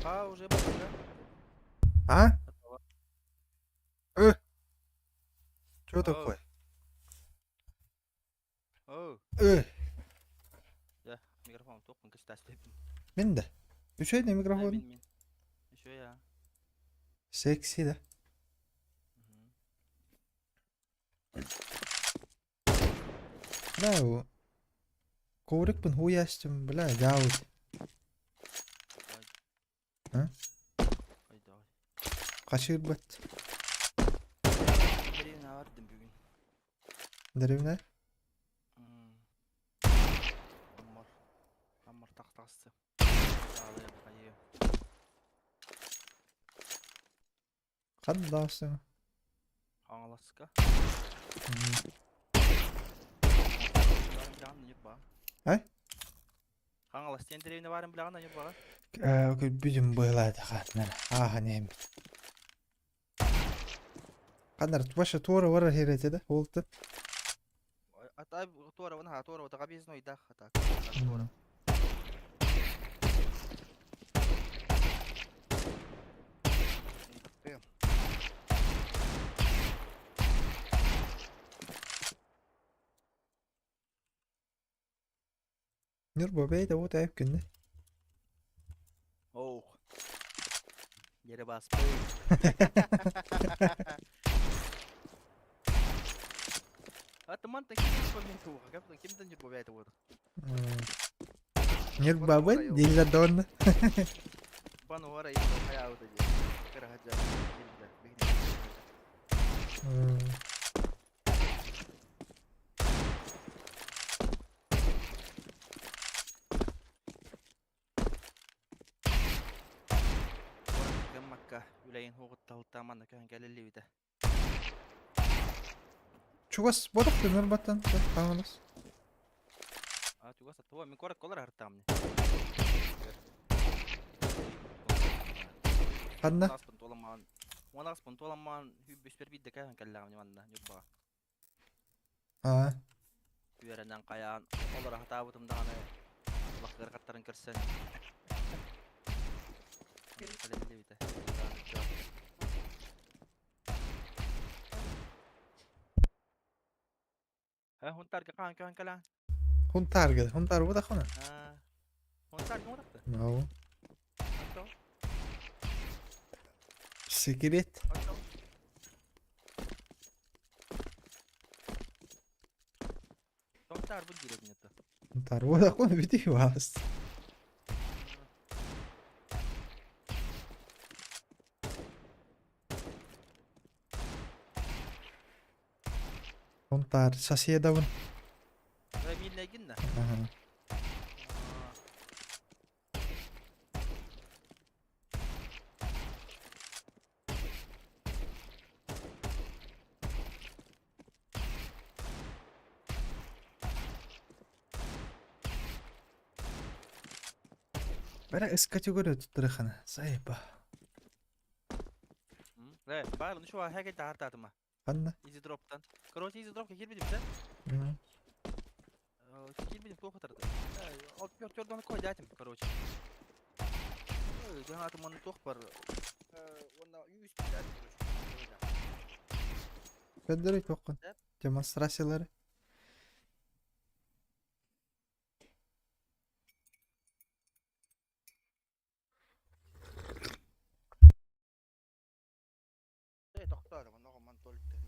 А, уже бардыга. А? Готово. Э, что Оу, такое? оу. Э, Да, микрофон тоқпын кістәстепін. мин да. Үчүгэй да Да, микрофон. мин мин. Еще я. Секси да. Мгм. Бля, у- коврикпын хуястым, бля, дьаабыт. Ай, А? ай, давай. Хачыырбат. Деревня бардым бүгүн. Деревня? М, Аммар. Аммар тахтасы. Саалыйым хайы. Ханна даҕастыҥ? Хаҥаласка. М. Барын билэҕин Ньурба. Ай? Хаҥалас диэн деревня баарын билэҕин Ньурбаҕа? Э, көрбүтүм быһыылаата хаатынара. Ааһан иһэммит. Ханнар вообще туора барар херете да ол-тын. Атай туора ха туора таға безной да так туора. Ньурба бэйдэ уот айып күннэ. Оу. Yere баспай. Атыман та ким туға, кимден Ньурба бэйдэ уот. Ньурбабын дииллэр да уонна. Бан уора хайаабыта дии. Кыраһадьа киирдэ. Гыммакка үлэйин хугутталта манна көһөн кэлэллибитэ. Чугас бодох Ньурбаттан хаҥалас. А чугас туга мин куорат колор хартаамны. Ханна? Унаспын туоламаан унаспын туоламаан хүүбүспэр биирдэ көһөн кэллэҕим манна Ньурбаҕа. Аа. Үөрэнэн хайаан олоро сатаабытым даҕаны улахыар хаттарын көрсөн кэлэллибитэ. Хунтарга хаан көһөн кэлээн? Хунтаарга. Хунтаар буотаххына? Хунтаарга буотахта? No. Секрет. Хунтаар бу диир этэ. Хунтаар буотаххына бүтүй баас. Хунтаар соседабын. Мииннэгин да? Аха. Бэрэ С категория туттарыхана. Сайба. Э, баар, ну что, хәкет тахартатыма. Ханна? Easy drop'тан. Короче, easy drop'ка кирбидим сен. Мгм. Кирбидим туох хатарды. Ол пёр пёрдон кой дятим, короче. Жаңа маны туох бар. Онна 100 короче. Көддөрүй туоххун. Деп. Демонстрациялары. Тоқтар, мана ман толик.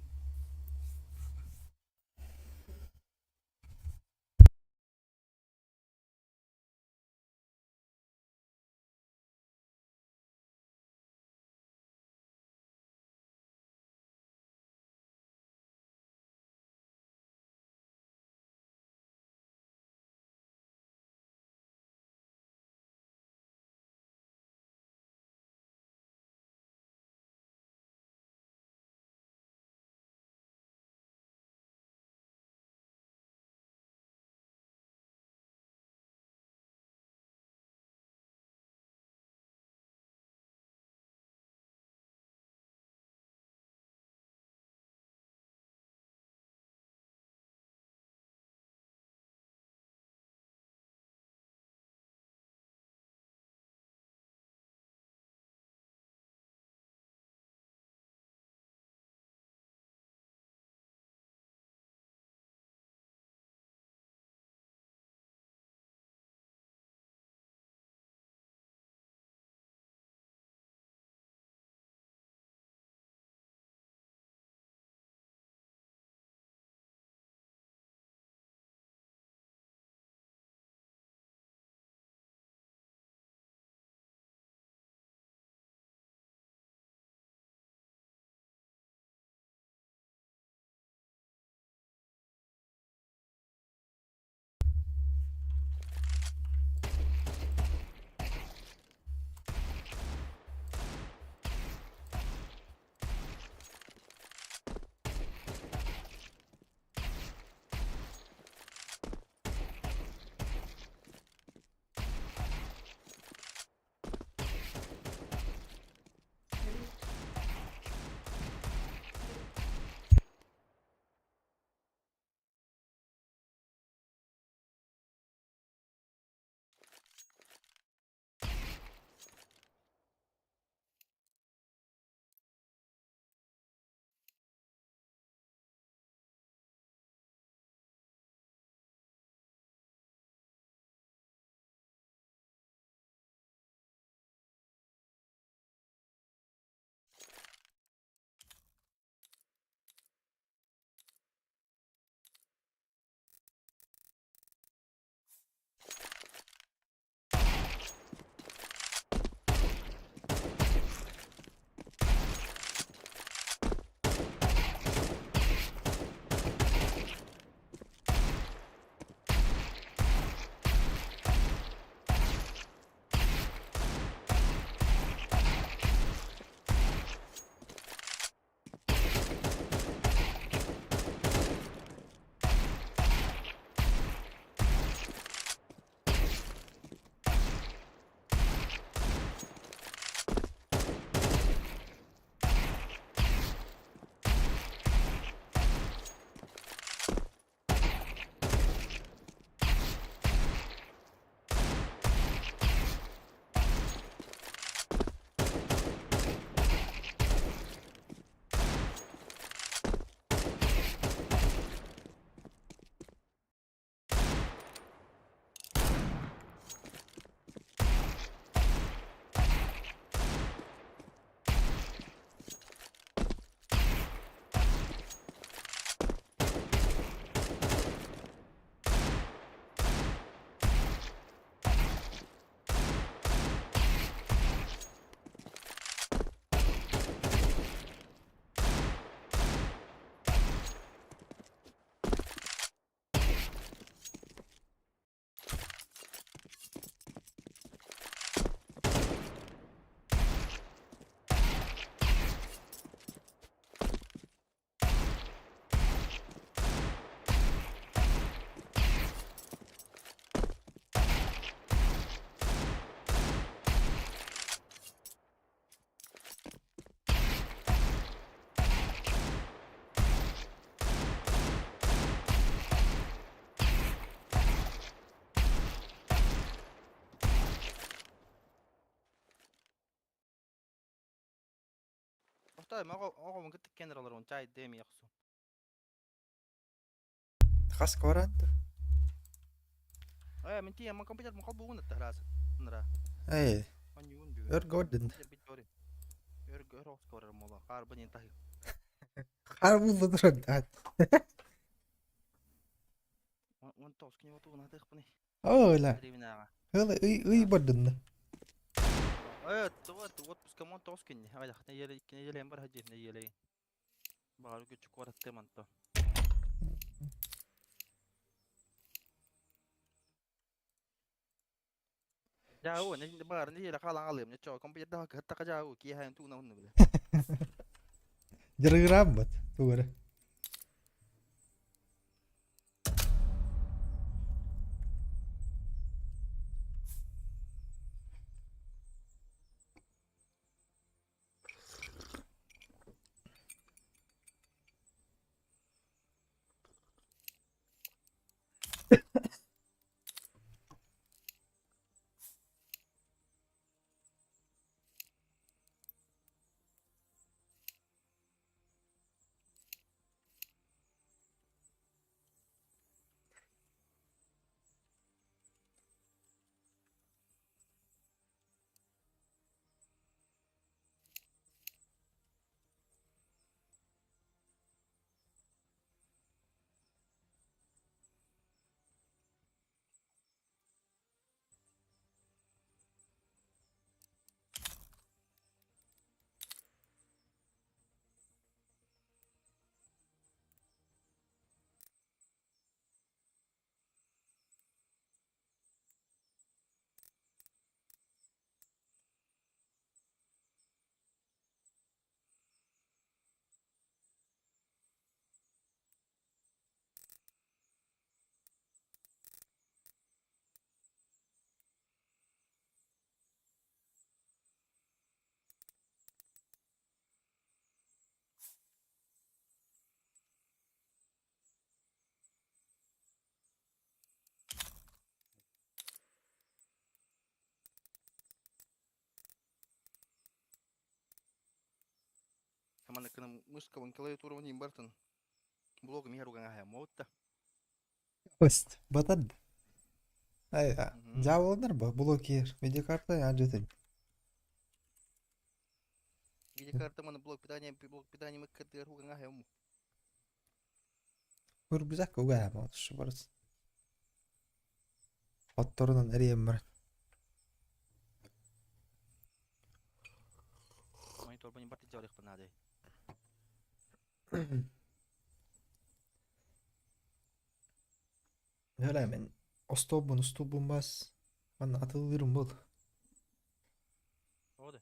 Стой, оҕобун кытта кэннэр олорон чай дэми охсу. Хас кварант? Э, мин тиийэн компьютер мохол бугун аттахраас. Нара. Эй, Онньуун бүгүн. өр гордин. Компьютер бит ори. Өр өр оскорор мола. Хаар бу таһы. Хар булду турар. 19 күн отугун атыахпыный. Оо, ла. Ривинаҕа. Хыла ый ый бардынна. Э, туга отпуска 19 күн. Аҕыйах нэдиэлэ 2 нэдиэлэ бар хадьы нэдиэлэ. Баҕар күчү куораттыам онто. Дьаа, не баҕар нэдиэлэ хаалан алыам. Нечо, компьютердаах кыһаттаха дьаа, киэһээн тууна онну биле. Дьарыгыраабыт тугары. Хаманыккыны мышкабын клавиатурабын бартын. Блогум иһэр угаҥа хаяммабыт да. Ост, батад. Ай, дьаабыланар ба, блокер. Видеокарта ажытын. Видеокарта маны блок питания мы кытыгар угаҥа хаямму. Көрбүзак угаама отушу барыс. Отторунан эрием бар. Монитор бани барты жарык надай. Нөлә мен остобун устубун бас. Манна атылырым бол. Ода.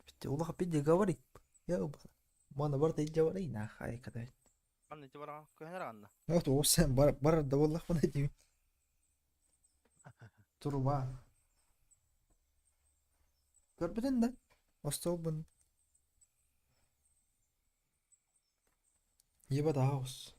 Битте улаха бидде говорит. Я мана барда иджаварай на хай кадай. Анны тибара көһнер анна. Вот осен бар бар да боллах мана дим. Турба. Көрбүтүн да. Остобун. Ебат аус.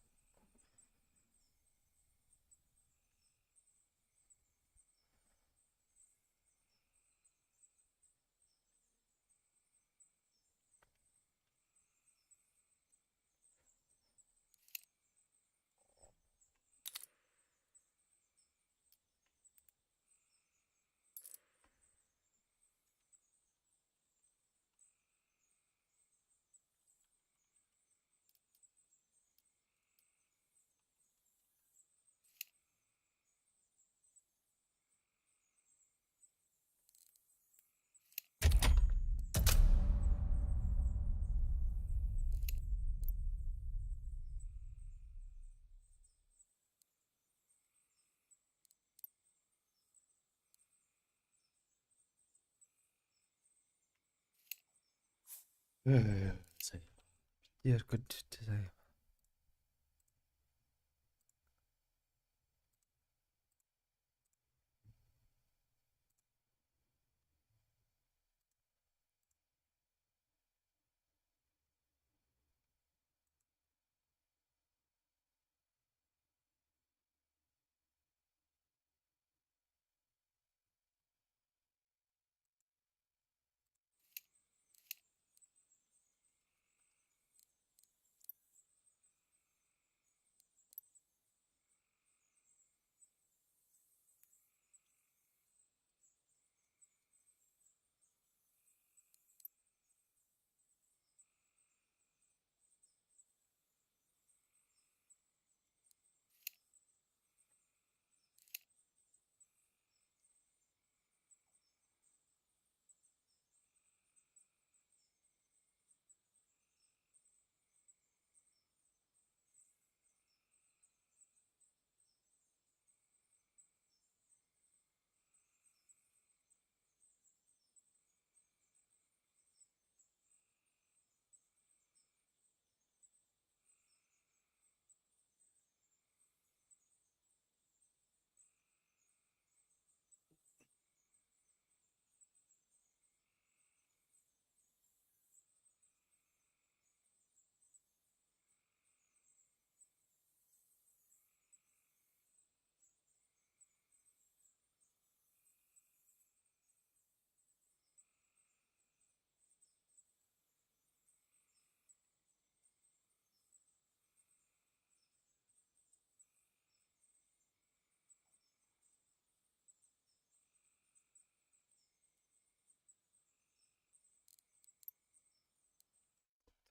Diğer kötü.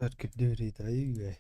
Өркүрдүүр үгүй.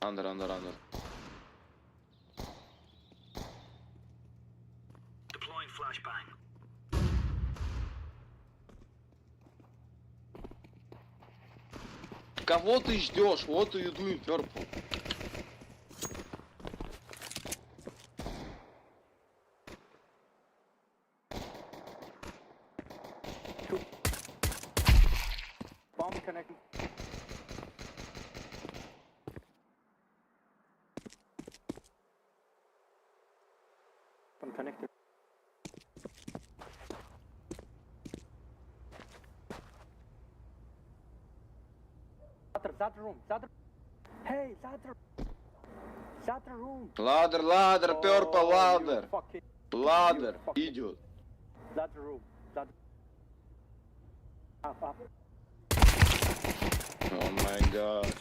Under, under, under. Кого ты ждешь? What are you doing, purple? Bomb connecting. From connector. That, that room, that. Hey, that. That room. Ladder, ladder, purple Oh, you ladder. fucking- Ladder, idiot. That room. That. Up, up. Oh my god.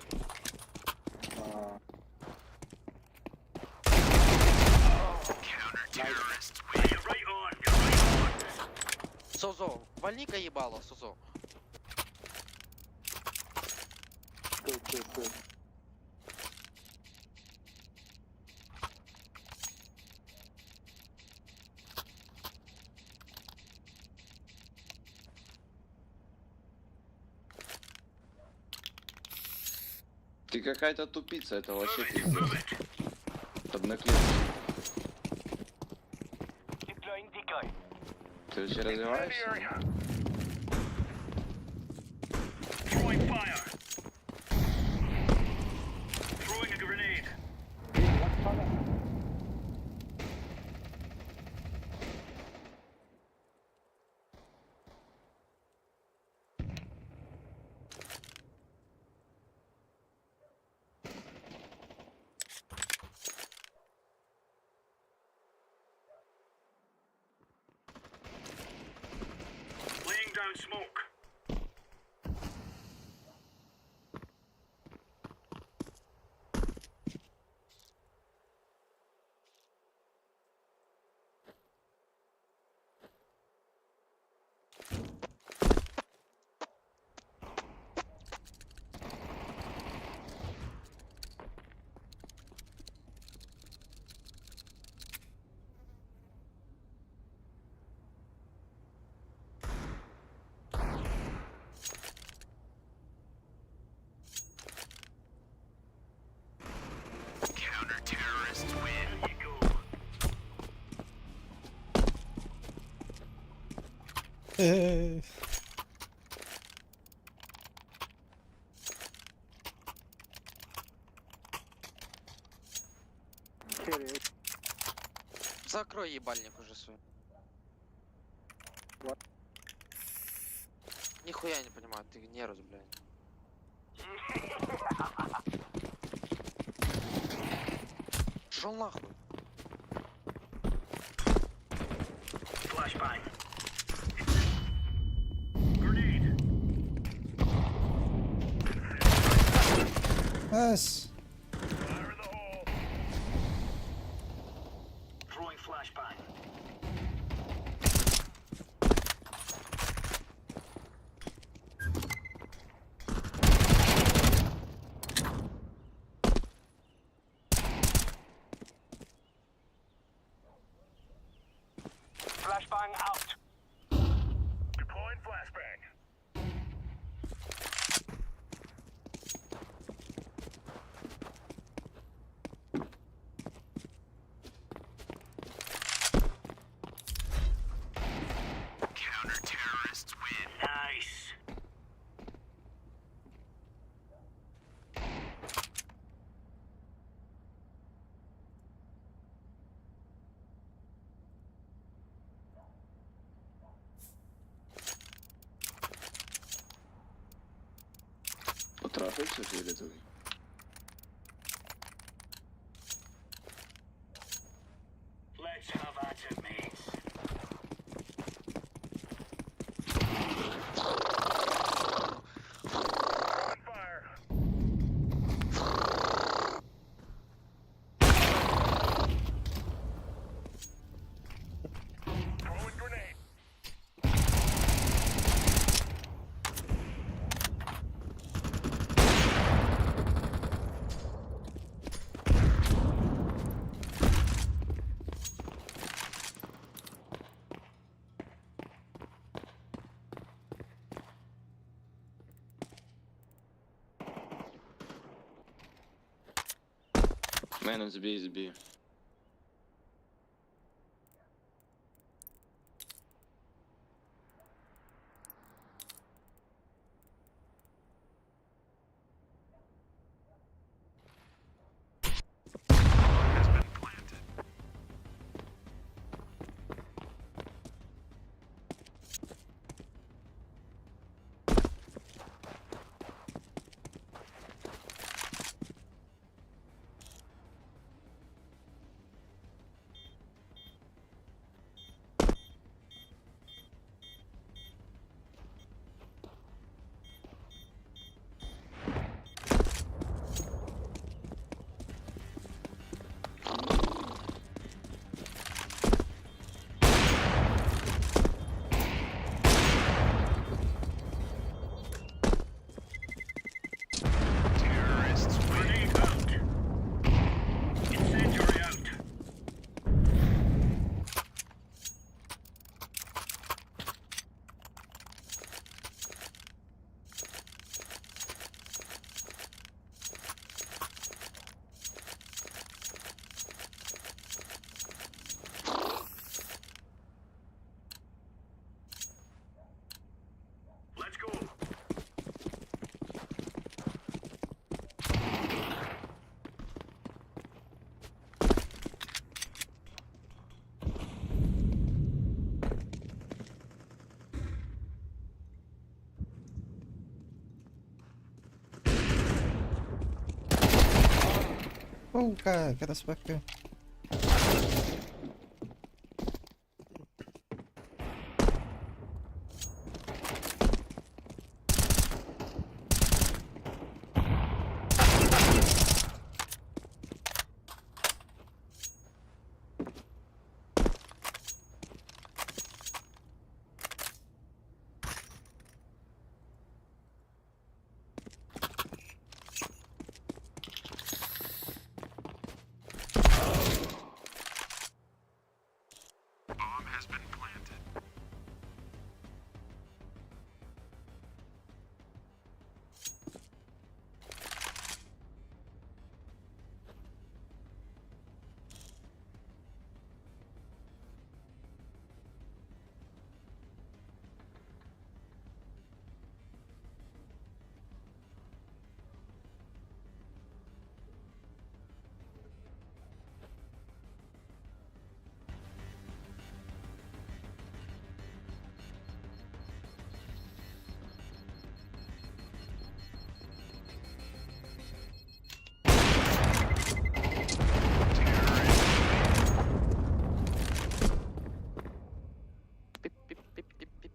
Созо, вальни-ка ебало, Созо. Good, good, good. Ты какая-то тупица, это вообще пиздец. Одноклеточный. Ты вообще развиваешься? What color? Laying down smoke. There you go. Kill it. Закрой ебальник уже свой. What? Нихуя не понимаю, ты нервы, блядь. Шел нахуй. Flashbang. Grenade. Nice. Fire in the hole. Throwing flashbang. Flashbang out. Deploying flashbang. Nice. Потрахался фиолетовый? Let's have at it, mates. Fire. Throwing grenade. Man, it's B, it's B. Сука, катаспакка. Пип-пип-пип-пип-пип.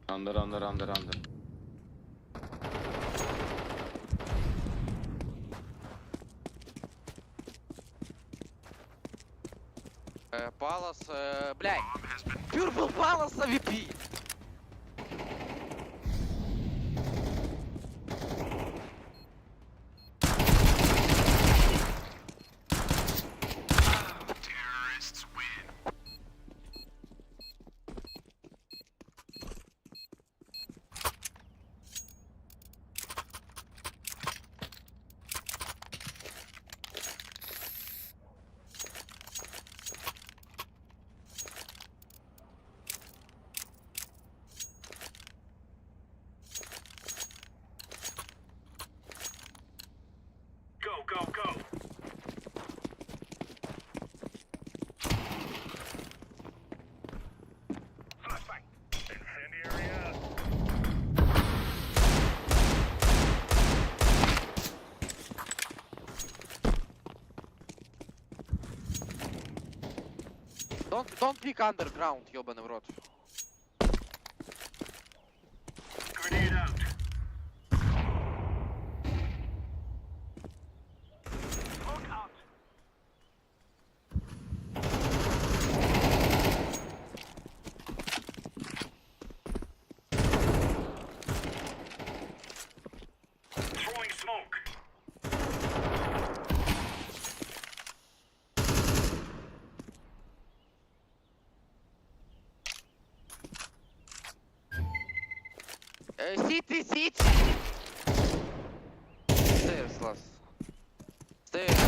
Under, under, under, under. Palace, блядь. Purple Palace AWP. Go, go, go. Flashbang. Incendiary out. Don't pick underground, ёбаный в рот. Grenade out. Smoke out. Throwing smoke. City, city! Stairs last. Stairs.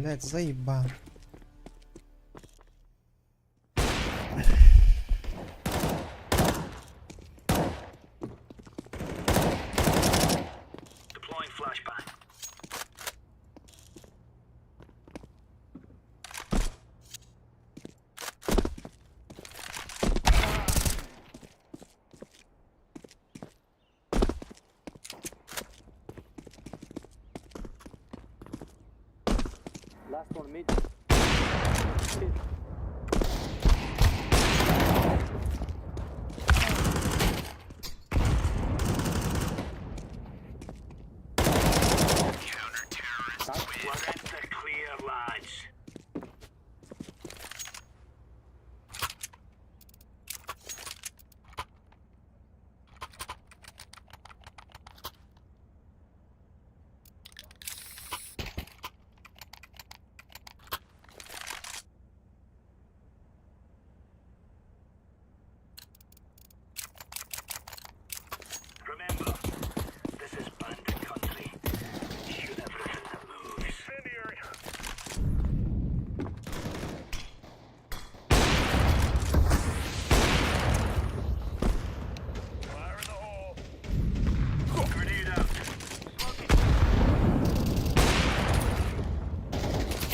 Блядь, заебал. Deploying flashbang. Last one mid. Mid. We're in the clear, lads. Remember, this is bandit country. Shoot everything that moves. Incendiary. Fire in the hole. Grenade out. Smoking.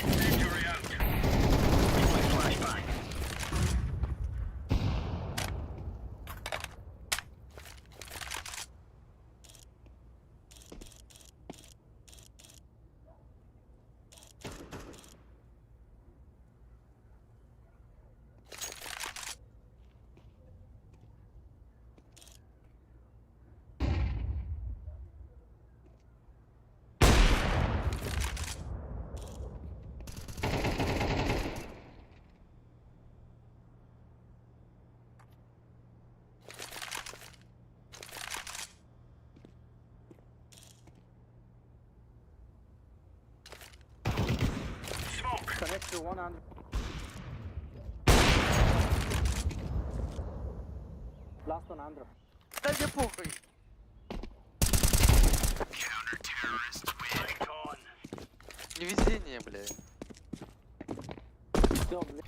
Incendiary out. Deploy flashbang. Smoke. Connector 100. Last one under. Да мне похуй. Light on. Невезение, блядь. Still mid.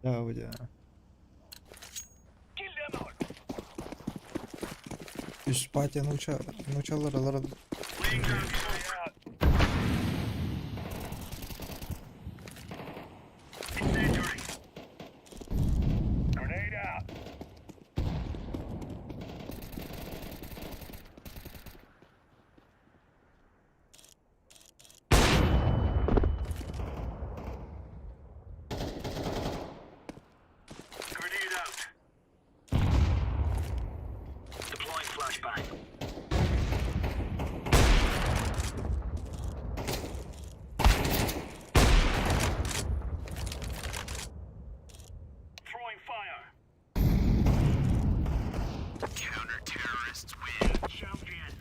Да, у тебя. Kill them all. Үс патя научалар алар Laying down smoke. Incendiary. Grenade out. Grenade out. Deploying flashbang. Throwing fire. Counter terrorists win. Champion.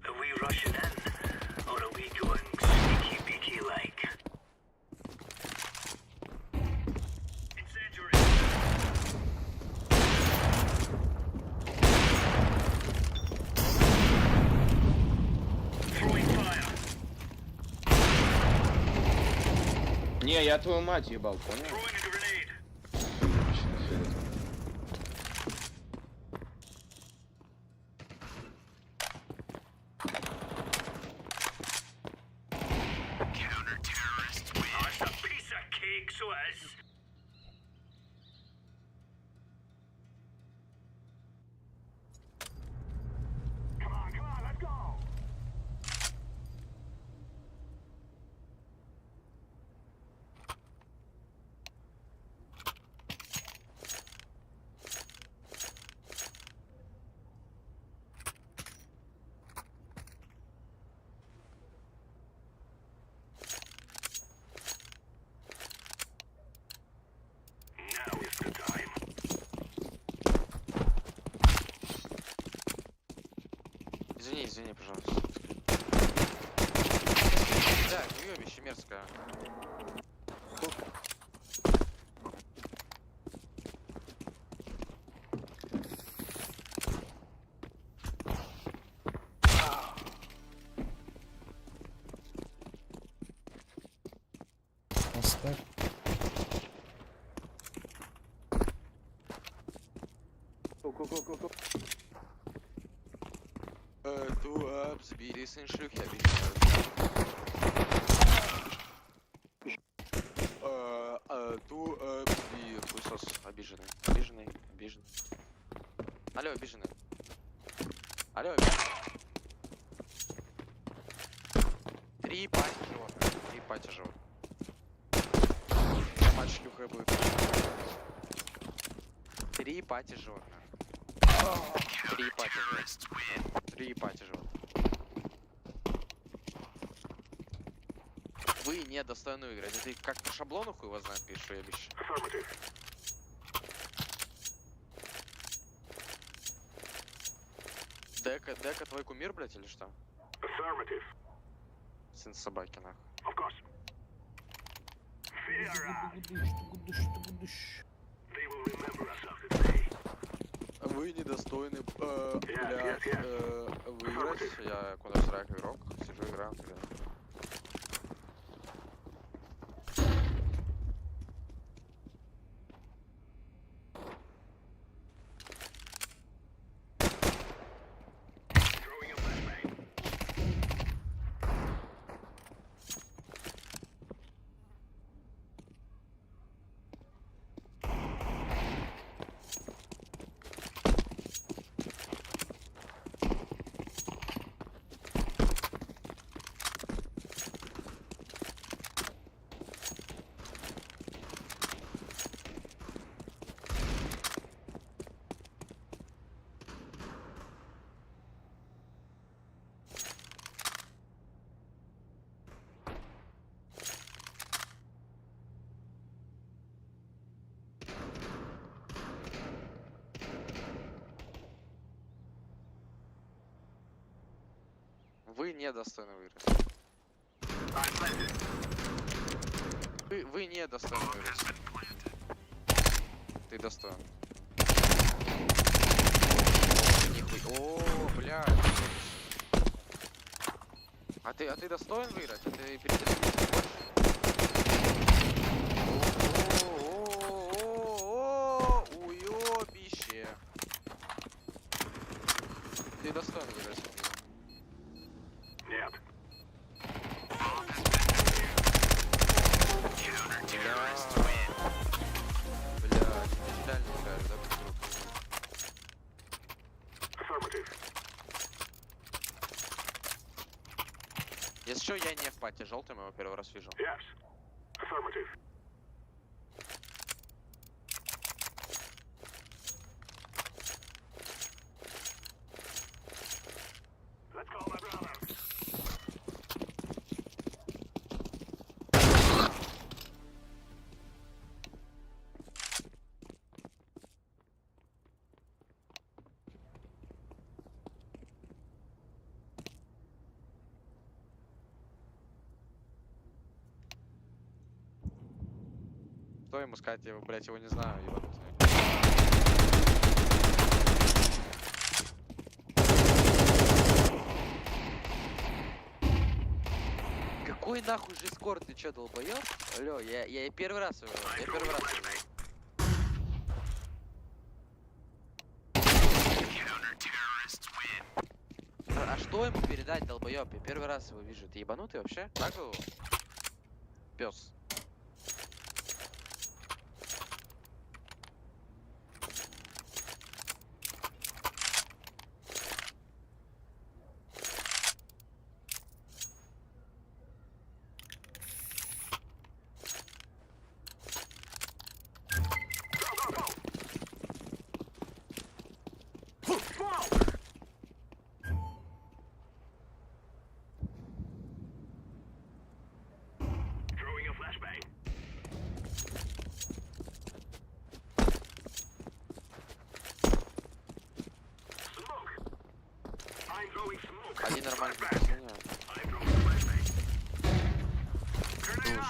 Are we rushing in, or are we going sneaky beaky like? Incendiary. Throwing fire. Не, я твою мать ебал, понял? Throwing a grenade. Counter terrorists win. Oh, it's a piece of cake, so it is. Come on, come on, let's go. Поставь. Go, go, go, go, go. Ту обзбили сын шлюхи, обиженные. Ту обзби, хуесос, обиженный, обиженный, обиженный. Алло, обиженный. Алло, обиженный. Три пати животных, три пати животных. Мать шлюха будет. Три пати животных. Три пати животных. Три пати животных. Вы не достойны выиграть. Это как по шаблону хуй его знает, пишешь, уебище. Affirmative. Дека, Дека твой кумир, блять, или что? Affirmative. Сын собаки, нахуй. Of course. Fear us. They will remember us after today. Вы недостойны, Yes, блядь, yes, yes. выиграть. Я Counter-Strike игрок, сижу играю, блядь. Throwing a flashbang. Вы недостойны выиграть. I'm planted. Вы не достойны выиграть. Ты достоин. О, нихуй. О, блядь. А ты достоин выиграть? А ты перетерпеть не хочешь? О, уёбище. Ты достоин выиграть. Нет. Бля. Блядь, ты реально играешь, да, придурок? Affirmative. Если что, я не в пати желтым, его первый раз вижу. Yes. Affirmative. Let's go, my brother. Что ему сказать, я, блядь, его не знаю, ебанутый. Какой нахуй же скор, ты чё, долбоёб? Алло, я первый раз его, я первый раз его вижу. А что ему передать, долбоёб? Я первый раз его вижу. Ты ебанутый вообще? Так его? Пес. Go, go, go! Smoke! Throwing a flashbang. Smoke! I'm throwing smoke. Один нормальный Flashbang. пацан. I'm throwing a flashbang. Grenade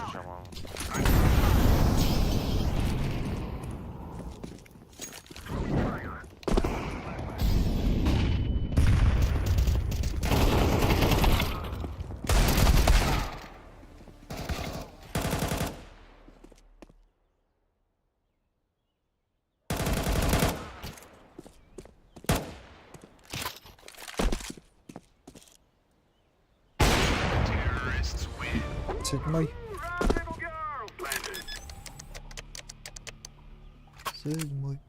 Седьмой. Седьмой.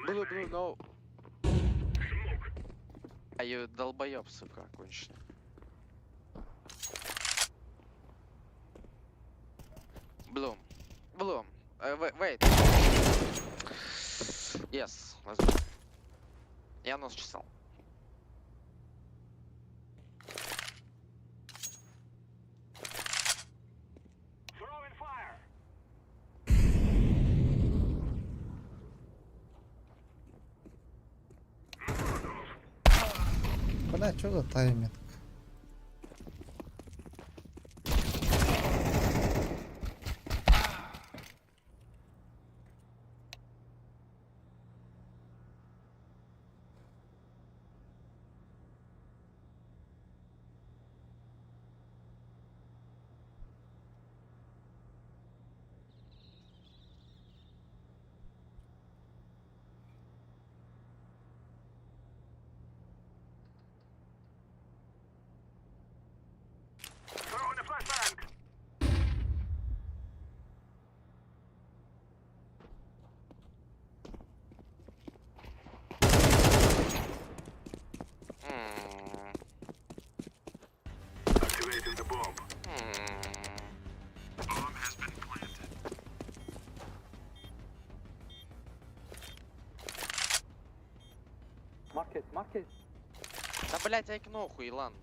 Blue, blue, no. А you долбоеб, сука, конченый. Блум. Блум. Wait. Yes, let's go. Я нос чесал. Бля, что за тайминг? М. М. Маркет, маркет. Да блять, айк нохуй, Илан.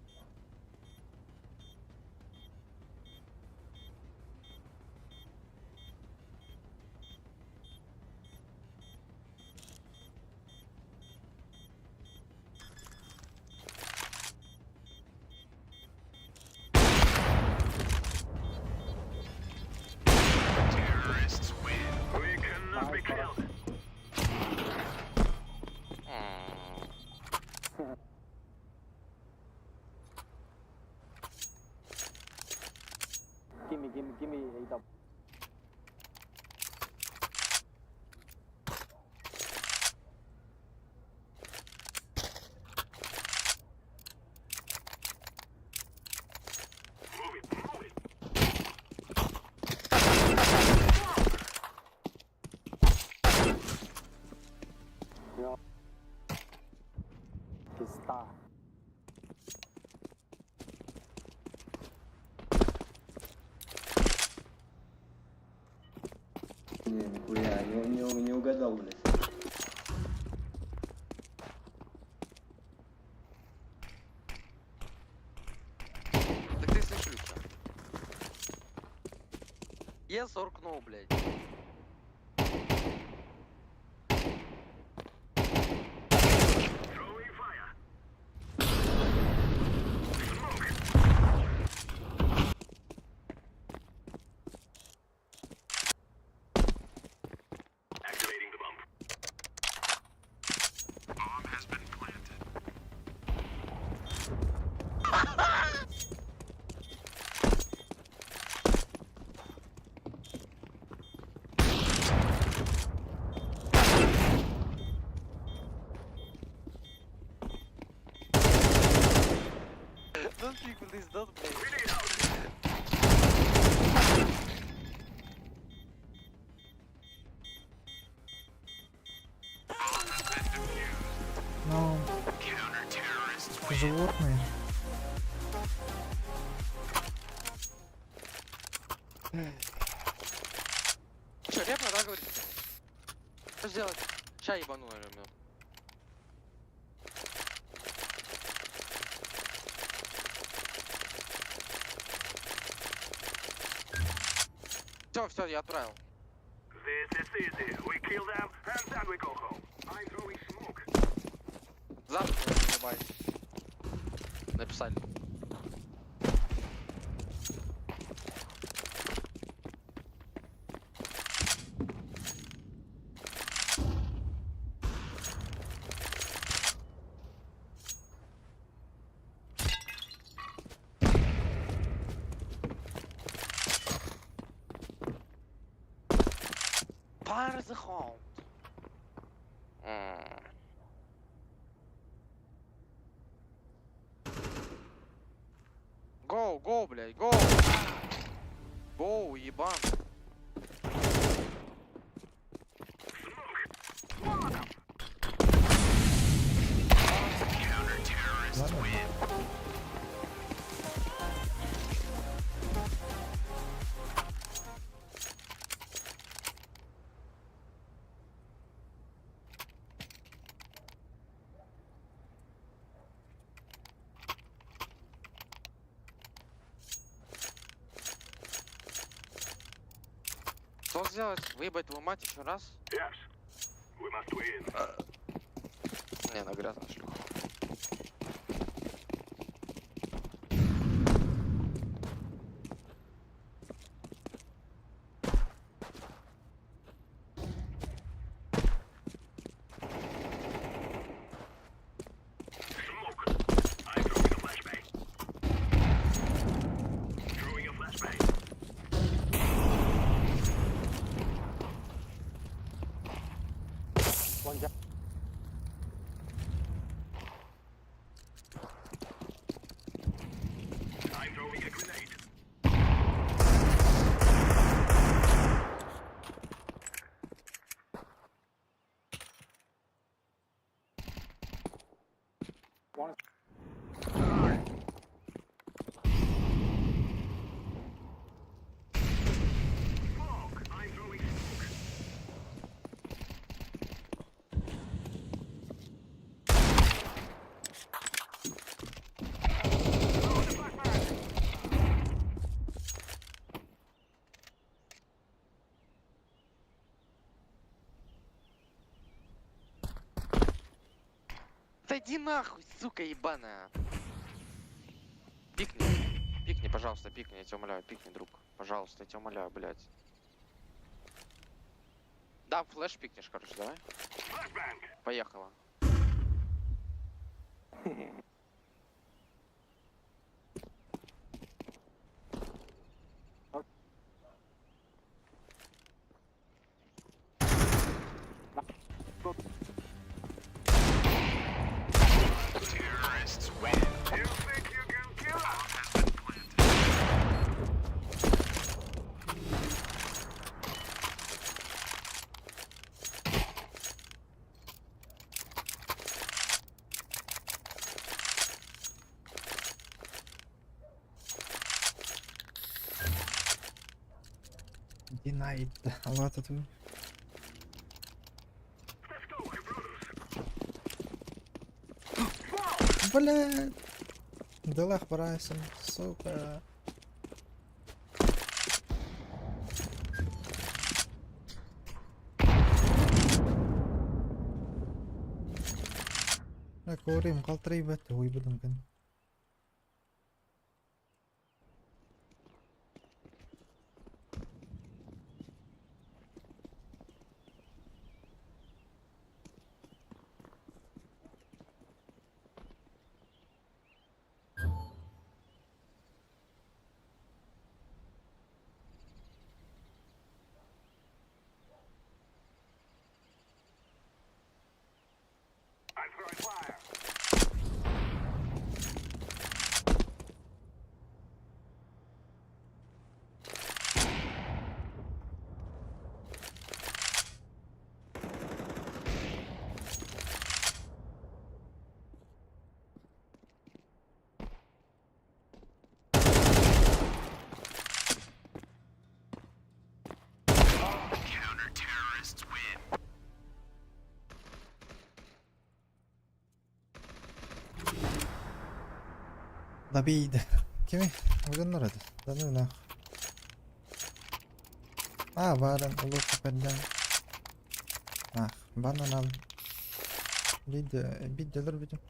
М. Gimme, gimme, gimme AW. Пизда. Не, нихуя, не угадал, блядь. Так ты слышишь, Yes or no, блядь. Don't pick please, don't блядь. Ну, животные. Че, репно, да, говорит? Что сделать? Ща ебану, наверное. Все, все, я отправил. This is easy. We kill them and then we go home. I'm throwing smoke. Завтра ебать. Написали. Парзахонд. Гоу, гоу, блядь, гоу! Гоу, ебан. Ладно. Что сделать? Выебать твою мать еще раз? Yes. We must win. Не, она грязная шлюха. Smoke. I'm throwing a flashbang. Throwing a flashbang. One jump. I'm throwing a grenade. One. Smoke. I'm throwing smoke. Throw the flashbang. Да иди нахуй, сука ебаная. Пикни. Пикни, пожалуйста, пикни, я тебя умоляю, пикни, друг. Пожалуйста, я тебя умоляю, блядь. Да, флеш пикнешь, короче, давай. Flashbang. Поехала. You think you can kill us? Denied. Аллата тут. Let's go, my brothers. Блядь. Делах Брайсон, сука. Көрейм қалтырай бәтті ойбыдым күн. I'm throwing fire. Добейді. Кеме, Оганнар еді. Да ну нахуй. А, баар лук перден. Ах, банан ал. Биде, биделер бүтүн.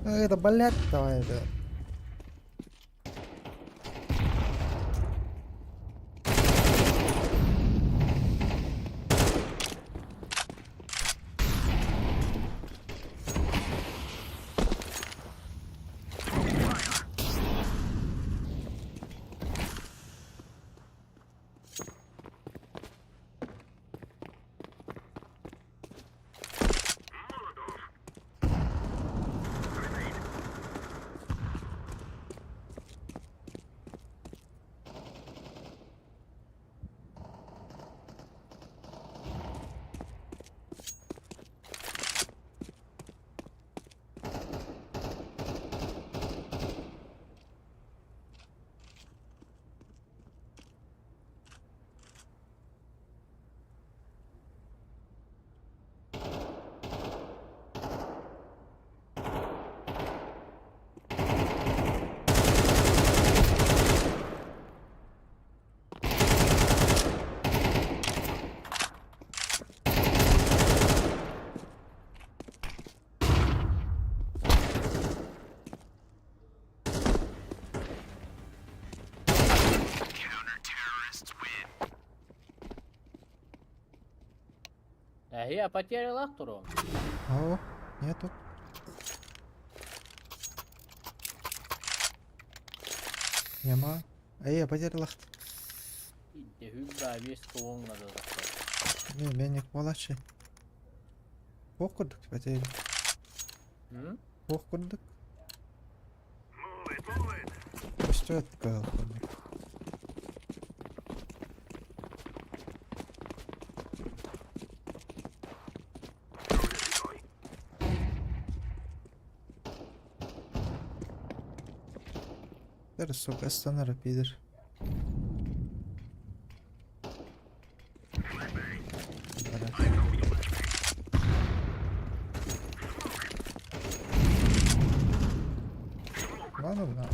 Это, блядь, давай это. Я потерял Ахтуру. О, нету. Нема. Эй, я потерял ахт. Хүбра весь надо. Не, меник молодший. Ох, курдук потерял. Ох, курдук. Что это такое? Пидор, сука, станара, пидор. Ладно, да.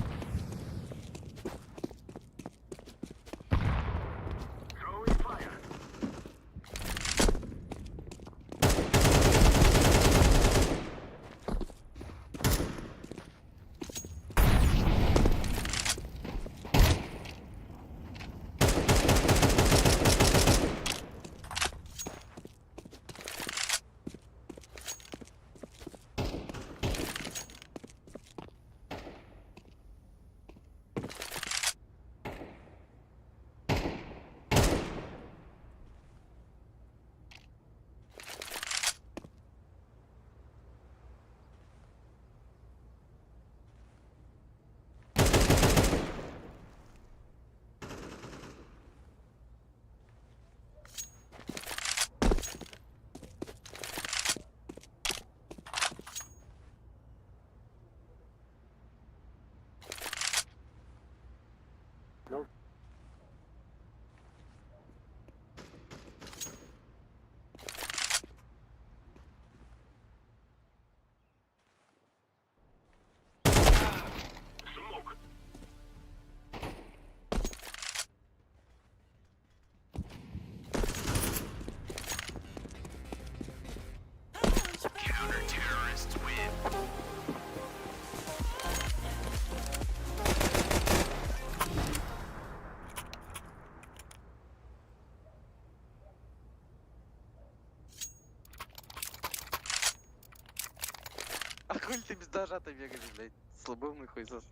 А хули ты без ножа-то бегаешь, блядь? Слабоумный хуесос.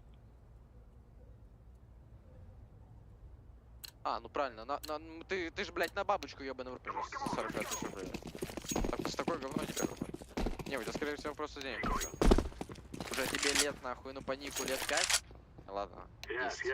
А, ну правильно, ты ж, блядь, на бабочку ебаный в рот 45 тысяч рублей. Так, с такой говно не беру. Не, у тебя, скорее всего, просто денег уже. Уже тебе лет, нахуй, ну по нику лет 5? Ладно, 10.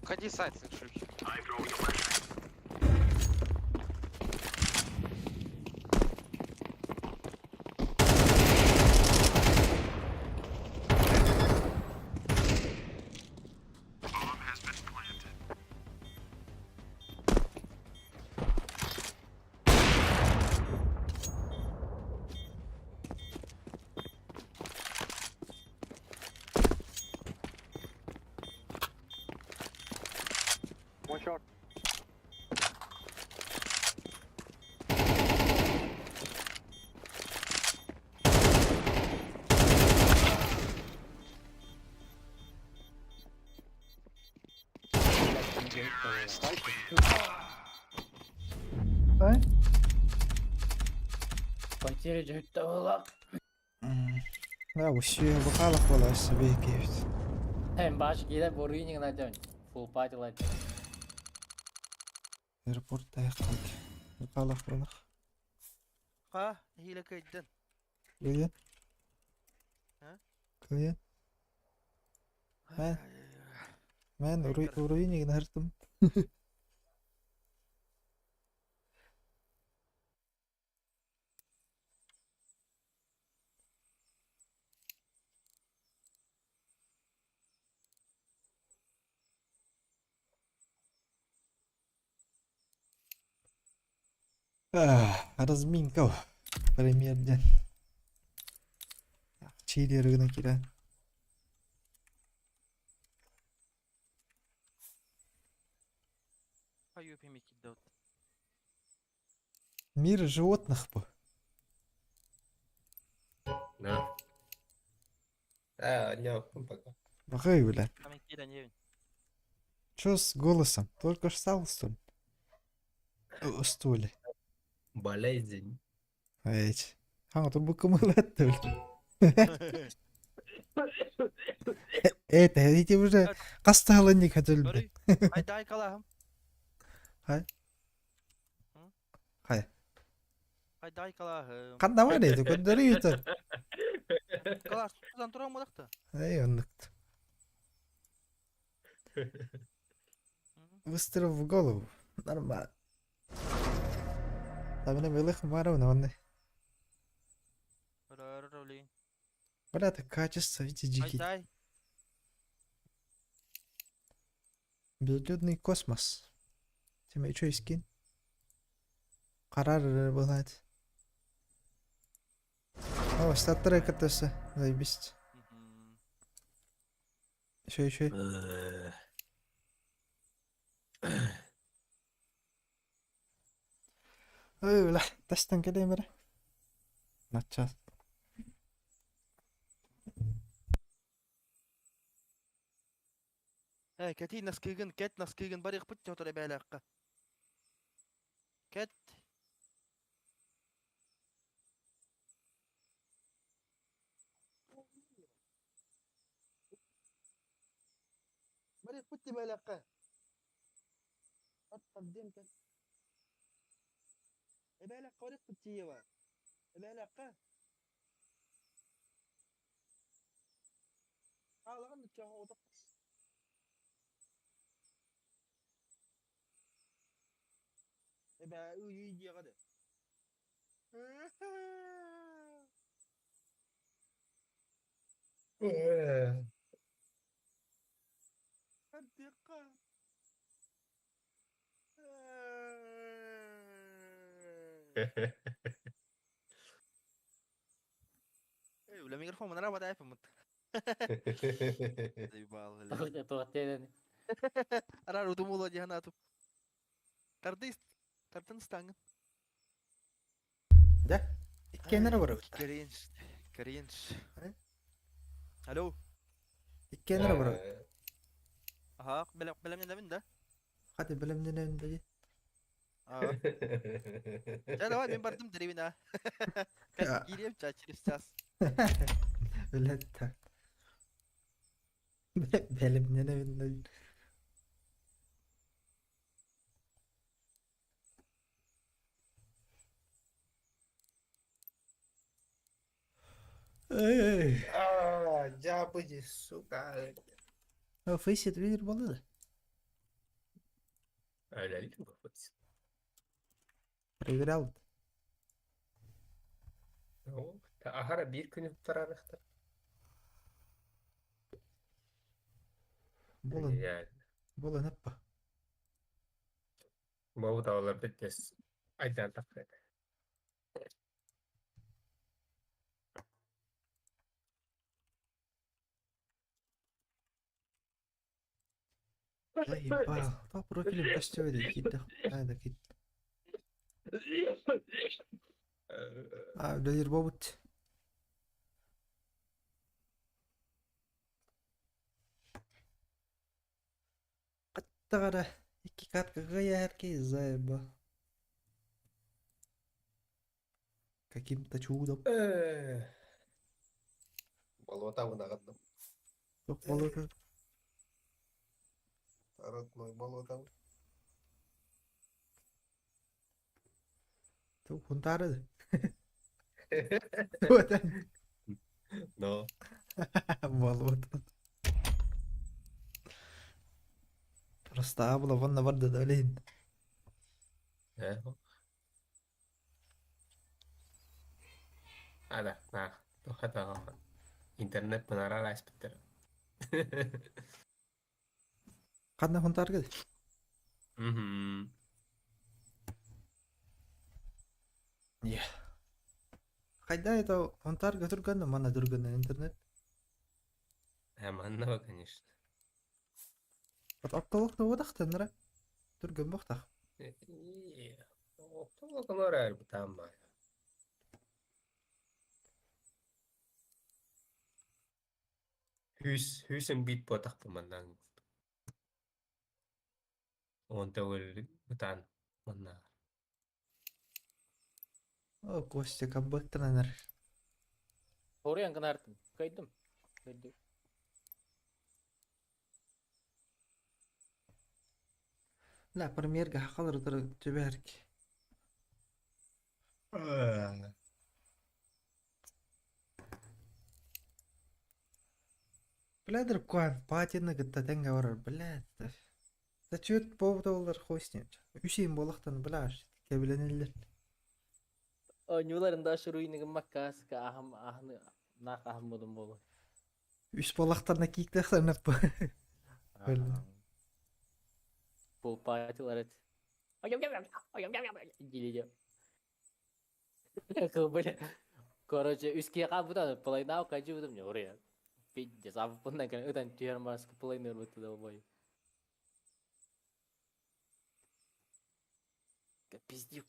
Ходи сайт, сын шлюхи. One shot. Ай? Потеря дьүһүттэ Да, үсүө бухалах буола өссө биһиккибит. Баш киирэ буруйнигын айтабын. Full party light. Аэропорт тайахтан. Бухалах буолах. Ха, хиле кыйдын. Кыйын. А? Кыйын. Мэн. Мэн уруй уруйнигын хартым. Разминка премьер диэн. Чили гына киирэн. Мир животных бу. На. А, не, пока. Бахай, бля. Чё с голосом? Только ж стал стуль. Стуле. Болезнь. Эч. Хаҥа турбукка мылатты, бля. Это, эти уже хастаалынник хөтөлбүт. Ай калахым. Хай. Хай. Ай калахым. Ханна бар edi, көрдөрүү Калах, тутан туран модакта. Эй, оннук. Выстрел в голову. Нормально. Там милых маровна, он. Бля, это качество, видите, дикий. Безлюдный космос. Тем еще и скин. Карар бывает. О, статрек это все. Заебись. Еще, еще. Ой, бля, тастан кэлэмэрэ. Начаас. Э, кэти наскыгын, кэт наскыгын барык бит тотор эбэлэкка. Кэт. Барык бит эбэлэкка. Аттардым кэт. Эбэлэкка барык бит тиева. Эбэлэкка. Алагын чоҕо отох. Эбэ үй диэҕэ Ардыка. Эй, бля, микрофон мына работает, мут. Заебал, бля. Туох тиэнэн. Арар удумула дианату. Тардыс, тартын стангын. Да? Иккиэннэрэ барабыт. Кринж, кринж. Алло. Иккиэннэрэ барабыт. Ага, белем белем да? Хати билимненен ди. Ага. Да, давай, мен бардым деревина. Как кирем ча через час. Билет. Билимненен ди. Эй. А, дябыди, сука. Фейсит видер болды да. Үлэлиир буолбут. Проверял. Аһара биир күн туттарарыахтар. Буолан, буолан аппа. Бу талалар бүттес айдан тахха. Заебал. Та профилем көстүбэт киирдэх. Аа да кит. Аа үлэлиир буолбут. Қаттағара икки каткаға яркий заеба. Каким-то чудом. Болота вынағадым. Жоқ болота. Родной болота. Тук хунтары. Вот. Но. Болото. Просто абла ванна барда да олейін. Ада, на, тохата интернет мынара аспектер. Қандай хунтар кеді? Мгм. Қайда это хунтарга түргәнді, мана түргәнді интернет. Ә, манна конечно. Вот оптолог одақтан нара. Түргән боқтақ. Оптолог нора там. Хүс, хүсен бит ботақ маннан. Он төгөл бутан манна. О, Костя, каббаттан Хоруян гынартым. Кайдым. Кайдым. لا премьерга хақалар түбәрк. Блядер куан патины гытта тәңгә барар, блядь. Да чөт болар хуй с ним. Үсейін болақтан бля, кебіленелер. Нюларында шуруйныгы маккаска ахам ахны нах ахмудum болу. Үс болақтарына киіктіқсарына Öyle. Full party'lar et. Дилиде. Бля. Короче, үске кабыдан полайнау кажы будым не орыя. Пиздец, а бұндан кән өтен түйер маска полайнер бітті долбой. Пиздюк.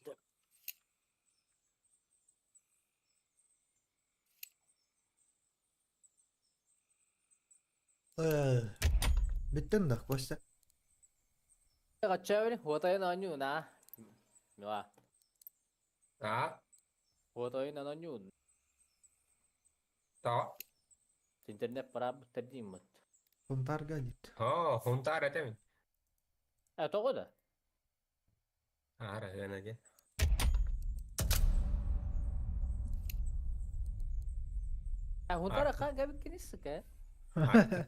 Бүттен да, Костя. Кача бери, хотайын аню на. Мила. А, Хотайын аню. та. Интернет пара буттердим. Хунтарга дейді. Ха, хунтар этем. А того да. Ара, гана А хунтара хан габик кинисика.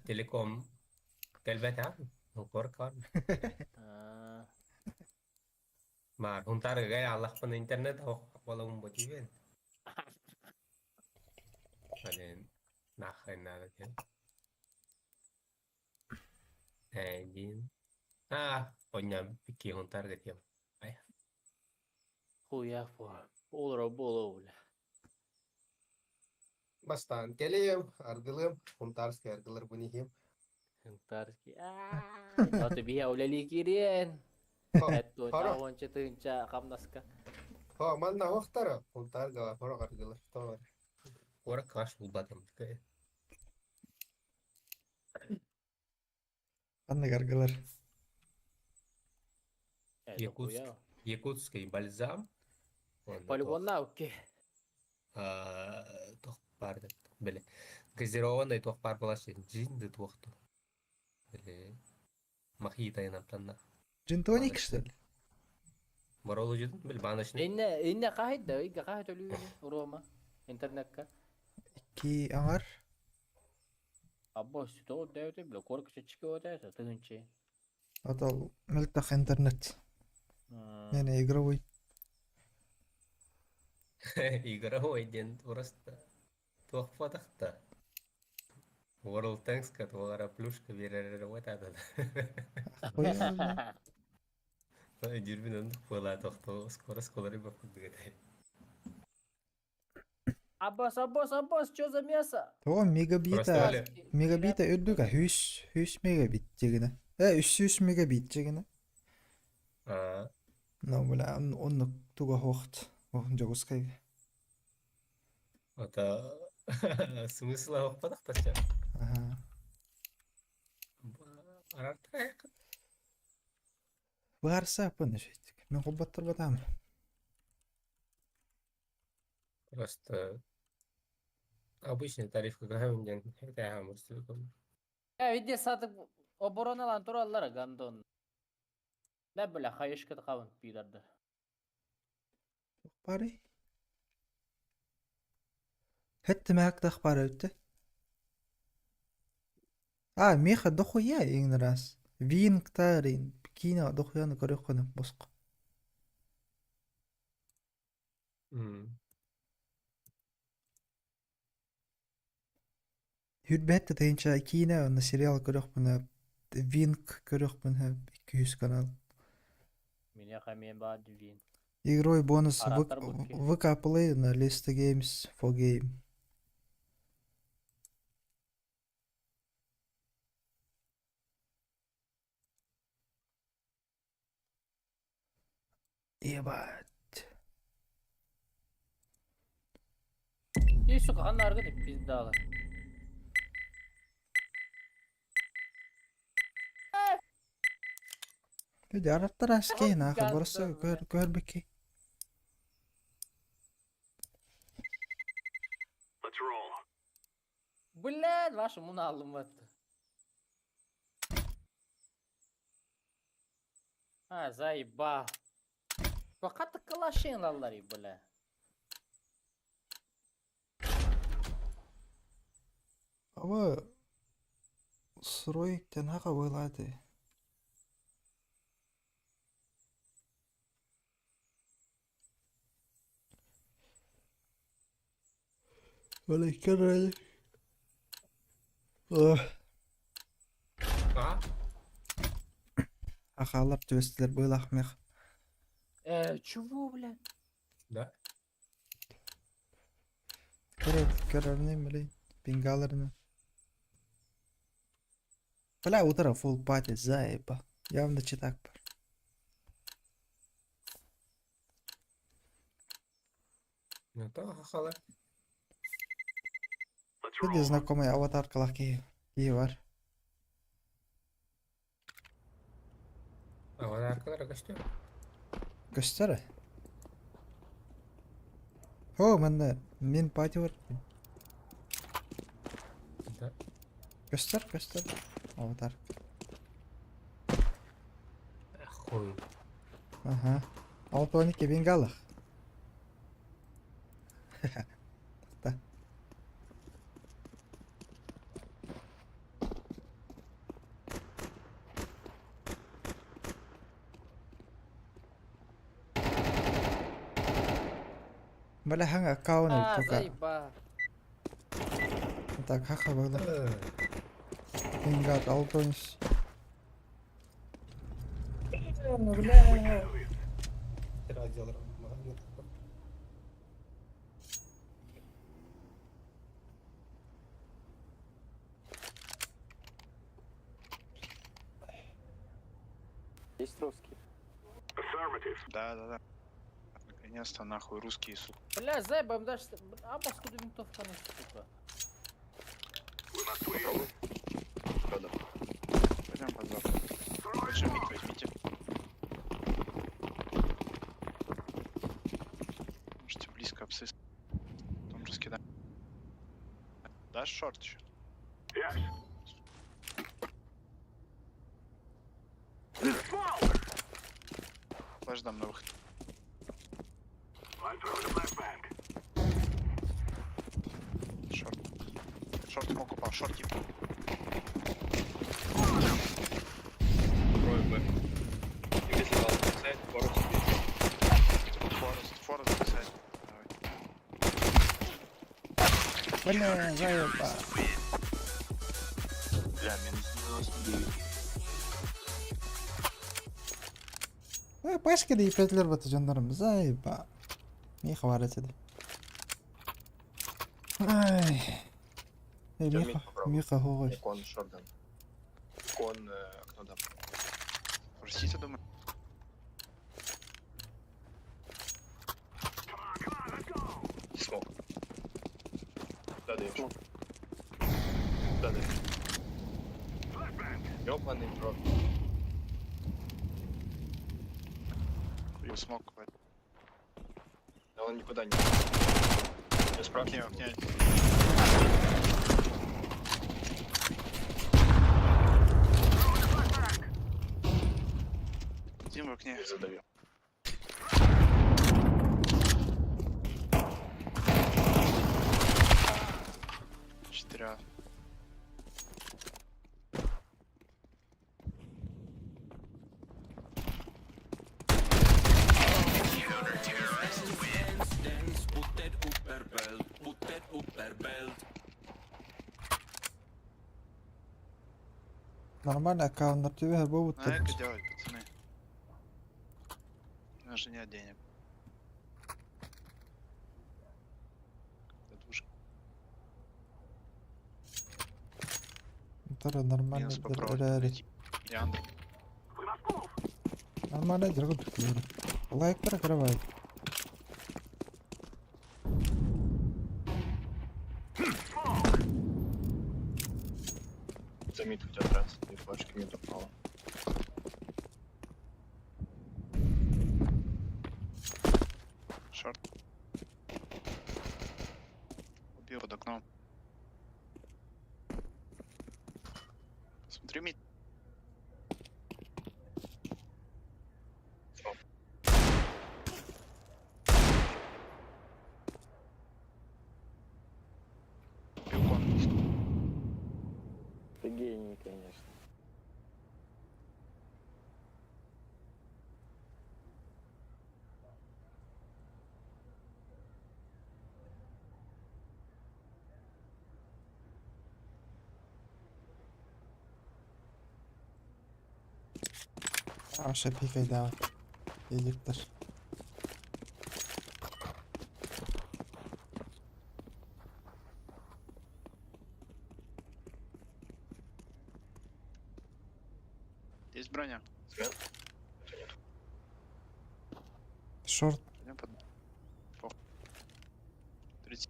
Телеком. Телбет Хункор кар. А. Ма, хунтар гай Аллах пан интернет бола ум ботивен. Блин, нахрен надо тебе. Один. А, понял, пики хунтар гатем. Ай. Хуя по. Олра бола. Бастан келем, аргылым, хунтарский аргылар бунихим. Хунтарский. А, ты бия уля кирен. Это тавонча тынча камнаска. Ха, манна вахтара, хунтар гала, хорог аргылар, товар. Ора каш булбатым. Қандай гаргалар? Якутск. Якутский бальзам. Полигонна окей. Тох бар деп. Биле. Газированный тох бар болаш джин туохту. Биле. Мохито инаптанна. Джин-тоник, что ли? Боролу жудун бил баночный. Инне инне кахит да, ига кахит өлүү Рома интернетка. Ки аңар. Або сто дэвте бля корка чички ота тыгынчы. Атал мөлтөх интернет. Миэнэ игровой. Игровой диэн просто туох буотахта. World Tanks-ка туох эрэ плюшка биэрэр эрэ буотаата. Дьүрбүн оннук буолаатохто скоро скоро курдук этэ. Аббас, Аббас, Аббас, что за мясо? Тоҕо мегабита мегабита үрдүк а 100 100 мегабит дьигинэ. Э 300 мегабит дьигинэ. Ну бля оннук туга хуохт Дьокуускайга. Это смысла охпатахтача. Ага. Баарса аппын эшейтик. Мен холботтор батаам. Просто обычный тариф какая ден Я виде сатып обороналан тураллар гандон. Да бля, хаешка кабын пидарды. Бары. Хэтти маактах бар өттө. А, меха дохуя иң раз. Винктарин, кино дохуяны көрөккөнө боско. Хүрбэт тыһыынча киинэ уонна сериал көрүөхпүнэ Винк көрүөхпүнэ 200 канал. Меня хамен баар Винк. Игрой бонус VK Play на Lista Games for Game. Ебать. И, сука, ханна аргы пиздала. Дьараттар аскей нахуй, просто көр көрбүкки. Блядь, вашу муна алымат. А, заеба. Пока ты калашин аллари, бля. Аба срой тенаха вылады. Вала керрели. А? Ахалар түбэстилэр быылаах мех. Чего, бля? Да. Көрөр көрөрнем билей бенгаларына. Бля, утро full party заеба. Явно читак бар. Ну то хахала. Види знакомый аватаркалах киһи киһи бар. Аватаркалар көстөр. Көстөр. О, манна мен пати бар. Да. Көстөр, көстөр. Аватар. Хуй. Ага. Алтоник бенгалах. Да. Бля, ханга аккаунт А, только. заеба. Так, хаха было. Бенгат, Алтонис. Бля. Есть русский? Да, да, да. Наконец-то нахуй русские, сука. Бля, заеба, им даже... Аббас, куда винтовка на, сука? Пойдем под запад. Лучше мид возьмите. Можете близко псы. Потом раскидаем. Дашь шорт еще? Флэш дам на выход. Шорт. Шорт смог упал, шорт тип. Трое Б. Бля, заеба. Бля, минус 99. Э, пашка да ипетлер баты жандарым, заеба. Миха бар этеді. Ай. Эй, Всё, Миха, мид попробуй. Миха хоғой. Кон шордан. Кон окно дам. Простите, думаю. Смог. Да, даешь. Да, даешь. Ёбаный в рот. Хуй смог, блядь. Да он никуда не. Я В окне, спрашиваю. в окне. Один в окне. Задавил. Четыре. Нормально аккаунт тебе Ну, будут. эко делать, пацаны. У нас же нет денег. Это двушка. Нормально. Минус попробовать. найти. Я андер. Нормально дергут. Лайк прокрывает. За мид хотят раз. И флешки мид упала. Шорт. Убил под окном. Смотри, мид. Убил кон. Ты гений, конечно. Аша пикай давай. Электр. Есть броня? Смен? Это нет. Шорт. Пойдем под... Пох. 30.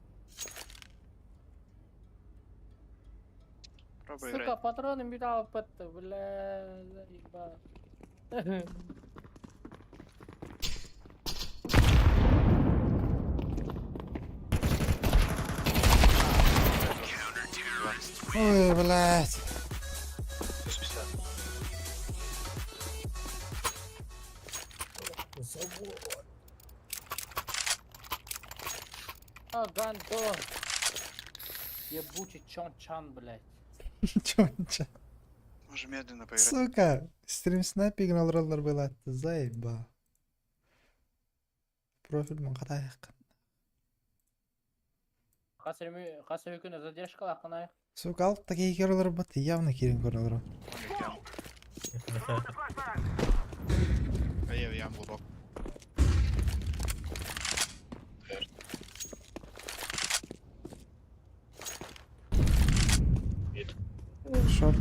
Пробуй Сука, играть. патроны металл пт, бля, заебал. Ой, блядь. Плюс 50. А, гандон. Ебучий чон-чан, блядь. Чонча. Можем медленно поиграть. Сука. Стрим снайпинг алралар было. Заеба. Профиль мен қатайық. Хас күнү задержка лакынай. Сука, алып та кейкер олар бат, явно керен көр олар. Молик ям. А я в ям глубоко. Мид. Шорт.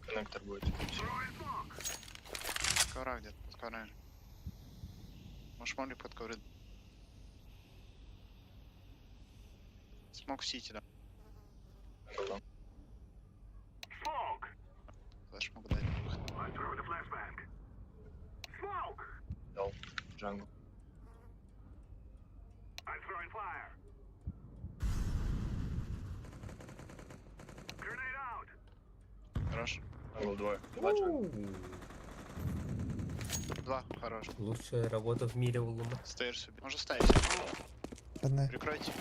Коннектор будет. Всё. Ковра где-то под коврами. Можешь молик под ковры. Смог в сити, да. Голдом. Флэш могу дать. Дал. Джангл. Хорош. Джангл двое. Два джангл. Два, хорош. Лучшая работа в мире у Лума. Стоишь себе. Можно ставить. Одна. Прикройте.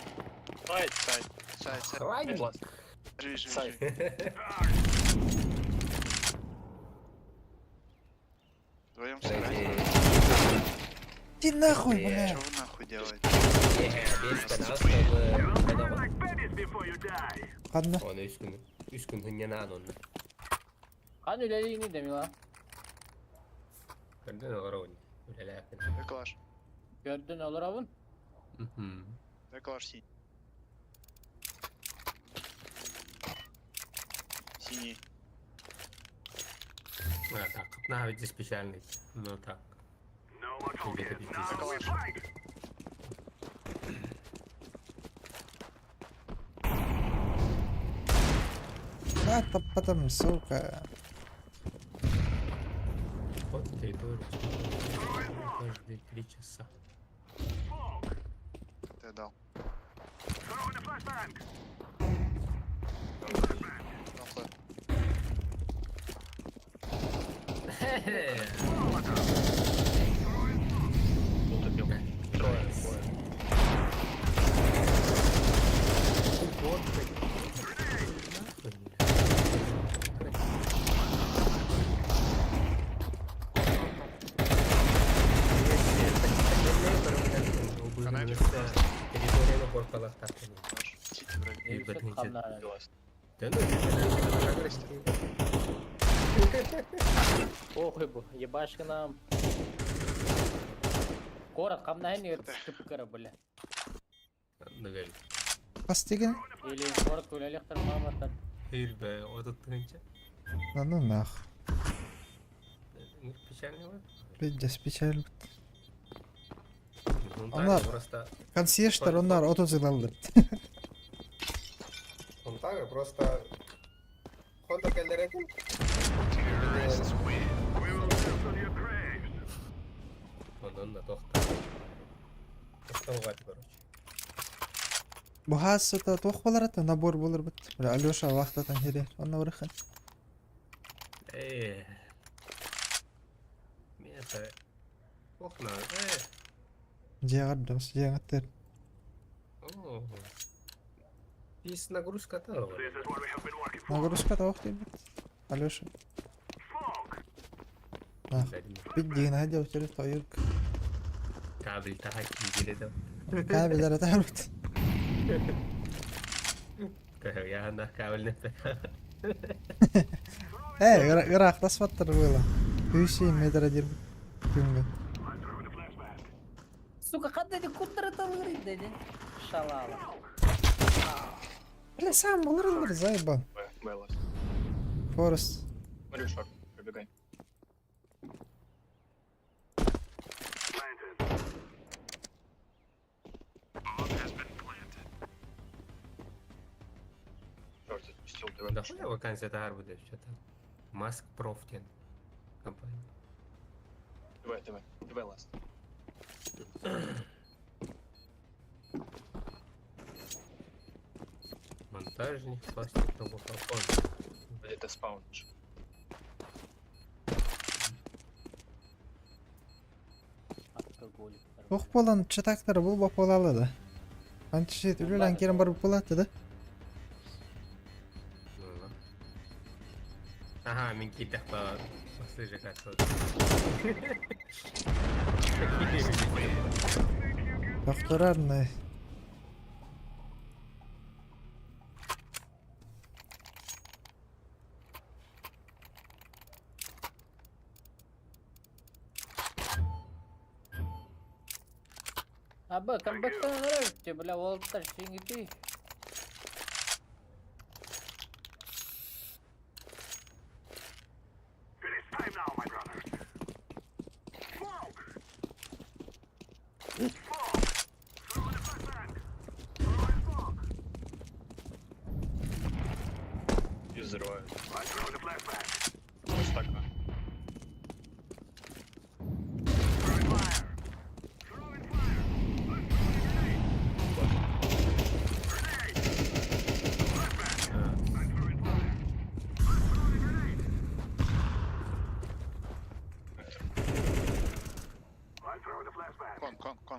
Сайт. Сайт. Сайт, сайт. Хранник. Живи, живи, Сайт. живи. Вдвоем сыграть. Иди нахуй, бля. Чего вы нахуй? нахуй делаете? Ханна? Оны үс күн, үс күн хынньанаан онно. Хан үлэлиини Демила. Көрдөн олоробун. Үлэлээппин. Дай калаш. Көрдөн олоробун. Дай калаш синий. Синий. А, так, на, ведь специальный. Ну так. Где-то Дай калаш. А, потом, сука. Вот территорию. Каждые 3 часа. Ты дал. Дал флэш. Утопил. Трое, двое. Вот ты. Нахуй, бля. Территорияны коркалактар. Калаш. Сити вроде. Эй, бэтменче. Хамнаа. Да ну, Здрасте. Охуй бу, ебашка нам. Город хамнаа тыпкара, бля. Нүгэл. Хас деген? Или город үлэлиэхтэр мааматтар. Хейр бе, 30 тыһыынча. Да ну нах. Печальный вот. Пиздец, печаль. Онар. Онар. Просто Консьержтар онар 30 ылаллар. Онтага просто Honda келлерекин. Онон да тохта. Тохтауга короче. Бу хаас это туох буолар это набор буолар бит. Бля, Алеша вахтатан хире. Онно барыхын. Э. Мета. Охна, э. Дьиэҕэр дьиэҕиттэр. О. Пис нагрузка та. Нагрузка туох диэбит. Алеша. Нах. Биддиин хадя өтөрү тойук. Кабель таха киирэ да. Кабеллere таарбыт. Я на кабель не. Э, ыраахтаспаттар было. 3 метр дир күҥҥэ. Сука, ханна ди куттары талырый дени. Шалала. Бля, сам булыр ылыр заебал. Б, Б last. Форест. Смотрю, short, пробегай. Short отпустил, давай. Да хуя вакансия таар будет что-то. Маск Профтен. Компания. Давай, давай, давай last. Монтажник, пластик, робокапон. Это спаун. же. Алкоголик. Туох буолан чатактар бул бополалы да. Анчы үлелән керен бар булаты да. Ну да. Ага, мин китах по послыжи как Докторарный. Аба, камбэктан нравится, бля, уолтар сингити. И взрывают. Вот так, на. Con, con, con.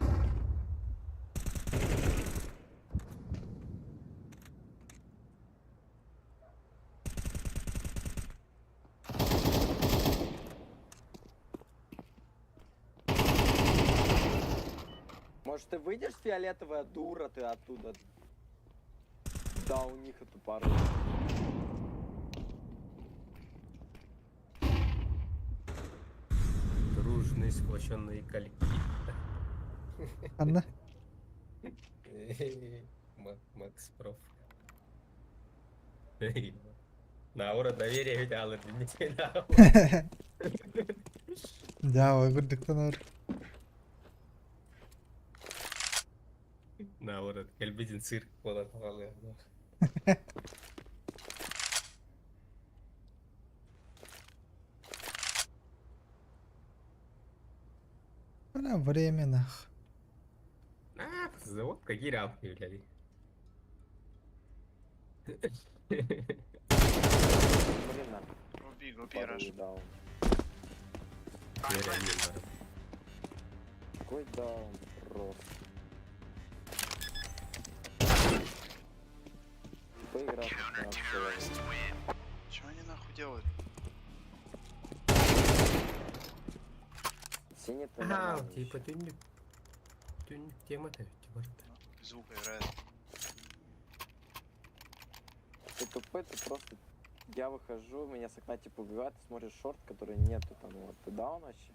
Может, ты выйдешь, фиолетовая дура, ты оттуда? Да, у них эту пару. Дружный, сплоченный коллектив. Анна. Макс Проф. Наура доверие ведь алыр, не Да, көрдүктен ор. Наура кэлбитин цирк буолан хаалыа. Бля, время нах. А, вот какие рамки, блядь. Блин, на Go B, go B, пару rush. даун. Какой даун просто. Типа игра 16 человек. Чего они нахуй делают? Синий-то Ага, нормальный типа ещё. түннүк. Түннүк тема-то ведь, Без звука играет. Ты тупой, ты просто... Я выхожу, меня с окна типа убивают, ты смотришь шорт, который нету там, вот. Ты даун вообще?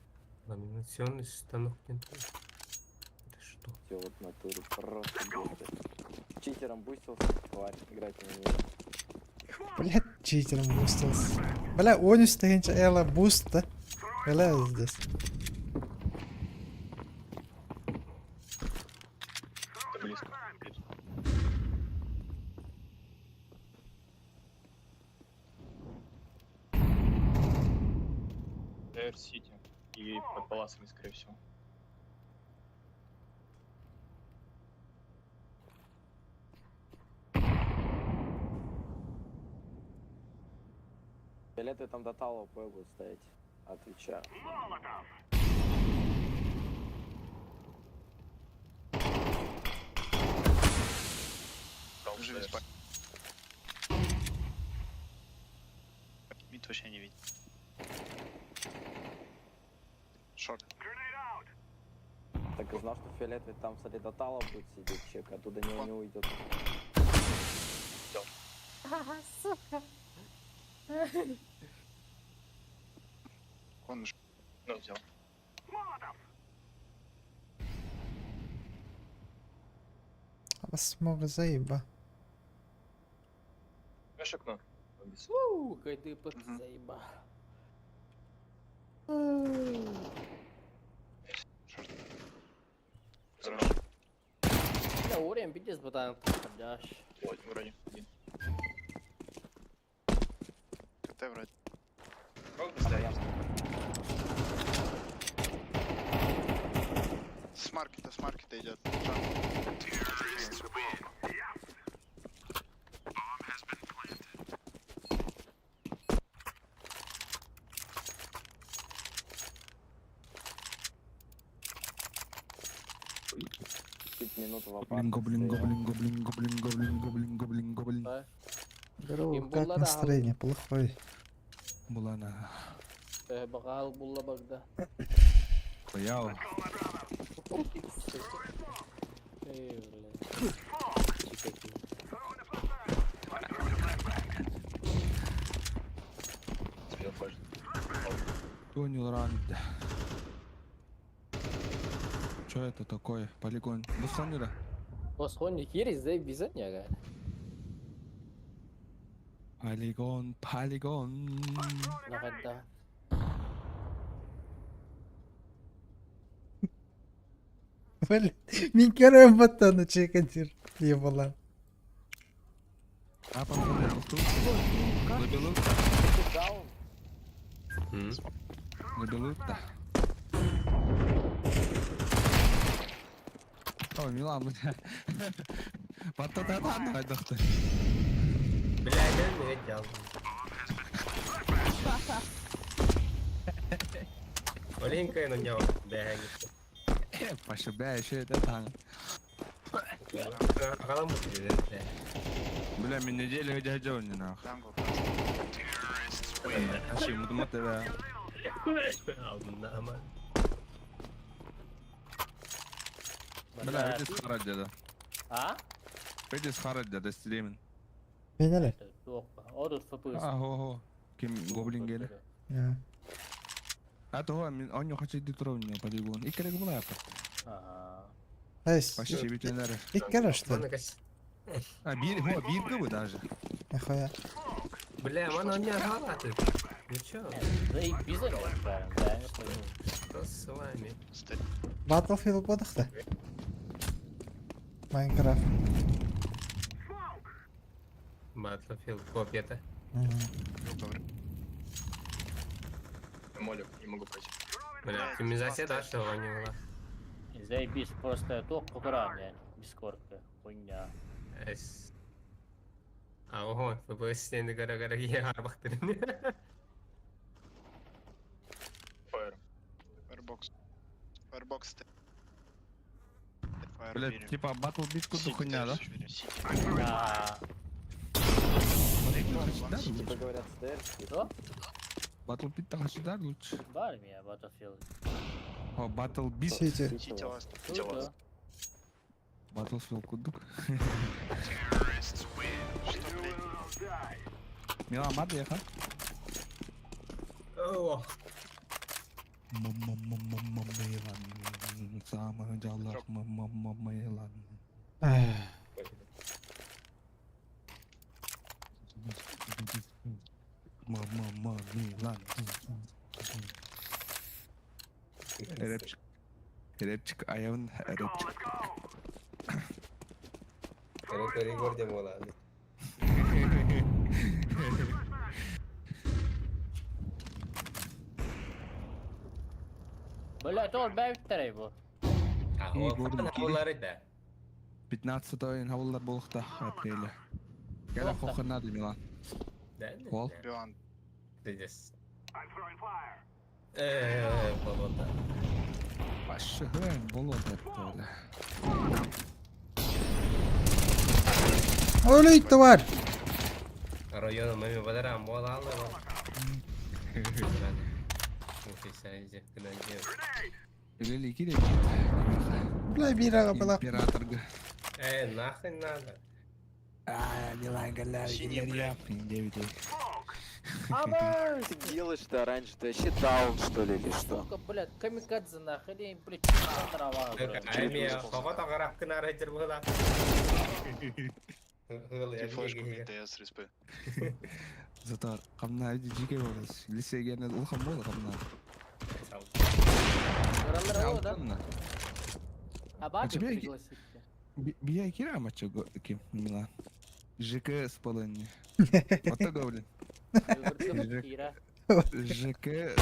Ламинационный станок не то. Это что? Все вот в натуре просто бустер. Читером бустился, тварь, играть не умеет. Блядь, читером бустился. Бля, он стоит, Эла буст, да? Эла здесь. Это близко. Эйр Сити. И под паласами, скорее всего. Фиолетовый там до талого П будет стоять. Отвечаю. Уже без Мид вообще не видит. Шорт. Так и знал, что фиолетовый там, кстати, до тала будет сидеть чек, оттуда не уйдет. Сука. Он ж Ну, взял. Смог заеба. Знаешь окно? Уу, какой ты заеба. Хорош. Бля, уровень пиздец, братан, подходящ. Ой, вроде. Один. КТ вроде. С маркета идет. Чуть минуту в апарт Гоблин, стоял. гоблин, гоблин, гоблин, гоблин, гоблин, гоблин, гоблин. Здорово, Им как булла да. настроение? Плохое. Булана. Багал булла багда. Хуял. Эй, бля. Чикати. Успел флеш. Понял раунд. Что это такое? Полигон. Бусонера? Босхони хири зай бизаняга. Полигон, полигон. Накада. Блин, мен көрөм баттаны чекетир. Ебала. А, походу, тут. Лабилута. Ты даун? Лабилута. Ой, Милан, бля. Баттата доктор. Бля, я не видел. Маленькая на него бегает. Паша, бля, еще это там. Агалам будет, бля. Бля, мен неделю дядя не нах. Джангл. Ащи, мудумата, бля. Алдында аман. Бля, видишь, хара деда. А? Видишь, хара деда, стримин. Менелер. Туох. Одут ФПС. А, хо-хо. Ким гоблин геле. Я. А то мин оньо хочу дитровню полигон. И керек була апа. Ага. Эс. Почти ветеринары. Иккер что ли? А, бир, хо, бир бы даже. Нахуя. Бля, мана не галаты. Ну чё? Заебись, правильно, да, не понял. Что с вами? Battlefield бодохта. Майнкрафт. Battlefield копия-то. Молик, не могу пройти. Бля, оптимизация да, что не была. Заебись, просто туох кукуран, Дискордка, хуйня. Эс. А, ого, ФПС сені гара-гара ге арбақтырын. Фаер. Фаербокс. Фаербокс. Фаер Бля, типа батл бит куду хуйня, да? Да. Типа говорят, стейр. Что? Батл бит так сюда лучше. Бар меня, Battlefield. О, Battle Beat. Сити. Сити ласт. Сити ласт. Battlefield кудук. Что, блядь? Мила мад яха. Ох. Милан. Самый жалах Милан. Милан. Рэпчик. Рэпчик, айон, рэпчик. Көрі көрдем олады. Бля, то бәйттер бу. А, ол олары да. 15 хаваллар болықта апреля. Кәлі қоқынады Милан. Да? Ол. Билан. Здесь. Э, болота. Башы, болота это. Өлей, тварь! Районом эми бадарам бола алды. Или кире. Бля, бирага была. Императорга. Э, нахрен надо. А, Милан Галяри, Синий, блядь. 9. Что ты делаешь-то раньше? Ты вообще даун, что ли, или что? Сука, блядь, камикадзе нахуй, или, блядь, дрова, блядь. Эми хогот агарап кынар хетер була. Ты флешку мне ДС респы. Зато камна иди жике болос. Лисегене улхан бол камна. Раллар, да? А бабе тебе- пригласить? Бия кира мачо ким Милан. ЖК спалынни. Вот так гоблин. Кира. ЖК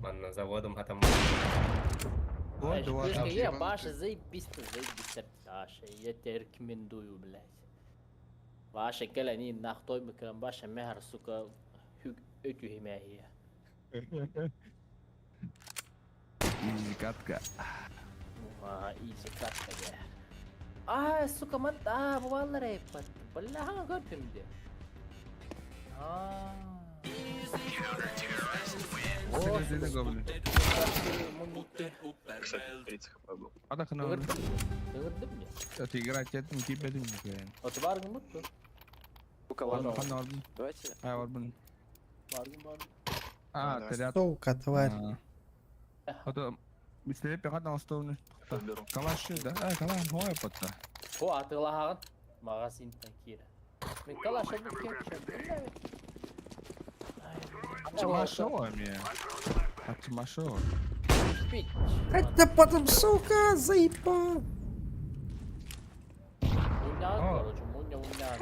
Манна заводом хатам. Вот два Слушай, там. я Баша, заебись ты, заебись Саша, я тебе рекомендую, блядь. Ваша кэлэн нахтой бэкрэн Баша мэхэр, сука, өтү химэхия. Изи катка. Ага, изи катка, я. А, сука, ман, а, бывало рэпат. Бля, көрдүм де. А. О, Сен гоблин. Кстати, 30 хп был. Ада хана. Ыгырдым мне. Это играть это не тебе дим. Вот баргым мутtu. Сука, ладно. Хана орбун. Давайте. А орбун. Баргым баргым. А, Давай. терят. Сука, тварь. Ото бистере пехат на остовны. Беру. Калаш да? А, калаш хой потта. О, атыгылаһагын. Магазинтан кира. Мен калаш алып кетчү. Чмашо ми. А чмашо. Пить. Это потом, сука, заебал. Мунян, короче, муня, мунян.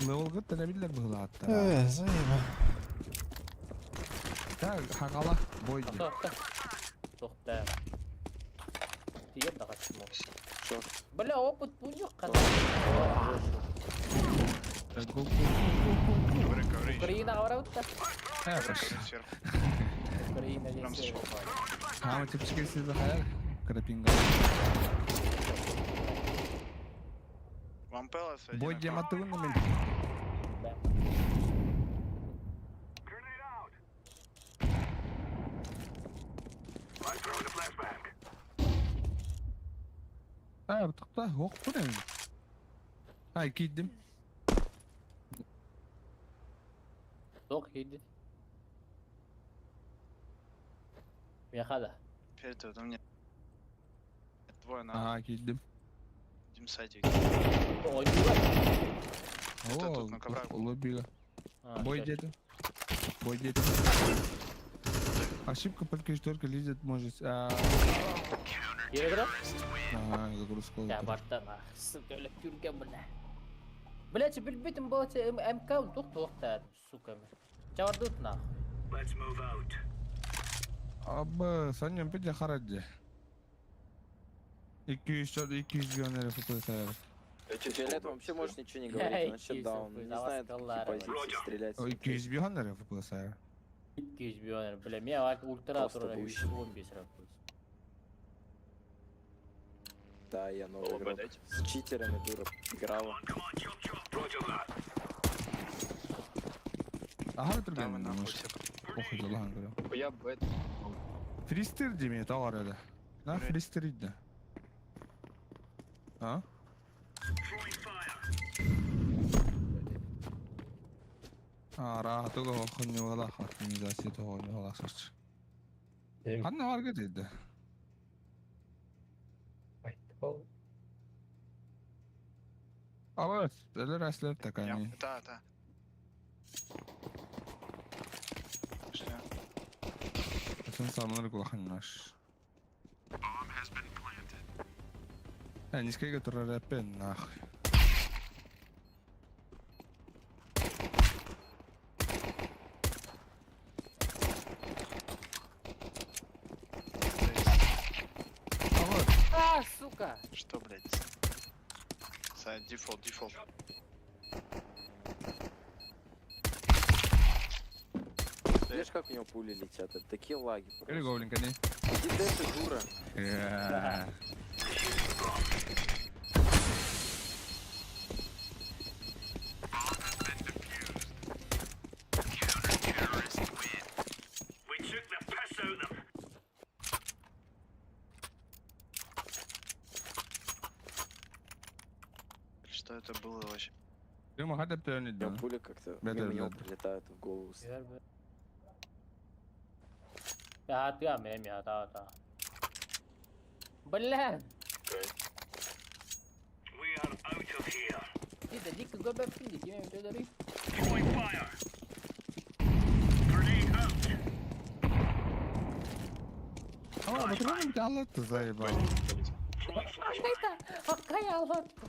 Левел гыт телебилер быгылатта. Э, заебал. Так, хагала бойди. Тохта. Тиер да качмо. Шо? Бля, опыт пуньо кана. Го го го го. Ковры, ковры. Украина барабытта. Э, Ковры сверху. Украина Прям здесь. зашел. Хама чепчик си захаяр. Крапинга. Вам пэлас один. Бойди матугун мен. Да. Artık da yok bu ne? Hay giydim. Туох киирдит? Миэхэ да. Перед у меня двое на Aha giydim. Дим сайте. Оонньуулар. Это О, тут на коврах. Лобига. А, Бой всё. где-то. Бой где-то. Ошибка только только лезет может. А, Киирэ турар? Ага, загрузка. Я барта нах, сука, өлөк бля. Блять, билбитим болча МК туох туохтаар, сука. Чавардут нахуй. Let's move out. Абы, саньям пиде хараджи. 200 200 milyon lira futbol sayarız. Фиолет вообще может ничего не говорить, он вообще даун. Не знает, какие позиции стрелять. O 200 milyon lira futbol sayar. 200 milyon бля, мен ультра Просто турар bullshit. 115 раз. Да, я новый игрок. С читерами, дура, играла. Aha Да, вы bitirgen нахуй demiş. все. Похуй Allah'ın göre. Я Б. Freester demeye ta var öyle. Na Freester idi. Ha? А, rahatlıkla okunuyorlar, optimizatsiya oynuyorlar saç. Anne var dedi. Ama evet, öyle rastlar Я- takani. Да, да. Что? Sen salmaları kullanlar. Я не скажу, который рэпен, нахуй. А вот, А, сука! Что, блядь? Сайт, дефолт, дефолт. Видишь, как у него пули летят? Это такие лаги или просто. гоблин, конечно. Иди дальше, дура. Yeah. We took the piss out of them. Что это было вообще? Benim hadi У önüydü. него пули как-то Бля, мимо да, него да. прилетают в голову. Я ты мен я да да. Бля, We are out of here. ти да дик го бе пинди, ти ме дари. Throwing fire. Grenade out. Ama batırmanın bir anlattı zayıf. Throwing flashbang. Какая лодка?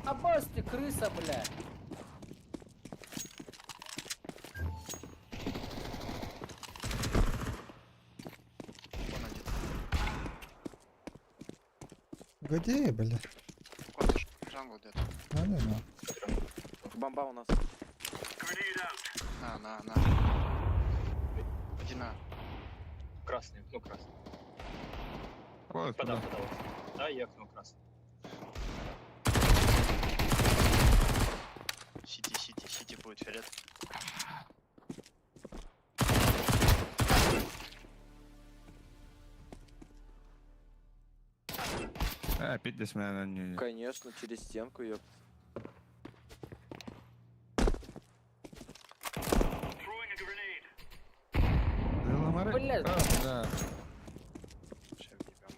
Аббас ты крыса, бля. Вон один. Где, бля? Контр. Jungle где-то. Ну, ну, ну. Бомба у нас. Grenade out. На, на, на. Один на. Красный, окно красный. Вот, Подал, да. подал. Да, и окно красное. Сити, сити, сити будет фиолет. Опять здесь меня не. Конечно, через стенку, ёпт. Throwing a grenade. Бля. Да. Ща въебем.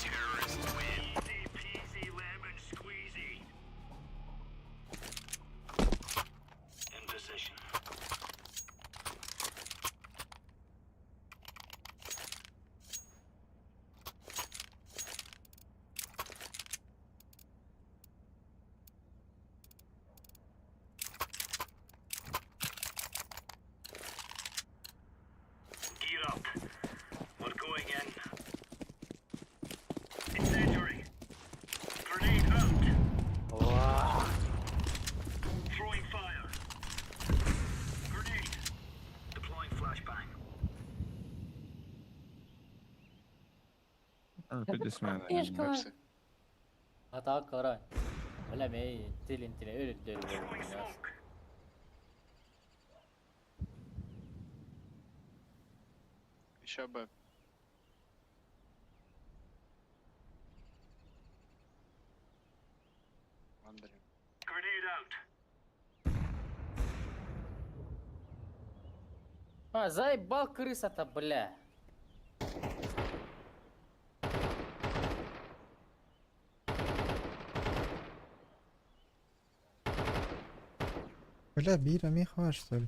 Easy peasy lemon squeezy. In position. Gear up. We're going in. Incendiary. Grenade out. Throwing fire. Grenade. Deploying flashbang. Опять здесь меня. Пепси. Ата кара. Бля, мен тилин тилин өлүттөр. Throwing smoke. Еще Б. Андрей. А, заебал крыса-то, бля. Бля, биир эмиэ хаар что ли?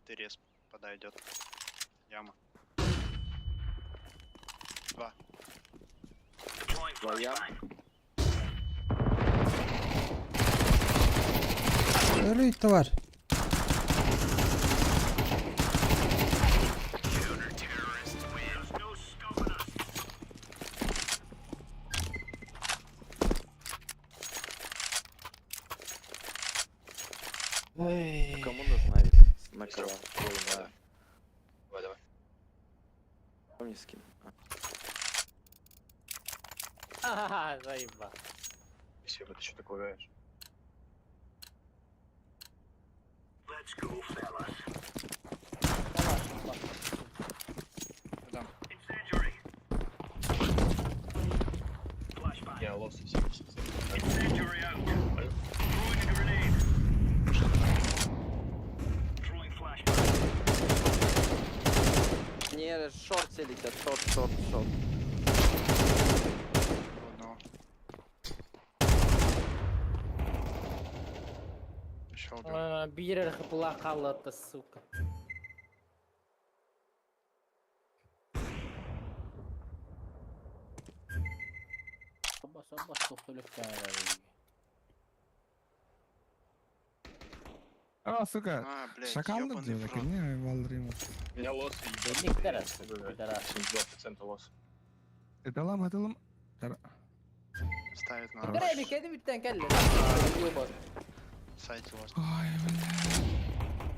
Ты рез подойдет. Яма. Два. Твоя. Өлүй бар. Ой. Кому нужна ведь? На кого? Ой, да. Давай, давай. Мне скин. Ха-ха-ха, заебал. Спасибо, ты что такое говоришь? Да. Я лос 77. Не, шорт все летят, шорт, шорт, шорт. Одного. Еще убил. А, Биир хапла халата, сука. Оба, оба, А, сука, А, блядь, шакалдыр ёбаный диyor в рот. bakın ne valdırayım. У меня лос Бенник тарас, пидорас. 72% лос. Edelim edelim. Ставит на Бля, кеди биттен келли. Ёба. сайте лос. Ой, бля.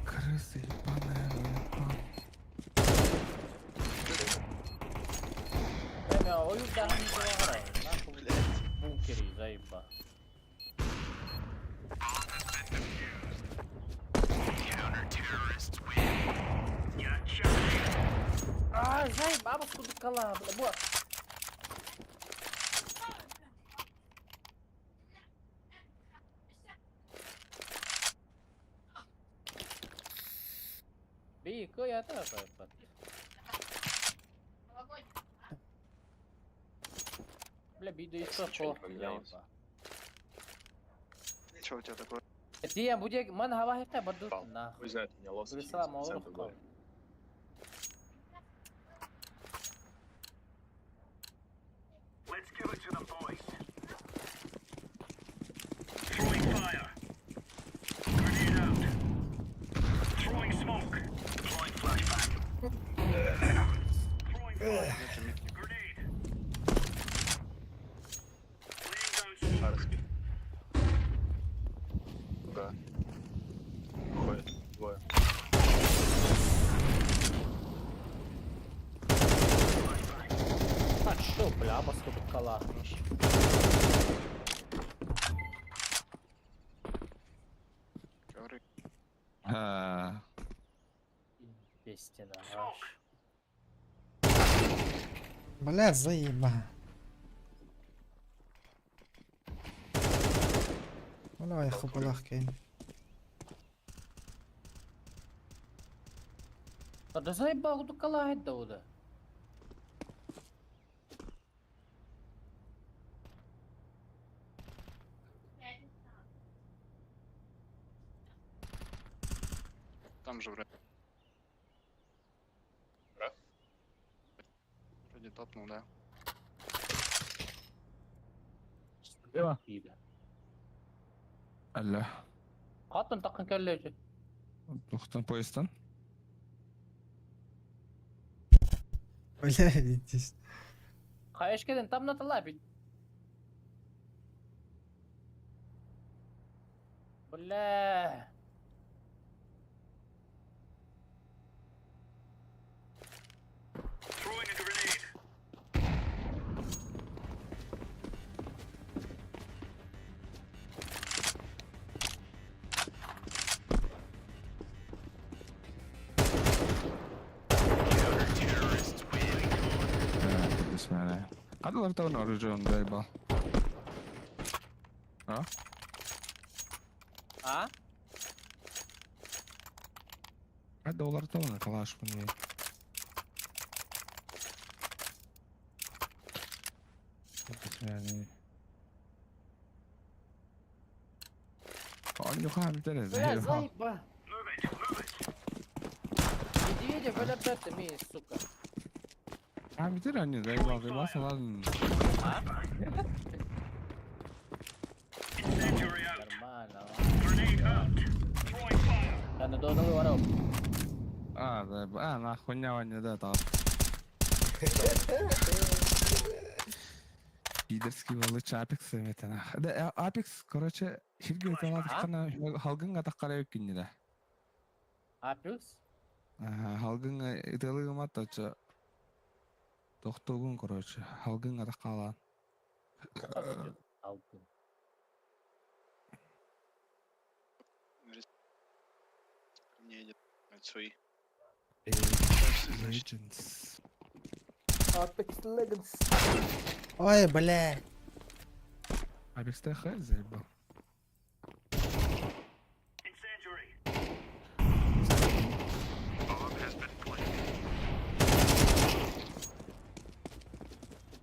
Крысы ебаная, бля. Бля, oyun daha Нахуй бункери, заеба. А, заеба, бабушку дукала, бля, вот. Би, кое это, Бля, биду еще Ничего не поменялось. Че у тебя такое? Тия, будет, ман хава хекта баду Пал. нахуй. Хуй знает, у меня лос Прислала 70% Мауру были. Нету мид. Арский. Да. Ходят двое. А чё, бля, баску дукала. Ковры. Ha. Пестина. Бля, заеба. Вала хапалах кейн. Да заебал дукала это да. Там же вроде. Раф? Вроде топнул, да. Eyvah. Allah. Хатын такын келлечи. Тухтан поезддан. Бля, иди. Хаешкеден там на талапить. Бля. Хадалар тавна оружие заебал. А? А? Хадалар тавна калаш мне. Бля, заеба. Медведя, бля, это ми, сука. А, метер они заебал, заебался, ладно. А? Нормально. Да, на доналы воров. А, заебал. А, нахуй не да, там. Пидорский волыч Апекс это нах. Да, Апекс, короче, хирге таладыктана халгынга таккара өккүннү да. А плюс? Ага, халгынга ытылыгыма точо. Тохтогун, короче, халгынга таккала. Алтын. Ко мне едет. Свои. Legends. Apex Legends. Ой, бля. Апекс ТХ заебал.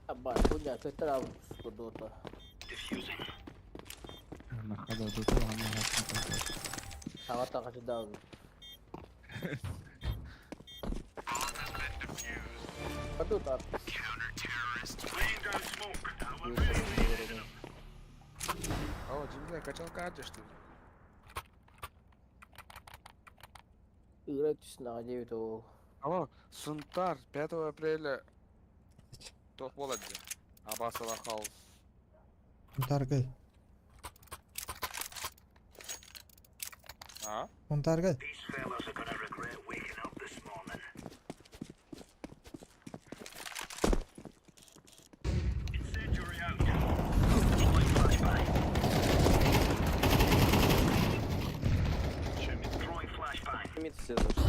Аба, хуйня, ты траву, сука, дота. Нахада тут ладно. Сава ожидал. Пойду так. О, Джимзай, качал карты, что ли? Играть на 9 ол. Алло, Сунтар, 5 апреля. Тох болады. Абасала хаус. Унтаргай. А? Унтаргай. Мид все зашли.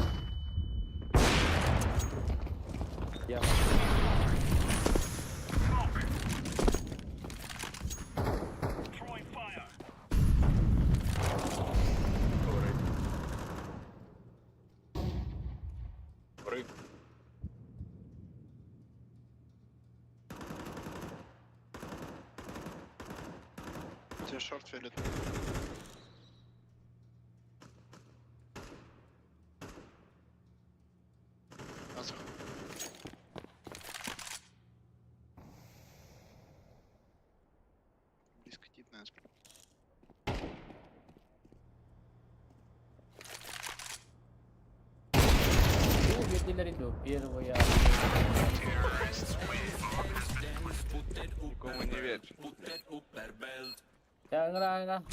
Я Тебе шорт велит. Азах. Близко тип, наверное, Ну, первая. Никому не верь. Нормально.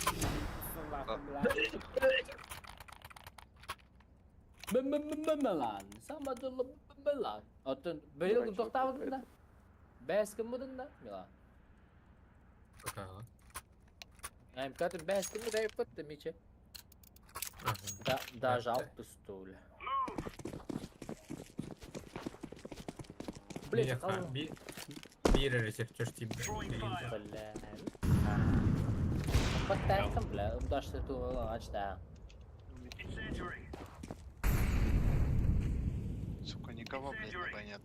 Мелан. Сама дулла Мелан. Оттон быйыл токтабыдын да. Бәс ким будын да, Милан. Ага. Айм каты бәс ким да yıpıttı миче. Ага. Да, даже алты стул. Блин, Бир ресерчер тип. Бля. Подтайкам, бля, удашься ту ачта. Сука, никого, блядь, на Б нет.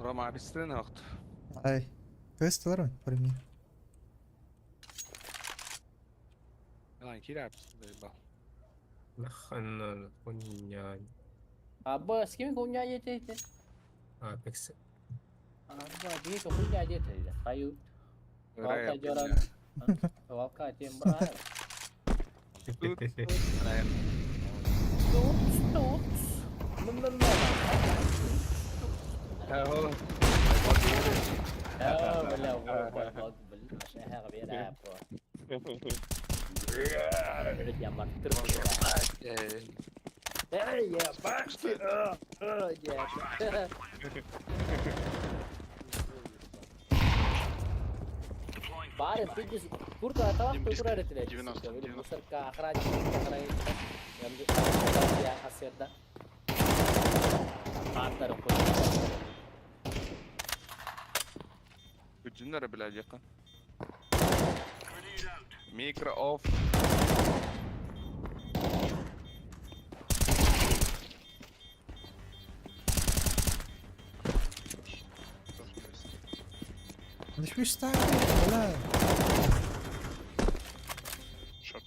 Рома, объясни нахуй. Ай. Квест второй, парми. Милан, киря заебал. Нахана хуйня. Аба, с кем хуйня едете? Апекс. Аба, где хуйня едете? Хаю. Волка деран. Волка тем брат. Тут, тут. Бля, вот, вот, блин, Эй, ебать! Нет. Барин, ты здесь куртка аталах Дим, близко. турар этилер. 90, 90. Мусорка охранник, охранник. Я хасерда. Аттары қойды. Күтүннәре белә якын. Микро офф. Düşmüş tane. Бля. Шорт.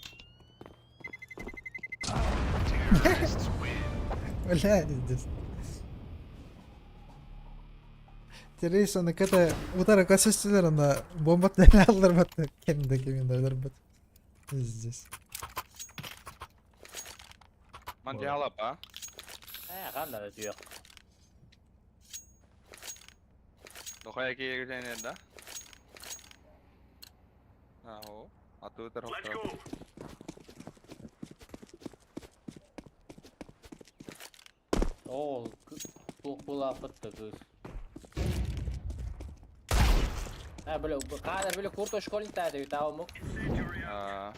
Бля, здесь. Террорist ката утара көсөстүлөр анда бомба алдырбатты. Кемде кемде алдырбат. Здесь. Мантиала па. Ә, қандай да түйек. Дохая киергенер да. Аһо. Ату Let's go. Ол, туқ була фытты кыз. Ә, бля, қадыр бля курто школьник та дейт, ау мук. А,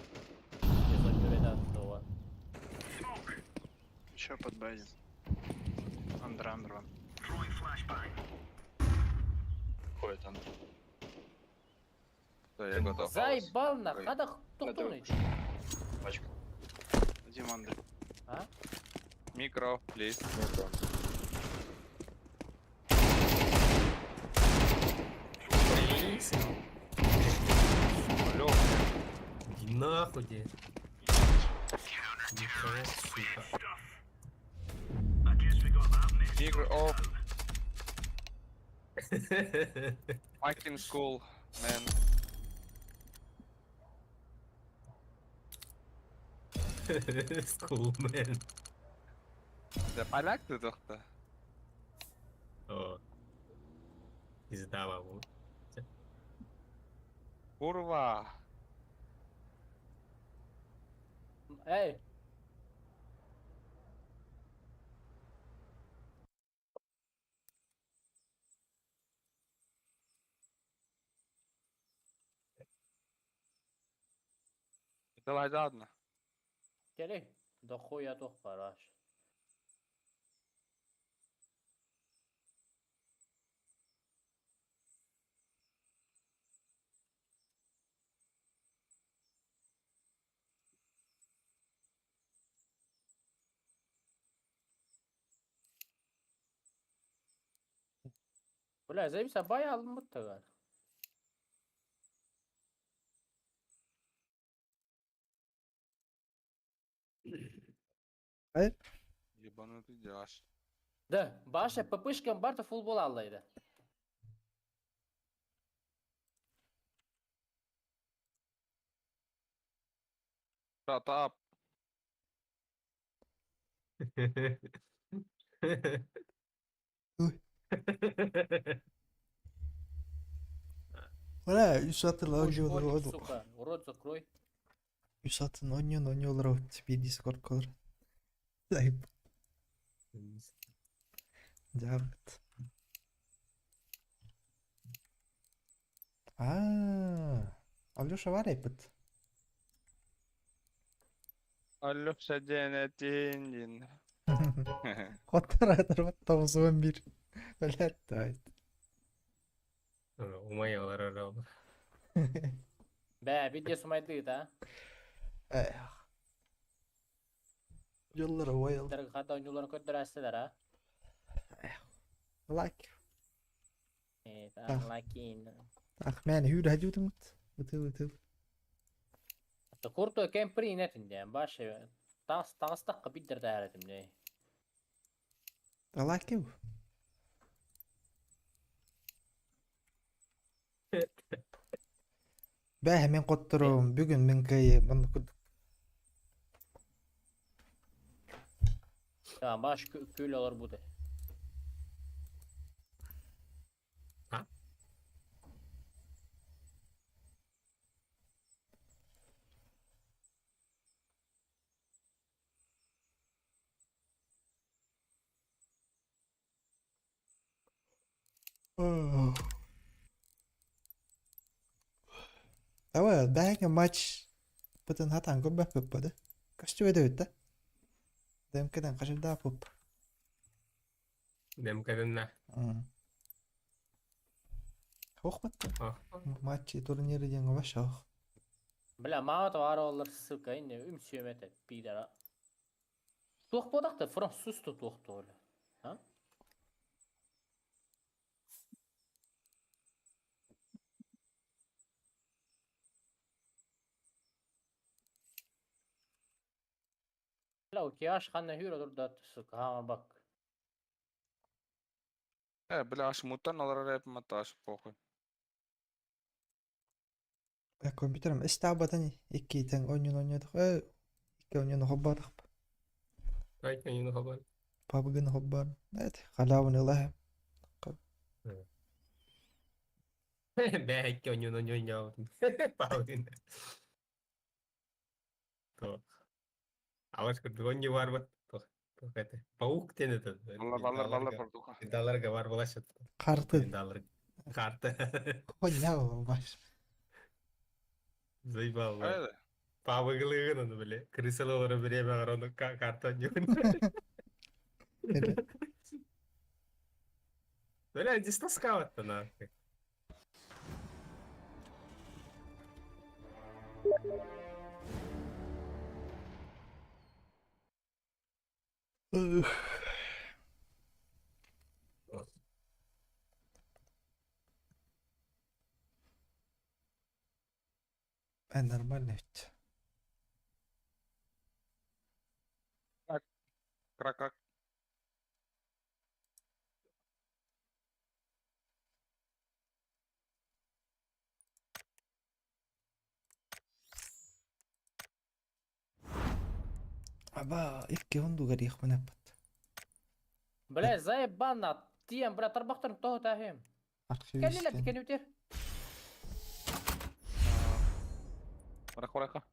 Еще под базин. Андер, андер ван. Throwing flashbang. Ходит андер. да, я готов. Заебал на, қада тоқтоны. Пачка. Дим андер. А? Микро, плиз. Алло, Иди нахуй, де. Никого, сука. I guess we got that mess. микро офф. Fucking school, man. School, man. Да поляк ты тохта. О. Пизда бабу. Курва. Эй, Давай ладно. келе. Дохуя тоқ бараш. Бля, заебись, абай алынмыт тагар. Ебанутый дяш. Да, баша ППшкам барта футбол аллайды. Shut up. Ой. Бля, үс атын Ой, ойнолор школьник, сука, рот закрой. Үс атын ойнолор bir Discord колор. Заеб. Жабыт. А, Алёша var епит. Алёша день один день. Хоттар атырбат 9-11. Блядь, давай. Умай олар орал. Бә, видео сумайды да. Эх. Yollara bayıl. Хата ойнуларын көттөрәсілер, а? Лайк. Э, Ах. лакин. Ах, мен hur hadi utumut. Utıl utıl. Курто кемпри нетинде, башы тас тастаққа биддер дәретимде. Лайк ев. Бә, мен котторум. Бүгүн мен кай мын Tamam, баш күл олар буде. А? Давай, бэһэҥҥэ матч бытын хатаан көрбөппүт да. Көстүбэт эбит да. ДМК-дан хачырдааппыт. ДМК-дан Ох батта. Матчи турниры диэн вообще ох. Бля, мама товар олар, сука, инне үмсүөм этэ, пидора. Туох буолахта, француз то туох туола. А? Бля, океаш ханна хүрө турдат, сука, ха бак. Бля, аш мутан олорор эп маташ похуй. Компьютерым истаабатын иккитен онньун онньуотах икки онньуну хоббатах. Айт онньуну хоббар. Пабыгын хоббар. Эт халавын ылаһ. Бээ икки онньуну онньуну Пабыгын. То. Алаш курдук онньу бар бат. Туох это. Паук тен это. Баллар баллар баллар бурдука. Далларга бар булашат. Карты. Даллар. Карта. Хуйня баш. Заебал. Айда. Пабыгылыгын оны биле. Крысалары время оны карта онньуун. Бля, здесь таскават-то нахуй. Э, нормально ведь. Крак крак. Аба, икки ондугар иехманаппат. Бля, заебана, тием, бля, тарбахтарым того тахим. Архивист. Кэллилэр кенүтер. Барах бараха.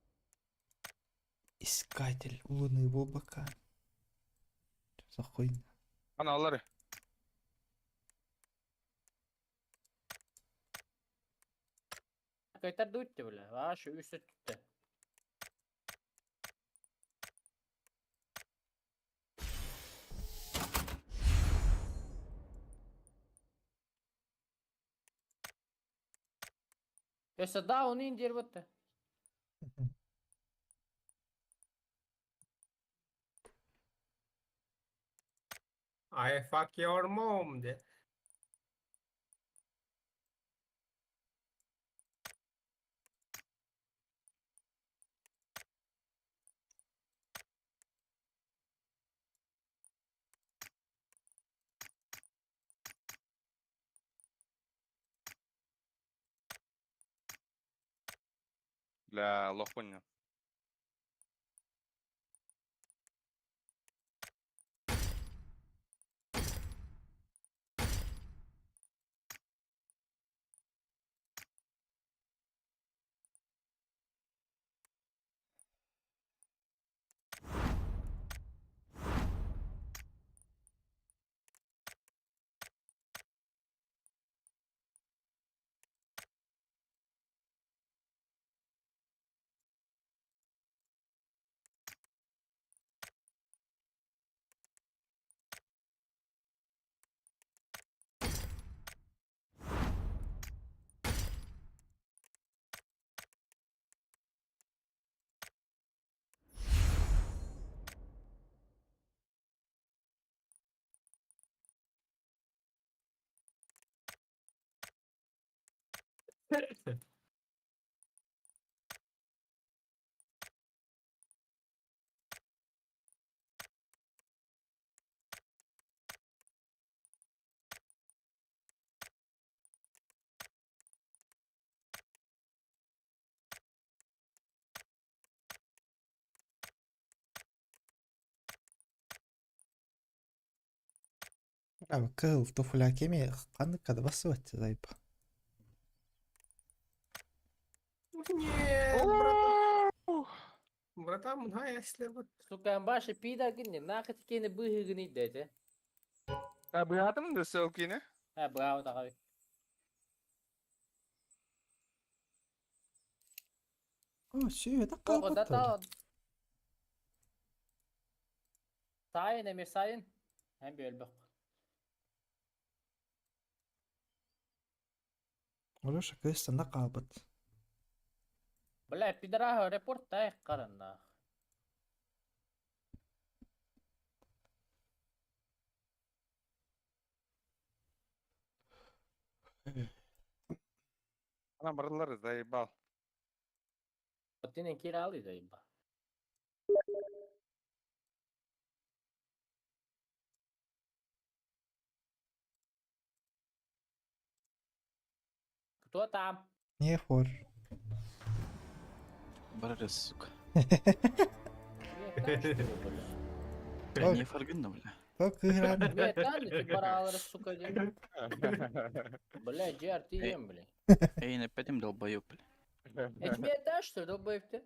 Искатель лунный бобака. Что за хуйня? Ана аллары. Кайтар дутте, бля. Ашы үсө түттэ. Өсө даун индир бутта. I fuck your mom de. Бля, лох понял. Кыл туфля кеме ханнык басыбат зайпа. Нет, братан. Братан, мына если вот. Сука, башы пидар гинне, нахыт кени быһыгын идете. Та быһатым да селкине. Э, браво таҕай. О, сүйе так Оҕо калбат. да Сайын эмир сайын. Hem бөлбөх. Алеша кыыс на калбат. Бля, пидораха репорт тай каранна. Ана барылар заебал. Оттинен киралы заеба. Кто там? Не хор. Барар, сука. Нет, там, что ли, бля? Бля, не фаргынна, бля. О, кыыран. Нет, там ли ты баралары, сука, дем? Бля, GRTM, бля. Эй, на пятым долбоёб, бля. Э, тебе это что ли, долбоеб ты?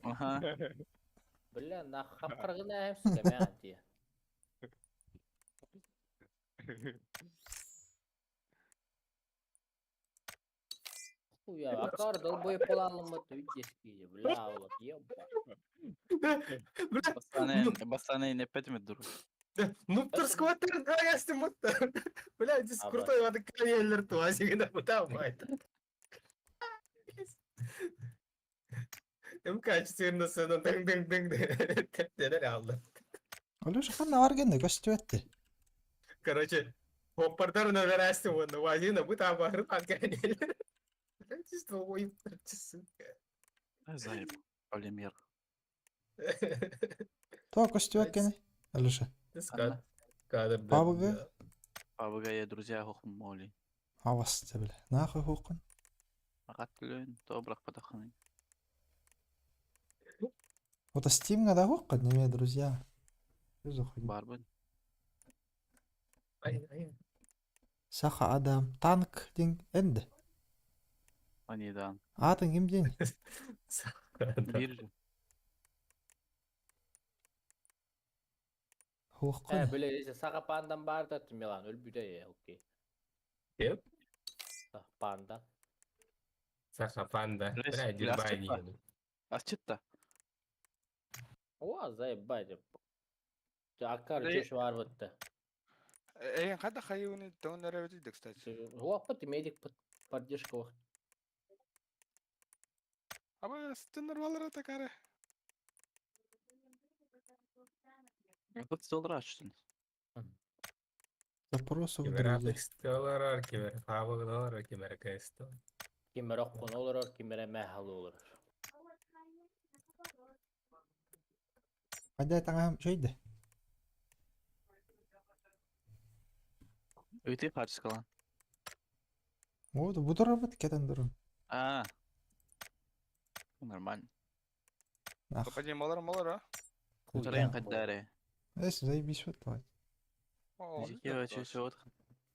Ага. Бля, на хапкаргына сука, мя ти. Хуя, акар долбоеб полалым это видески, бля, вот, еба. Бастаны, бастаны не пятым дур. Нуптер сквотер, да, я с ним Бля, здесь Аба. крутой воды карьер туазик, да, там, это. МК-14, дың дың дың тептерер алды. Алеша ханна варгенде көстүбэтти. Короче, Хоппардар наверасти вон, вазина, будто оборот отгоняли. Чисто, ой, сука. Заеб. Полимер. То көстүбэккени. Алеша. Скат. Кадр. Пабыгы? Пабыга я друзья хохмоли. Авасты бля. Нахуй хукун. Ағат то бірақ падаханы. Вот Steam да хуккан неме друзья. Заходи. Барбын. Ай, ай. Саха адам танк ден энди. Анидан. Атын ким ден? Биржа. Э, Хуккан. бля, если саха пандан бар да, ты Милан, өлбүдэ, э, окей. Кеп? Панда. Саха панда. Бля, Бля, бля, дербани. Асчытта. О, заебать. Акар Да чеш var бытты. Эй, қайда хайуны тоннер өтеді, кстати. Уақыт медик поддержка вақт. Аба, стеннер балары такары. Тут доллар ачтын. Запросы в Кемер друзья. Apex доллар, кемер Пабг доллар, кемер КС доллар. Кимер оққын олар, кимер мәхал олар. Қайда таңам шойды. Өте қарсы Вот буду работать кетен дурун. А. Нормально. Нах. Попадем малар малар, а? Жарайын қайдары. Эс заебись вот давай. О, Зеке вообще вот.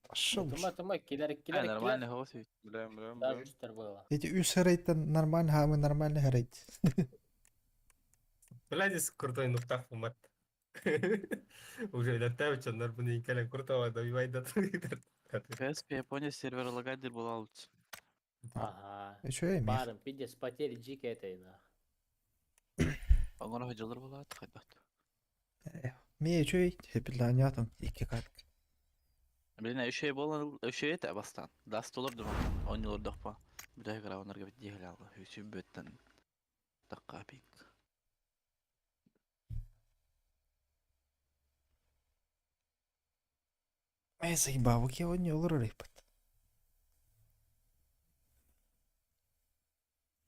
Пошел. Тума, тума, килер, килер, Нормально килер. голосует. Блям, блям, Даже блям. штыр было. Эти үс херейттен нормально, хамы нормально херейт. Бля, здесь крутой нуктах мат. Уже летают, нар бұны инкелен крутого добивай до КСП Япония сервер лагадер была лучше. Ага. Еще я мех. Барым, пиздец, потери джики этой, нах. Оңыр ходжалар была хайбат. Ме еще хепиланятым iki катк. Блин, еще и было, еще это бастан. Даст доллар дум. Он не лордох па. Бля, игра он аргабит дихлял. Үсү бөттен. Такка пик. Э, заебал, я не olur репот.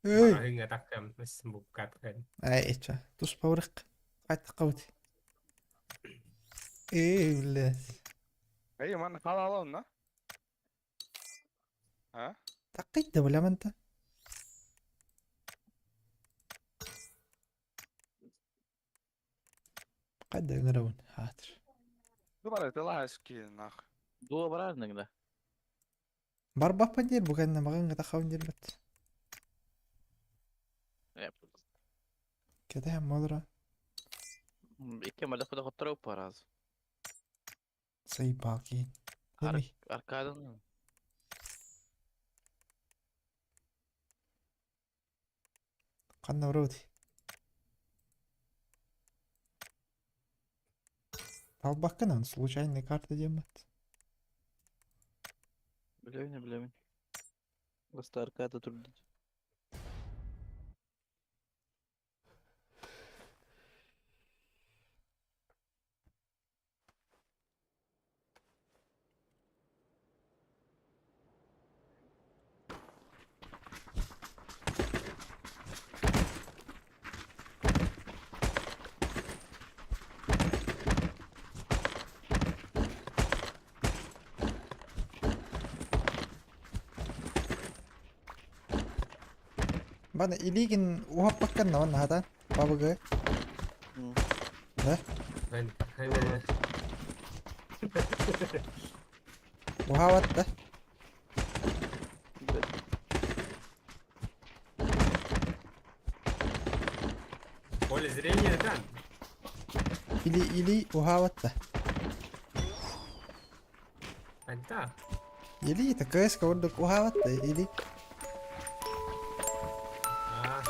Эй, Мағыңа таққам, бұққатқан. ай, эча, тус паурык. Кайт каут. Эй, блядь. Эй, ман қала алам, на? А? Таккайт да билемин та. Кайда өнөрөбүн. Хатыр. Дубар, это ласки, нах. Дуа барар нагда. Барбаппа дер буганна маганга тахабын дербет. Кете хам молора. Икки малах куда хоттара параз. Заебал киин. Ар Эми. аркадан. Ханна барабыт? Талбаккынан случайный карта диэммит. Билэбин, билэбин. Просто аркада турду. Бана илиигин уһаппаккын на онно хатаан. Бабыгы. Да? Мен, мен. Уһаабат да? Поле зрения да. Или или уһаабат да? Anta. Или такая курдук уһаабат да или А.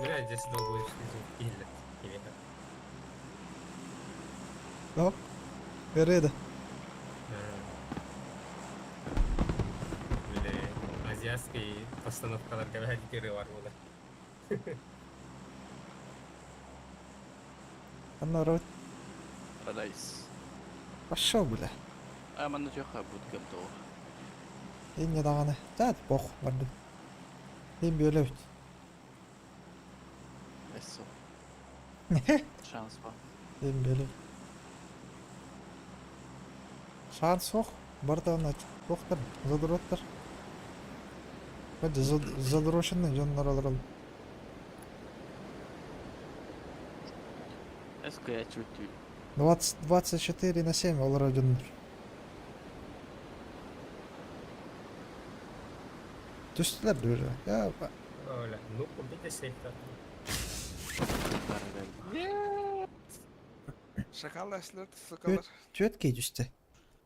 Бля, здесь долго звук или Оп. Ырыда. Бля, азиатский постановкаларга бәһәдикери бар була. Анна рот. Найс. Пошел, бля. А манна жаха буткам то. Инне даҕаны. Тат бох бардым. Дим бөлөбүт. Эссо. Шанс ба. Дим бөлөбүт. Шанс суох. Барда туохтар, задроттар. Бәдэ задроченный дьоннор олорол. Эско я чуть 20, 24 на 7 олорор дьоннор. Түстүлэр дуу Я Оля, ну убейте сейф Шакал эслер, сукалар. Түөт кей түстэ.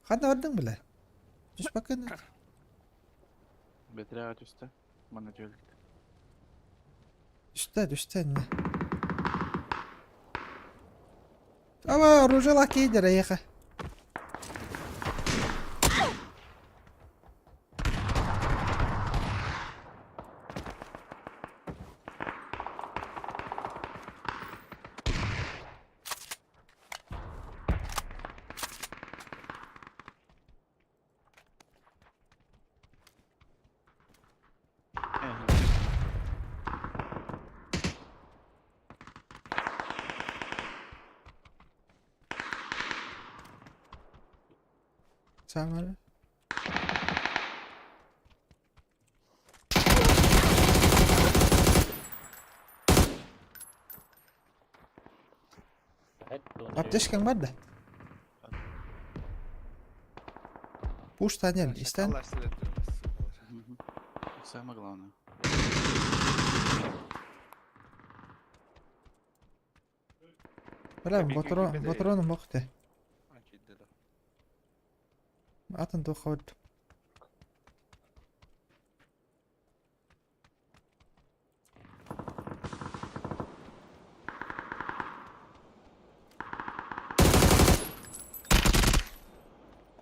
Ханна бардың бля? Түспэккин. Бетряга түстэ. Манна түөлт. Түстэ, түстэ инне. Ава, оружие кейдер эйиэхэ. Саҥара. Аптечкаҥ бар да? Пуш Таня, истэн. Самое главное. Бля, ботро, ботрону мохте. Атын туох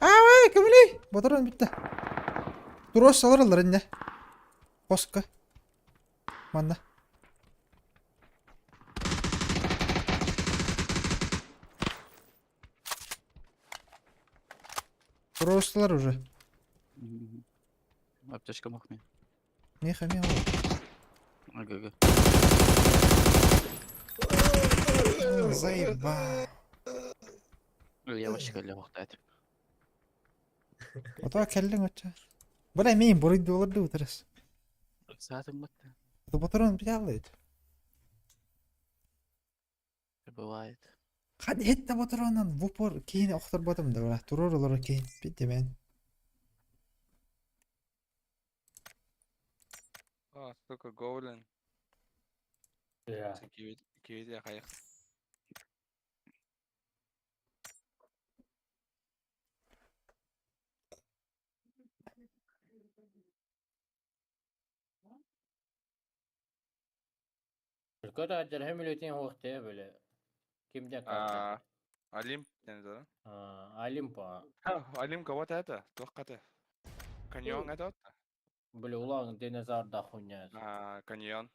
Аавай, көмүлүй! Ботурун бүттэ. Туруос олороллор иннэ. Хоско. Манна. Туруостулар уже. Аптечка мохми. Миэхэ эмиэ ол. Ага. Заеба. Я вообще кэллэ охтаат. Ото кэллиҥ оччо. Бля, миин буруйду олорду утарас. Саатым батта. Ботурун бүтэ Бывает. Хад хетте ботуруунан в упор киһини охторботум да бля. Туруор олорор киһин бит мен. А, сука, гоблин. Да. Киви хайах. Көтө дьэрһэм үлэтин хуохтая бөлө. Кимден А, Олимп, не знаю. Олимпа. Олимп кого-то это, туох это. Каньон это? Бля, улаан динозавр да хуйня. А, каньон.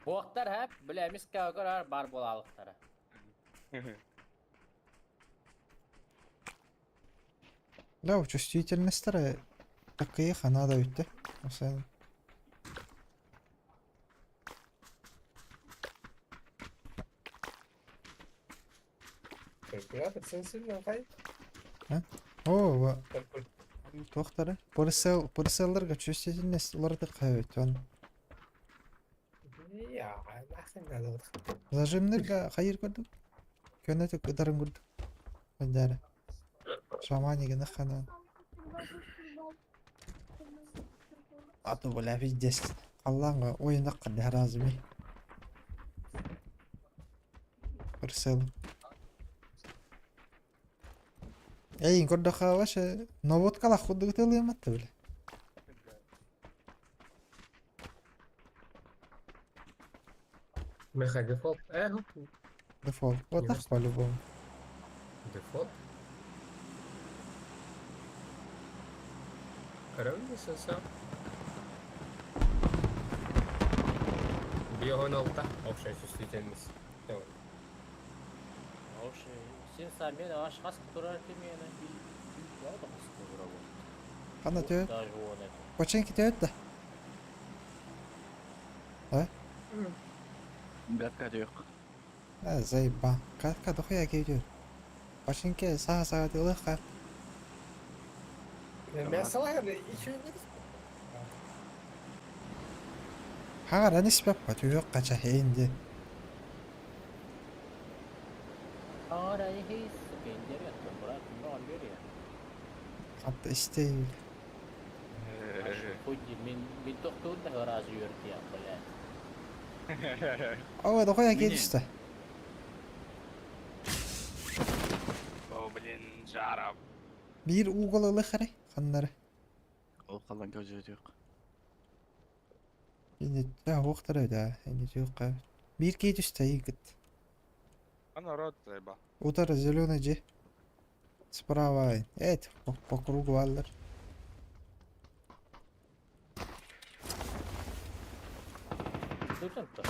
Буохтар хэп, бля, миска көрөр бар буолаалыктара. Да, чувствительностьтара такие ханада үтте. Осен. Калькулятор сенсорный хай. О, туохтара. Порсел, порселларга чувствительность уларда кайбыт. Он Я, нахрен надо. зажимнерга хайыр көрдүк. Көнөтүк ыдарын көрдүк. Өндәрі. Шаманигini ханан. А то бля пиздец. Аллаңга ойындак кандай разы ми. Порсел. Эй, көрдөхө ваше новодкала худдук тылыматты бля. Меха дефолт. Дефолт. Вот так по-любому. Дефолт. Короче, сенсор. Биогоналта. Общая чувствительность. Вообще, сен самен аш хас турар кемені. Кана төт. Даже он это. Починки төт да. А? Бятка жоқ. А, заеба. Катка дохуя кейдер. Починки сага сага тылыха. Мясо еще не Хагар ани спеп патүйөк кача хейинди. Ара хейс, кендер ятты, брат, много берия. Хатта истей. Худи, мен мен тоқтуын да разы өрті, блядь. Ава дохуя кейдишти. О, блин, жаром. Бир угол ылыхары ханнары. Ол қалан көзі жоқ. Инде та оқтар да, инде жоқ. Бир кейдишти игит. А народ заебал. Утар зеленый же. Справа. Эт, по, по кругу аллар. Тут то.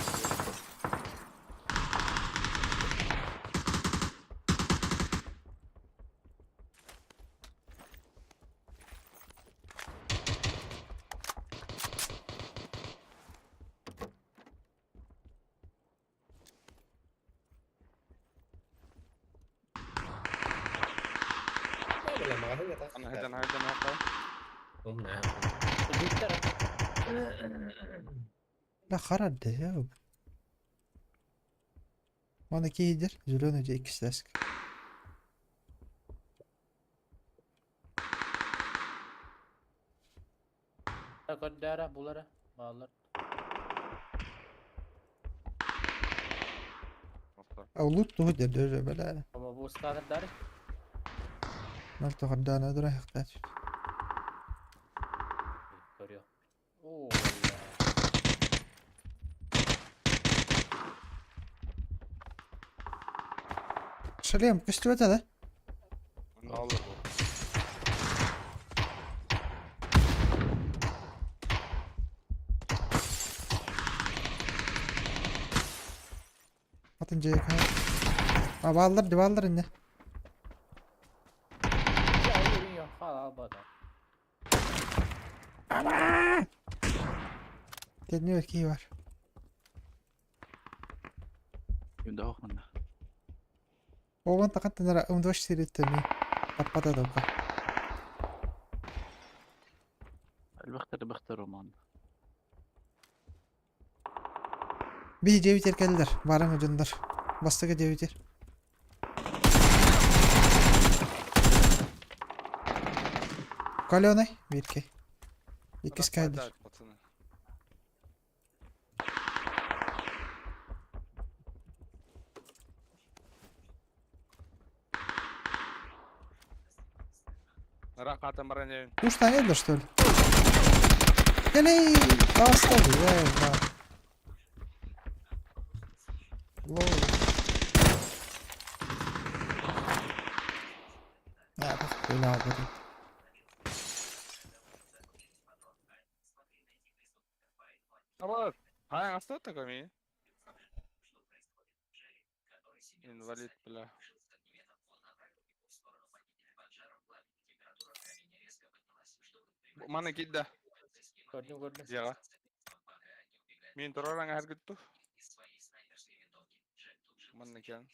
انا هيدا انا هيدا انا لا خرد جاوب. Мана кейдер зеленый же икс деск. Көддәрі, булары, балалар. А лут туһу дер бля. Ama bu сканердары Мальто хардана дра хактач. көрüyor. Oo. Шлем, көстүбөтө да? Ne oldu bu? Атын же А баллар, баллар инне. Ya ürün yok. Al al bana. Теннер ки бар. Юнда оқманда. Оған тақаттанара умдош сиреттеми. Таппата дока. Бахтар бахтар роман. Би жебитер келдер. Барың жындар. Бастыгы жебитер. Каленый, бирки. Иккис кайдыр. Нападают, пацаны. Рахатым бронею. Уж да, что ли? Келей, тастады, я, да. Лол. А, бля, будет. А а что такое ми? Инвалид, бля. Маны кидда. Көрдүм көрдүм. Яга. Мин тураран хәргүттү. Маны кен.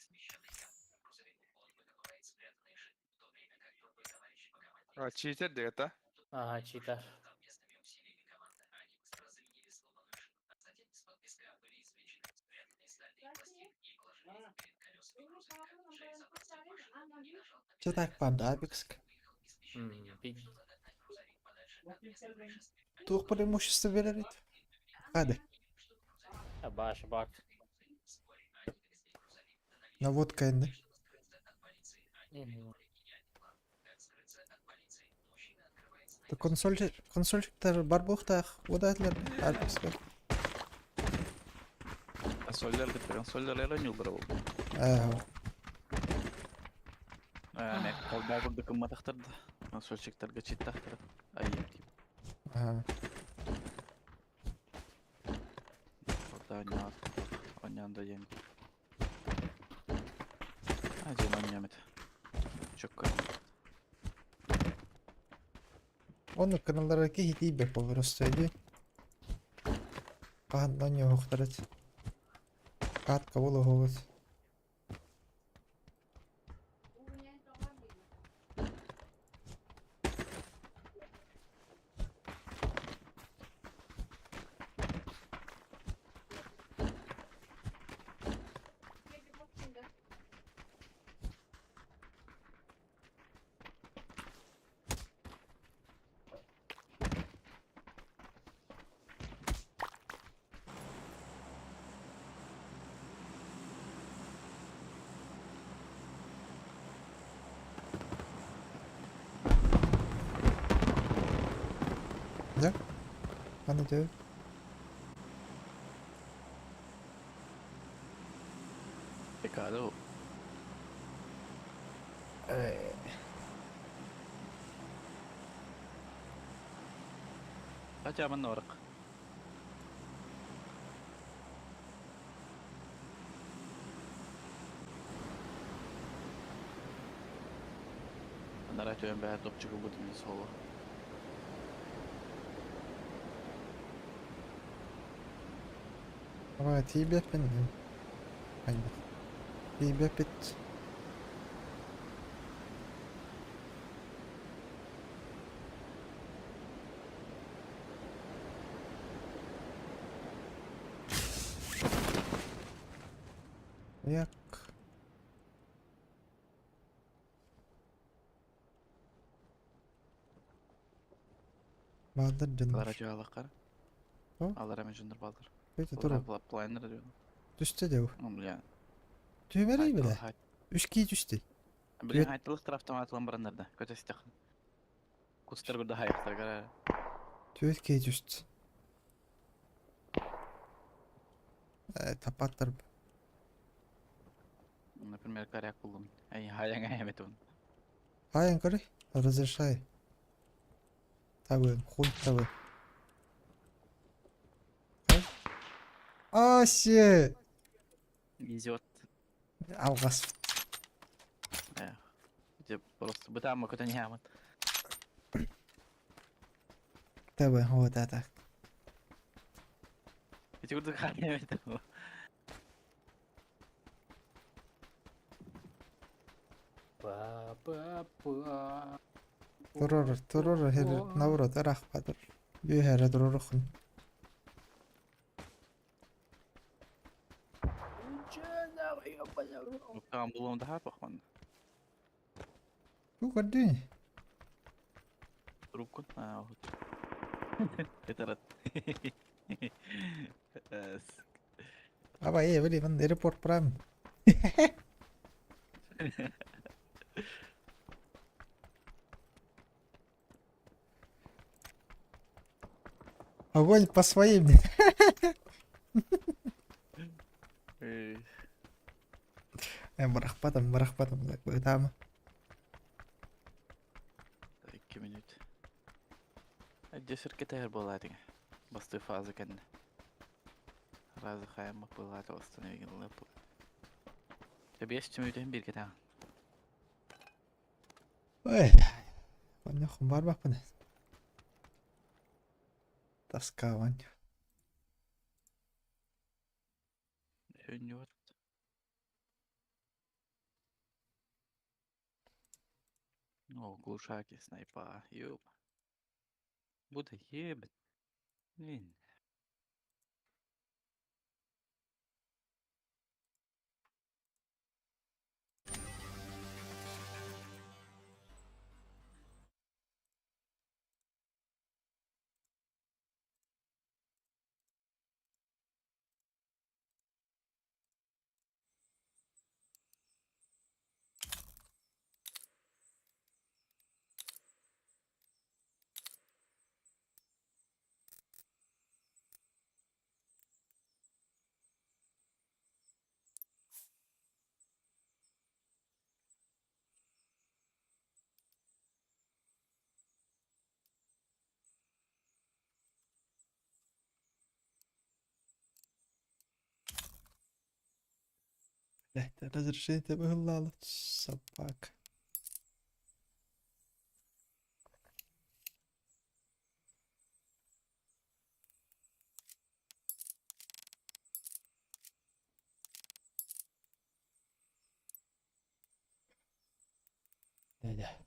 А, читер дегета. Ага, читер. Че так барды Апекск? Биг. Туох преимущество берер Хады. Баш бак. Наводка энди. Консоль консольчиктар бар буохтаах, удатлар Апекска. Консольдер деп консольдер оонньууллар ол. Ээ. Э, колда курдук кымматахтар да. Консольчиктарга читтахтар. Ай, тип. Ага. Колда оонньоот. Оонньоон да диэн. А, диэн оонньоомит. Чөккө. Оны кыналлара киһи тиийбэт просто иди. Хаһан оонньуохтарат. Катка буолуоҕут. Да? Аны дөө. Пекадо. Хотя бы норок. Анара төөн бэһэ топчугу бутун соло. Ама тиийбэппин. Айда. Тиийбэппит. Як. Баадыр Алара дьоннор. түһэ алаккар. О? Алара мен жоннор баалар. Өтө турар. Плайнер диэн. Түстэ дөө. Бля. Түһүмэрий билэ. Үс кии түстэ. Блин, айтылыктар автомат бараннар да. Көтөстөх. Кустар гурда хайыктар гара. Түөт кии түстэ. Э, тапаттар. Например, коряк булдум. Ай, хаяң аяметун. Хайын көрүй. Разрешай. Табы, хуй табы. Асе! Везет. Алгас. Эх. Где просто бытама көтөн ямат. Табы, вот это. Эти курдук хаяметун. Па-па-па. Турор, турор, хер, наоборот, арахпадыр. Юхера турорухун. Там булум да пахман. Бу көрдүн. Трубку? А, вот. Это рад. Аба, э, били, ман аэропорт прям. Огонь по своим. Э, барахпатам, барахпатам, там. 2 минут. Десерке тәһер була дигән. Басты фаза кәнне. Разы хайма була восстановить лэп. Тебе 5 минут бир кетә. Ой, Ваня хумбар бапын. Тоска, Ваня. Өнүт. О, глушаки, снайпа, ёп. Буду ебать. Блин. Блядь, разрешение выгнала. Собака. Да-да.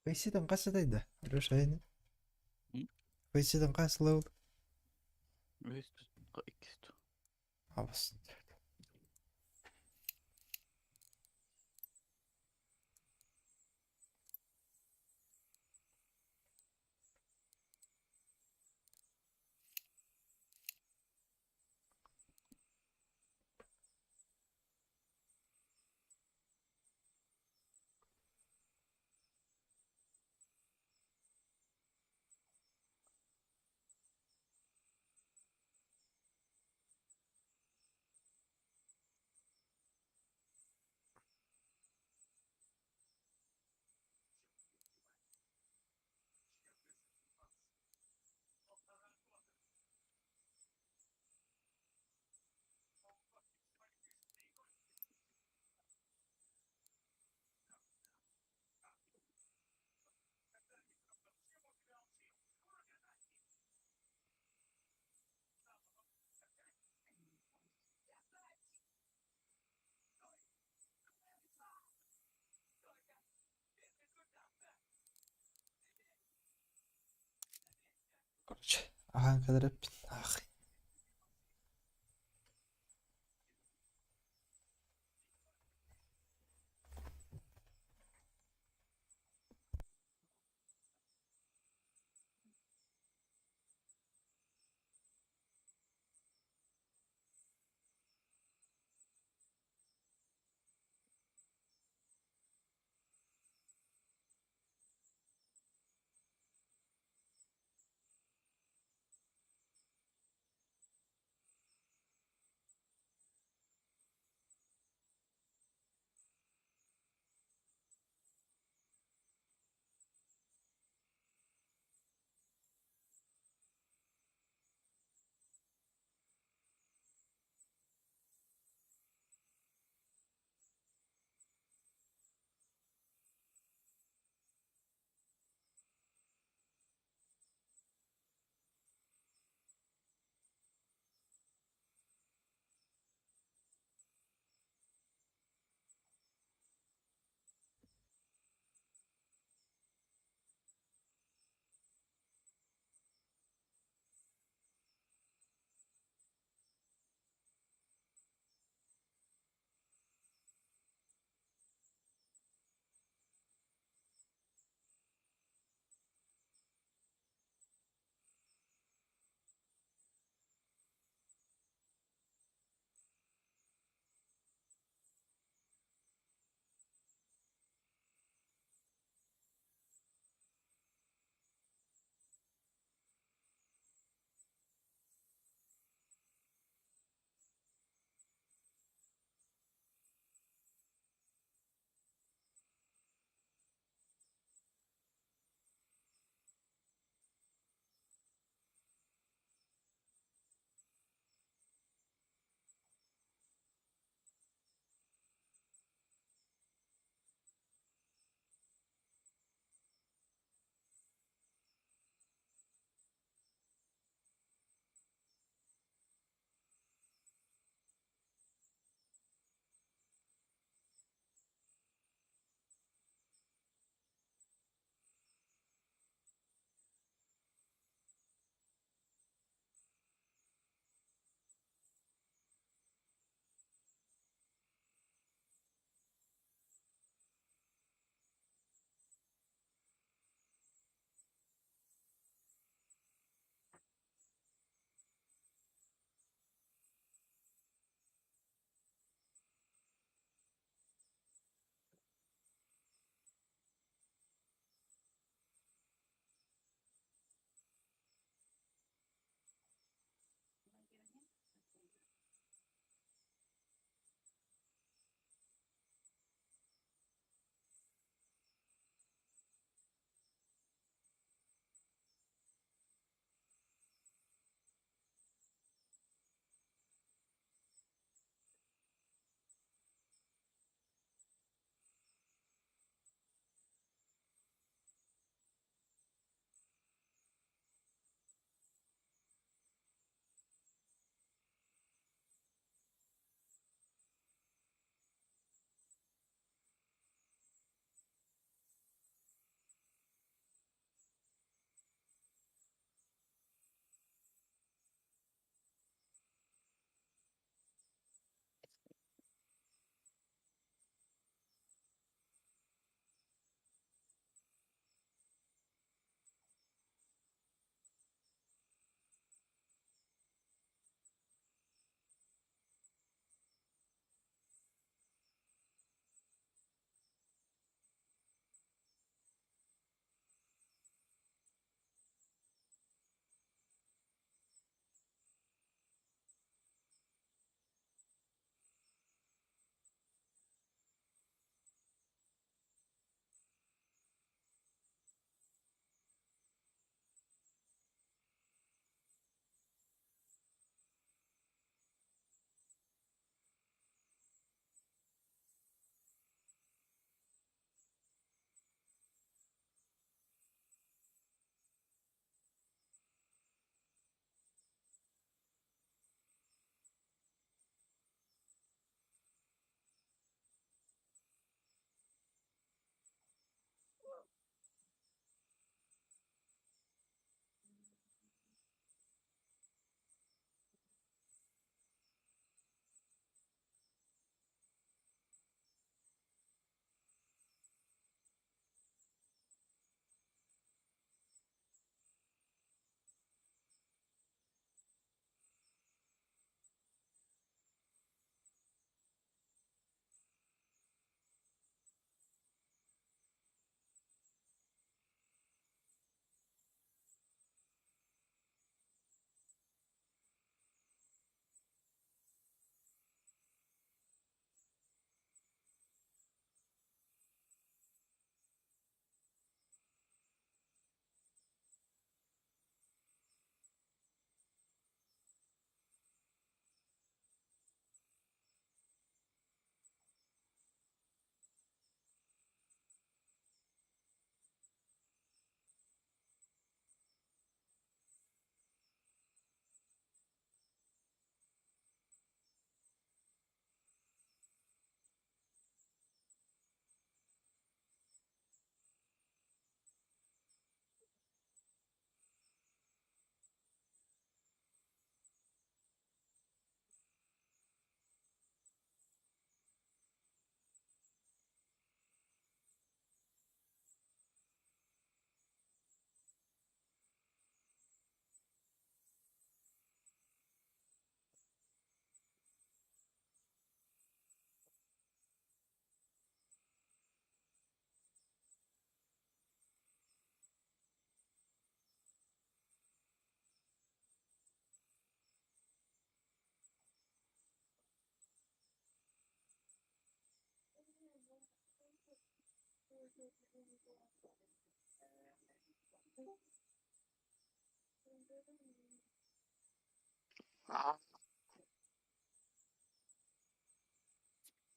Фейсиден қасыдайды? Алеша, айны. Фейсиден қасылы ол. Үс, икки. Абас. Короче, ахан кадырып. Ах.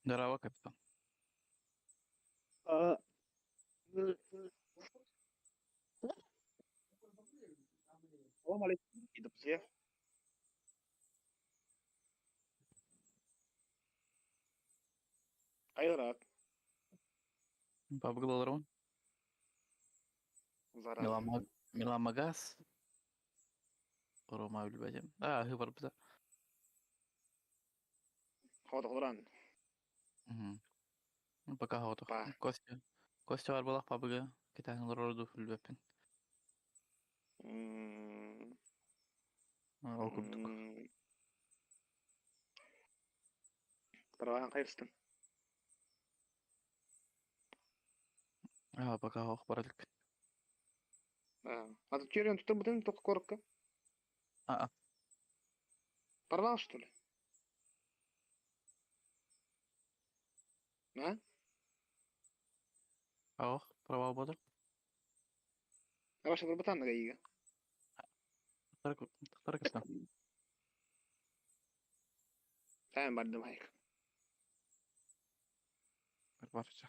Здорово, капитан. Пабглаларон. Миламагас. Рома үлбәдем. А, хыбар биза. Мгм. Пока готов. Костя. Костя бар балах пабыга. Китайның роду үлбәппин. Ол курдук. А, пока ох баралык. А ты черен тут будем только коротко. А, Порвал, что ли? А? Ох, провал бодыр. А ваша барбатан ига. Тахтар капитан. Тайм бардым хайк. Барча.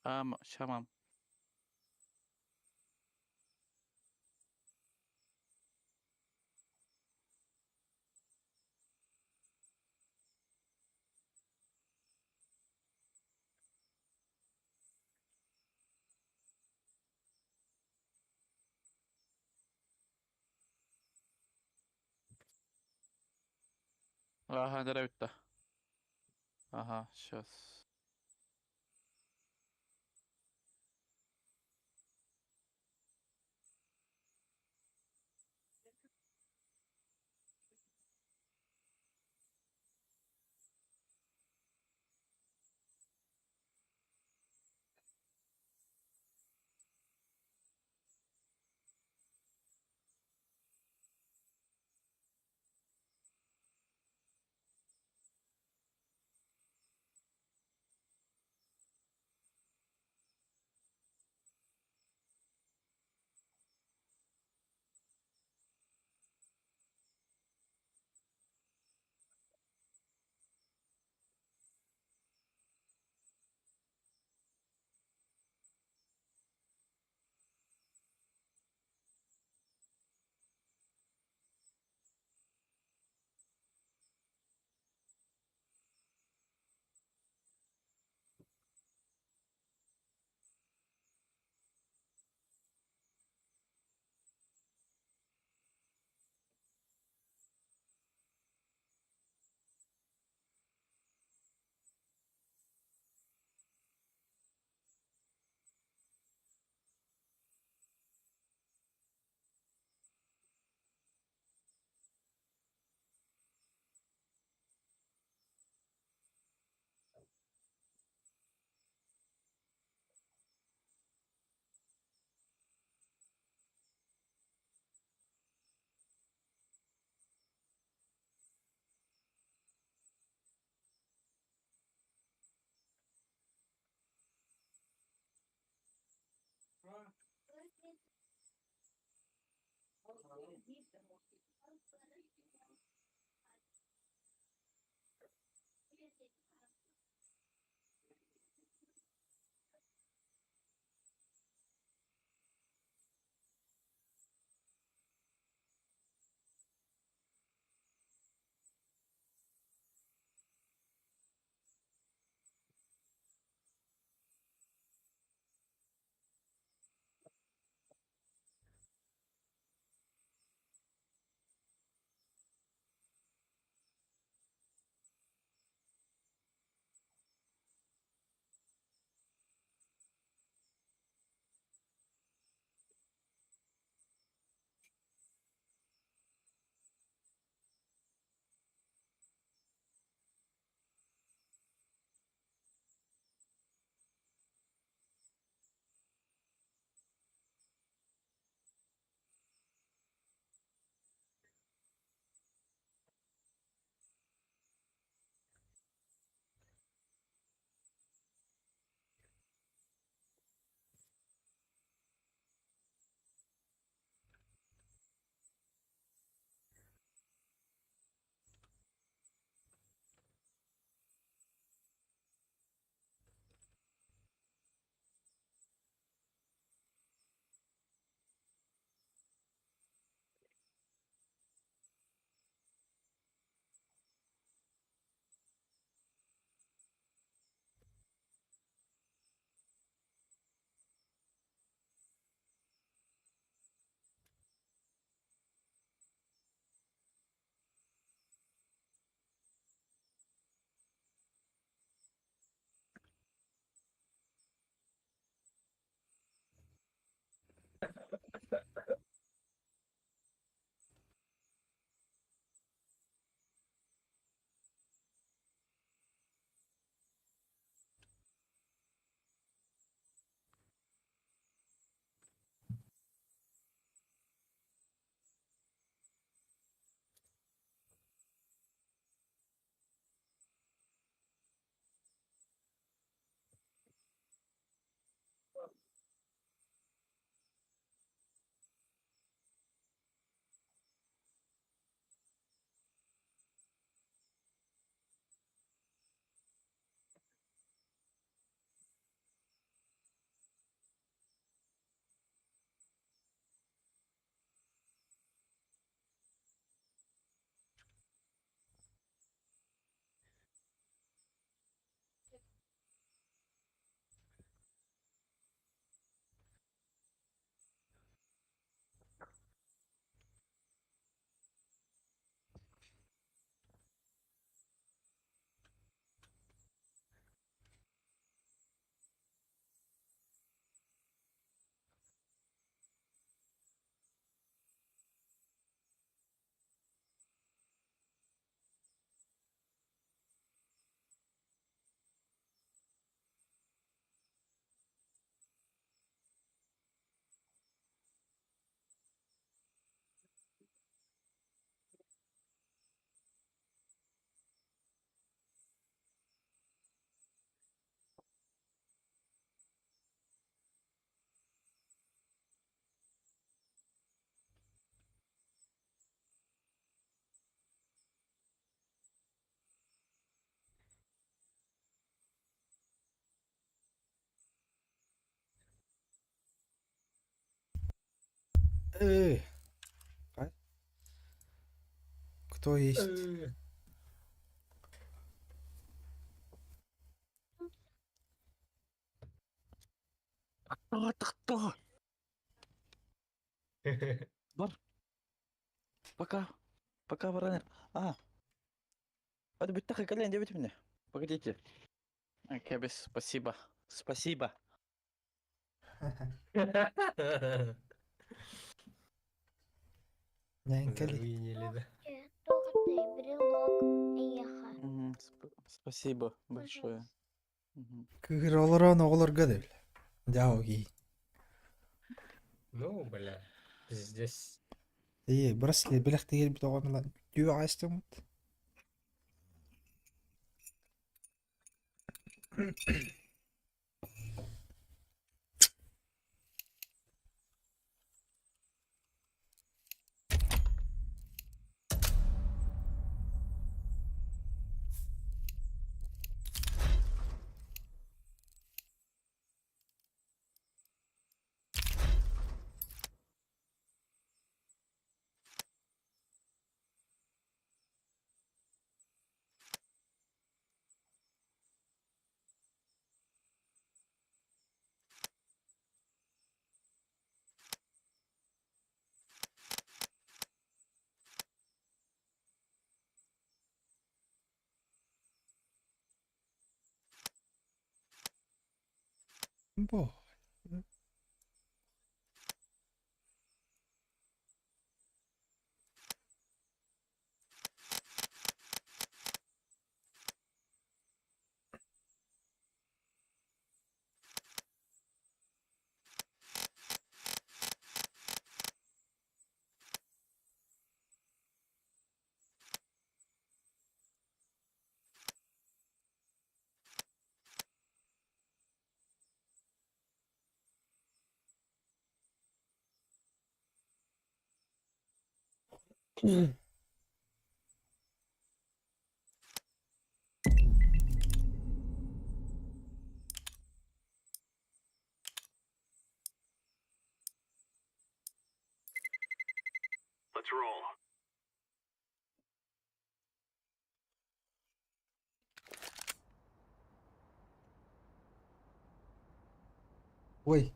Ам, шамам. Ага, дәрәүтті. Ага, сейчас. Эй. А? Кто есть? Кто это кто? Бар. Пока. Пока, баранер. А. Это быть так, колен, девять меня. Погодите. Кэбис, спасибо. Спасибо. Нянькали. Заруинили, да. Брелок, эхо. Мгм, Спасибо большое. Мгм. Кыгыр олорон оҕолорго да бile. Дьао кии. Ну, бля, пиздец. Ээ, браслет бэлэхтигэр бит оҕонулар түө аастыммыт. Бо. Let's roll. Ой.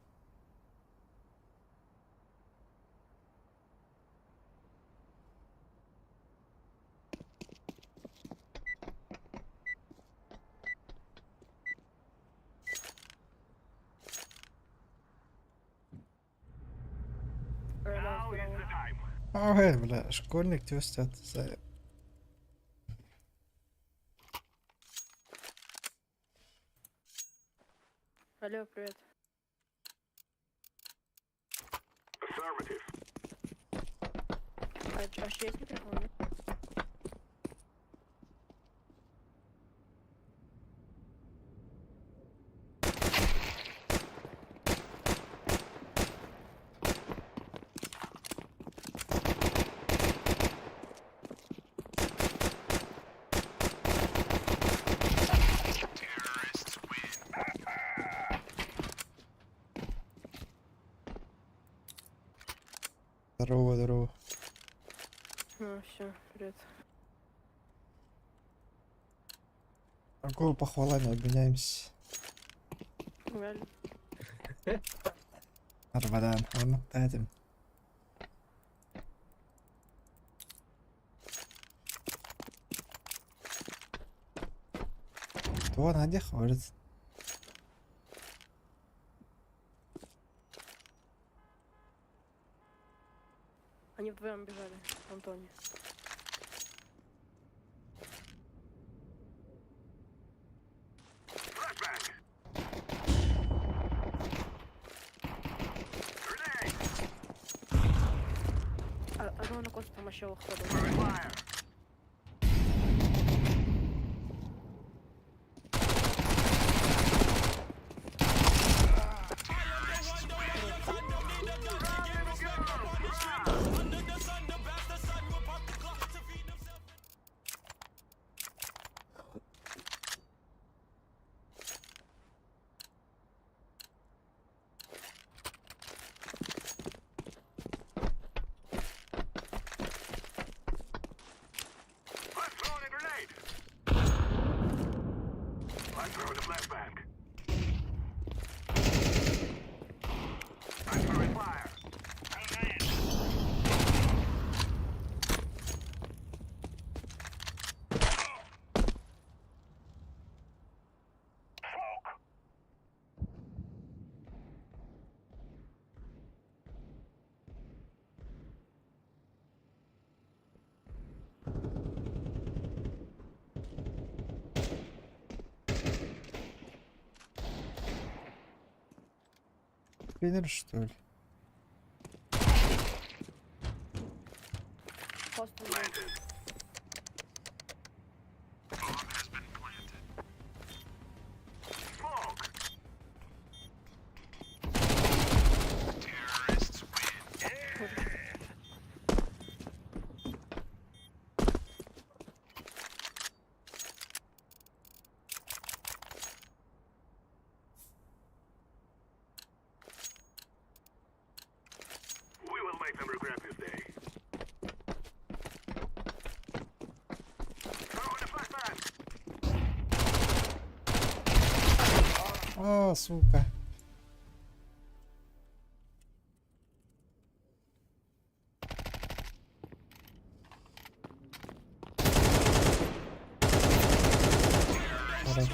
Now is the time. Ой, бля, школьник тестят за... Алло, привет. Affirmative. А, а есть микрофон? нет? Здорово, здорово. Ну, все, привет. Какого похвалами обменяемся? Валь. Арбадан, он этим. Кто на ходит? Они вдвоем бежали, Антони. А, одного на косу там вообще уходу. Спиннер, что ли? Просто Planted. Smoke. Terrorists win. We will make them regret this day. Throw in a flashbang. А, сука. Хорош.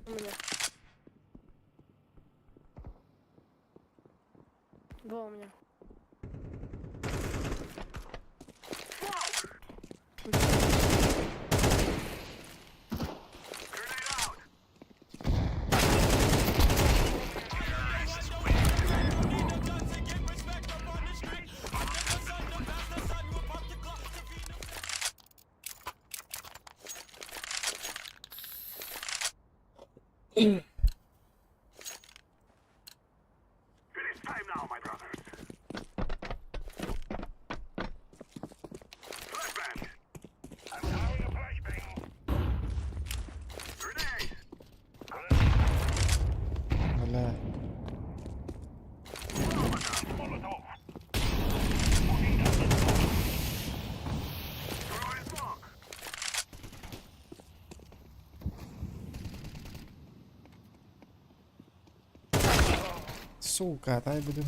У меня. Два у меня. Grenade out. It is time now, my brothers. Flashbang. I'm throwing a flashbang. Grenade. Бля. Molotov. Throwing smoke. Сука, дай будем.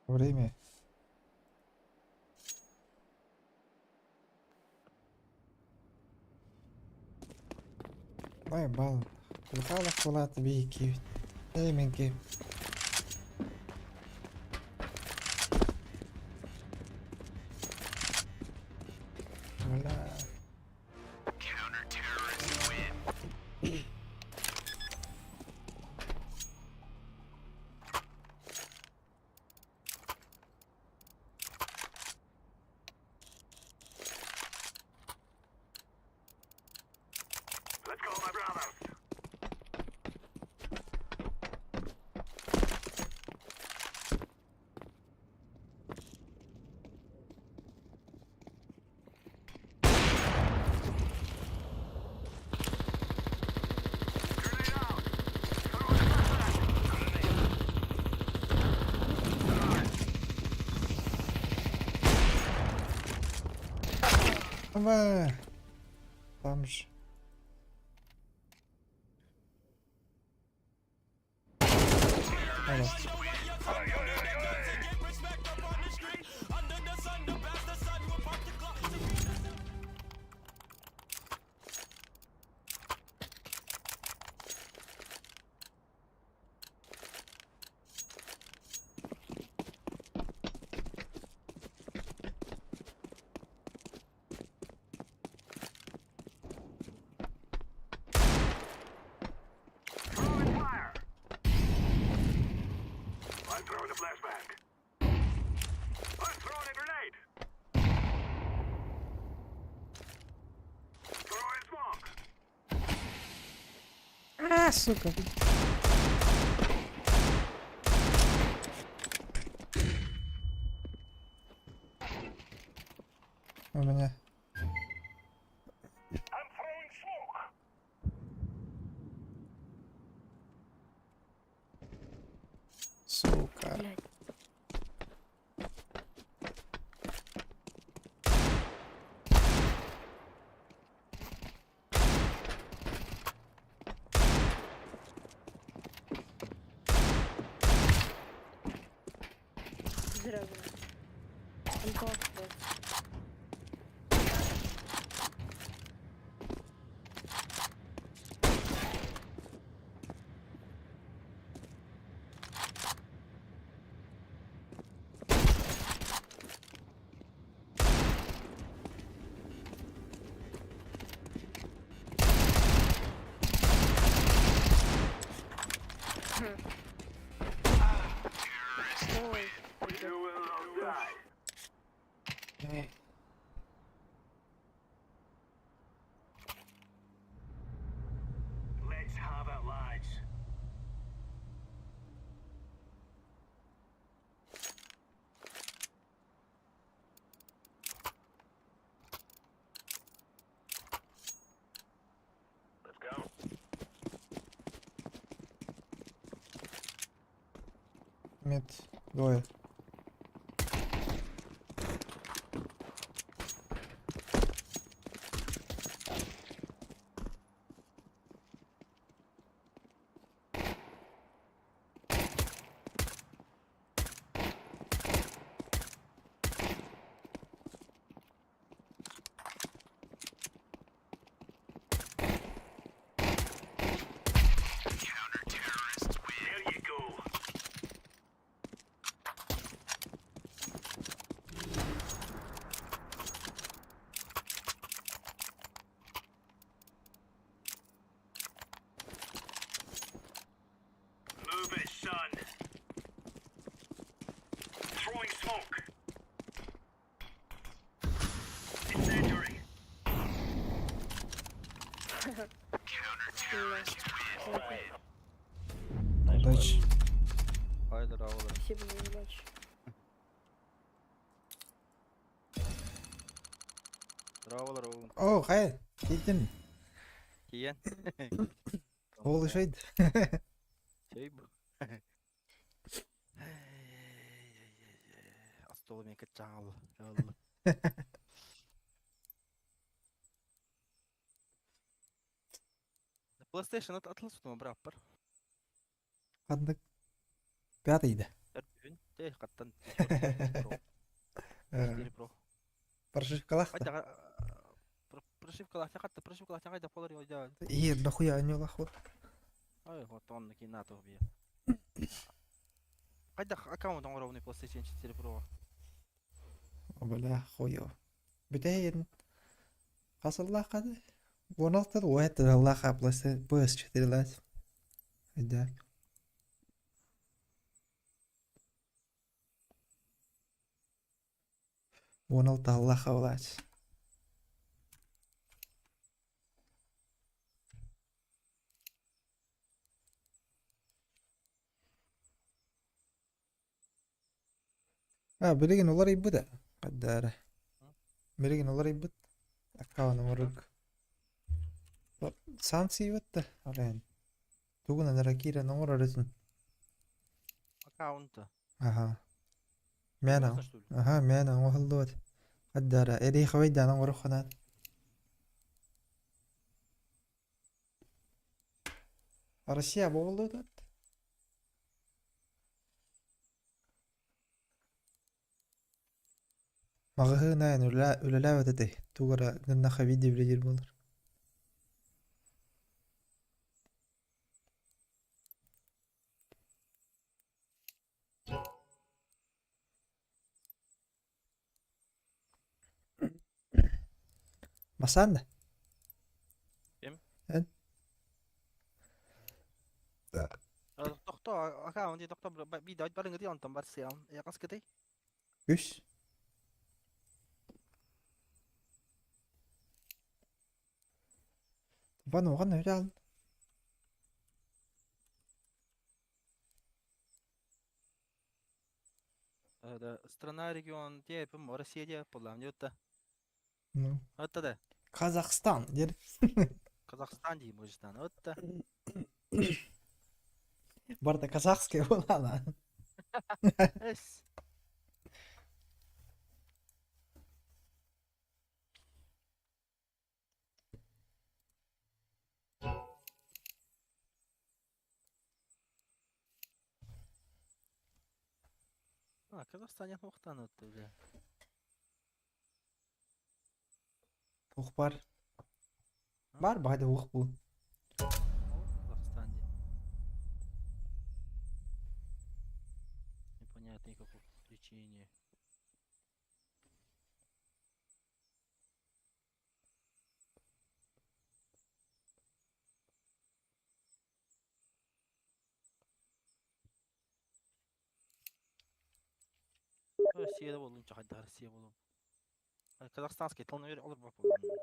Время. Ой, бал. Лухалах была бейки. Эйменки. Бля. Counter-terrorists win. Let's go, my brothers. Grenade out. Throw in a flashbang. Давай. Там же. Хорош. Throwing fire. I'm throwing a flashbang. I'm throwing a grenade. Throwing smoke. А, сука. У меня. Сука. Блядь. Зря, блядь. Он класс, блядь. Ой, пойдёт. Let's have it, lads. Let's go. Мид. Двое. There you go. Move it, son. Throwing smoke. Incendiary. Удачи. Спасибо за удачу. О, хай. Кидин. Киен. Ол ишейд. Чей бу. Астолы мен кытчаал. PlayStation атылы браппар. Хандык. Пятый да. Өртүн, те каттан. Pro. Прошивкалах. Кайда прошивкалах катта прошивкалах кайда полар йойда. Ир, нахуя не лаху. Ой, вот он ки НАТО бия. Кайда аккаунт оңоровный PlayStation 4 Pro. Бля, хуё. Бүтәйін. Қасыллах қады. 16 уайт Аллаха PS4 лат. Да. 16 Аллаха улач. А, билигин олар иббыта. Каддара. Билигин олар иббыт. Аккаунт оҥорук. Санкция Олен. Тугун анара киирэн оҥорор этин. Аккаунт. Аха. Мэна. Аха, мэна оҥоһуллубат. Каддара. Эри хавайдаан оҥороххунаат. Россия буоллуут. Маҕаһыынаан үлэлээбэт этэ. Тугара гыннаха видео билэр буолар. Масанна. Ким? Эн? Тохто аккаунт тохто би дайт барыңы онтон барсыям. Якас кытый. Үс. Ван оған өте. Да, страна, регион, те, Россия, де, полам, не. Ну. Вот да. Казахстан диир. Казахстан дии мужтан. Вот да. Барда казахский буолаана. Эс. А, Казахстане хуохтан отто бля. Туох баар? Баар баҕайы уох бу. Казахстан дии. Непонятно какой причине. Россияда буоллун чахайда Россия буолуом. Казахстанский тылын бер олорбот буоллун.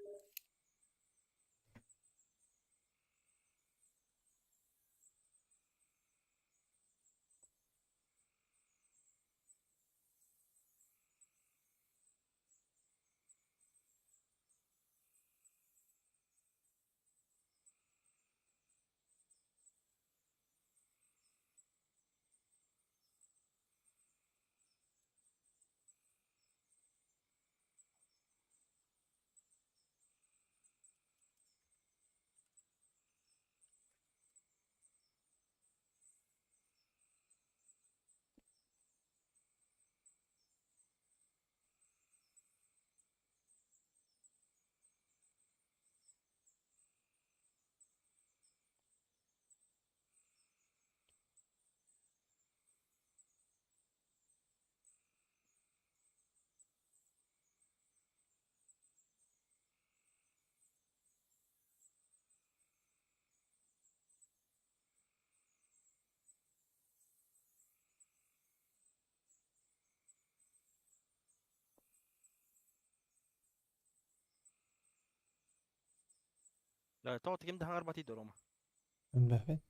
Да, тоҕо ким да хаҥарбатый Рома. Билбэппин.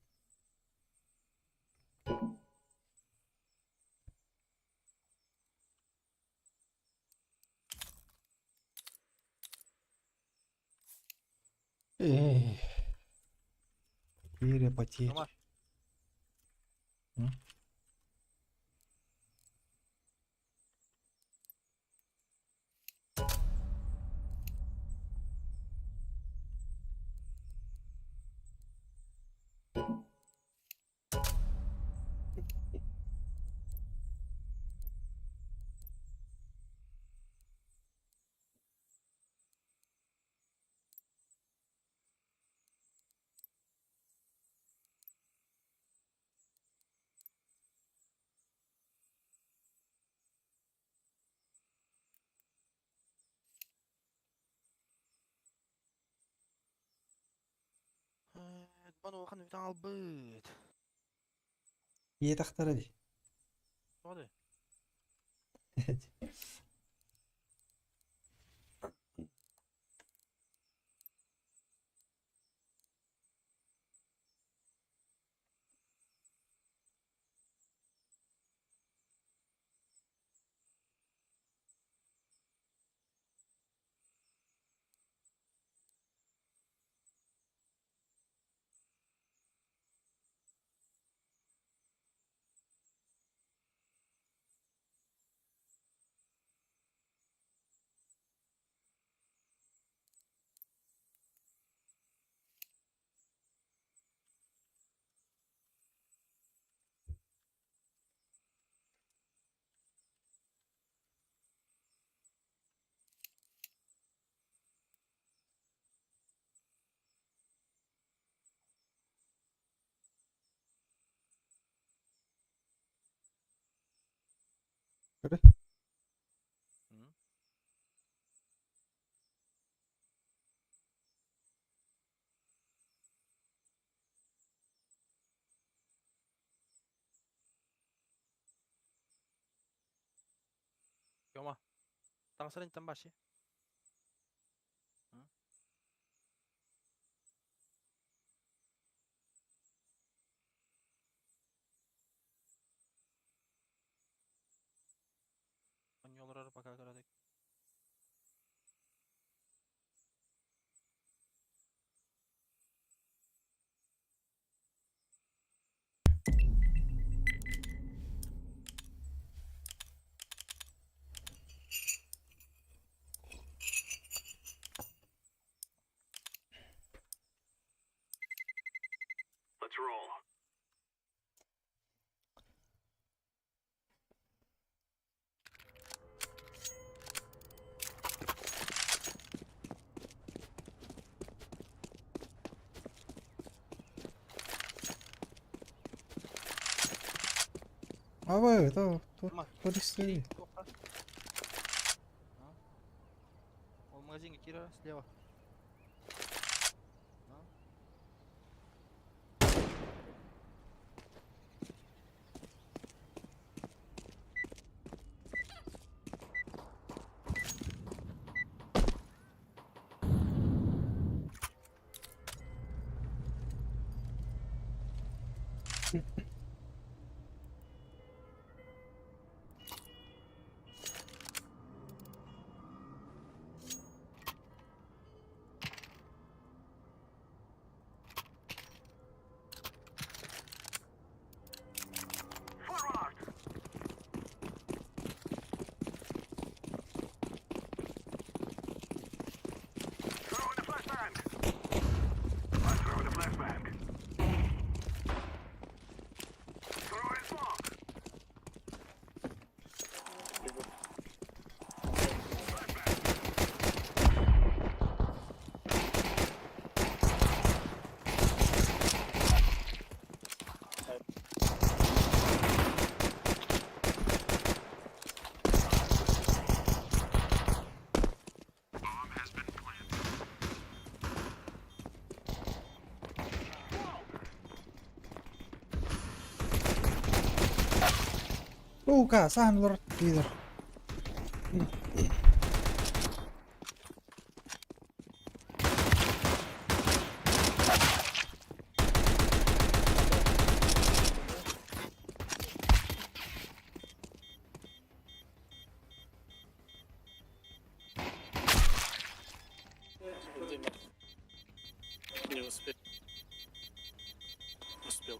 Эй. Потеря, потеря. Рома. М? Баны бүтэн албыт. Ийэ тахтара дии. Тоҕо дии? Көрө. М? Рома. Таҥсарын тамбаши. М? Онньолорор пока кыратык. Абы, то, то, туристы. Ол магазинге кира слева. Forward! Throw in the flashbang! I'm throwing a flashbang. Throw in smoke! Сука, сам лорд пидор. Не успел. Успел.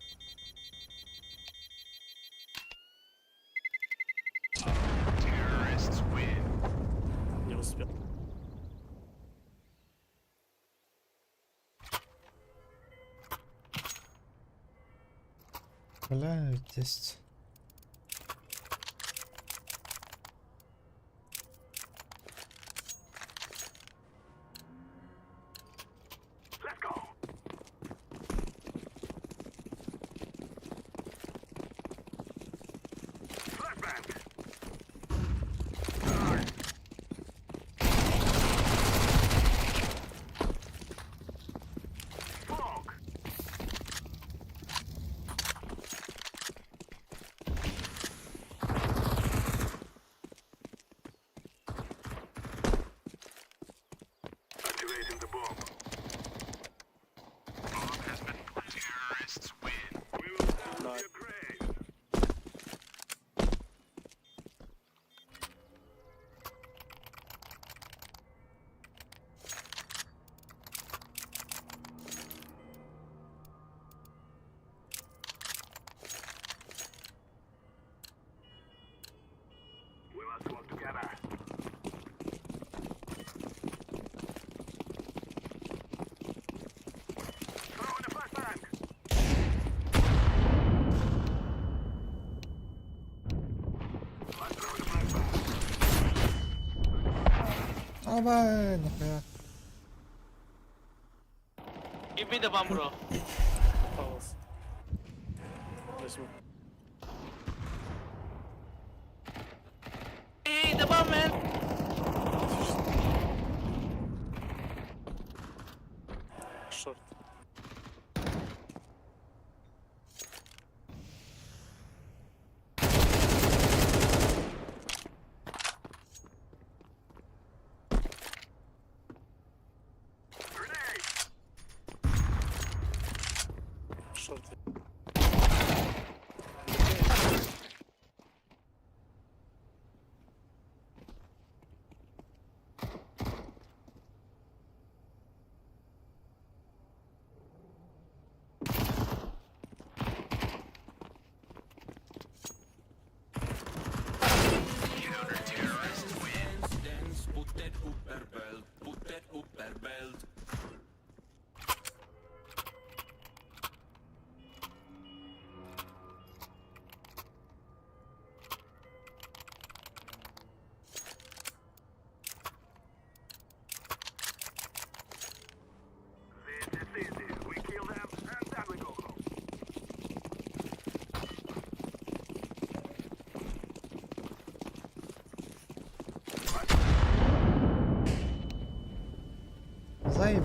Не успел. Бля, 10. Let's go! Flashbang! Smoke! Activating the bomb. Terrorists win. We will soon be a grave. We must work together. Throw in the flashbang! Let's throw in the flashbang. Абай, нахуя. Give me the bomb, bro. Паус. Возьму. Hey, the bomb, man. Шорт. Grenade! Шорт.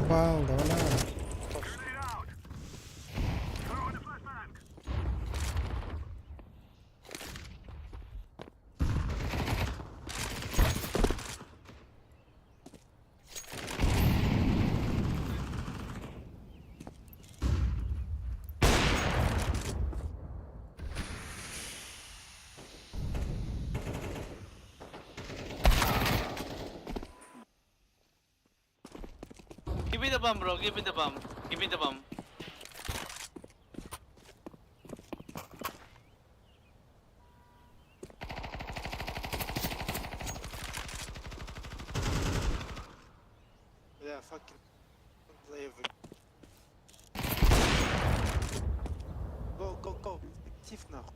Ебал, давай. Give me the bomb, bro. Give me the bomb. Give me the bomb. Yeah, fucking play Go, go, go. Актив нахуй.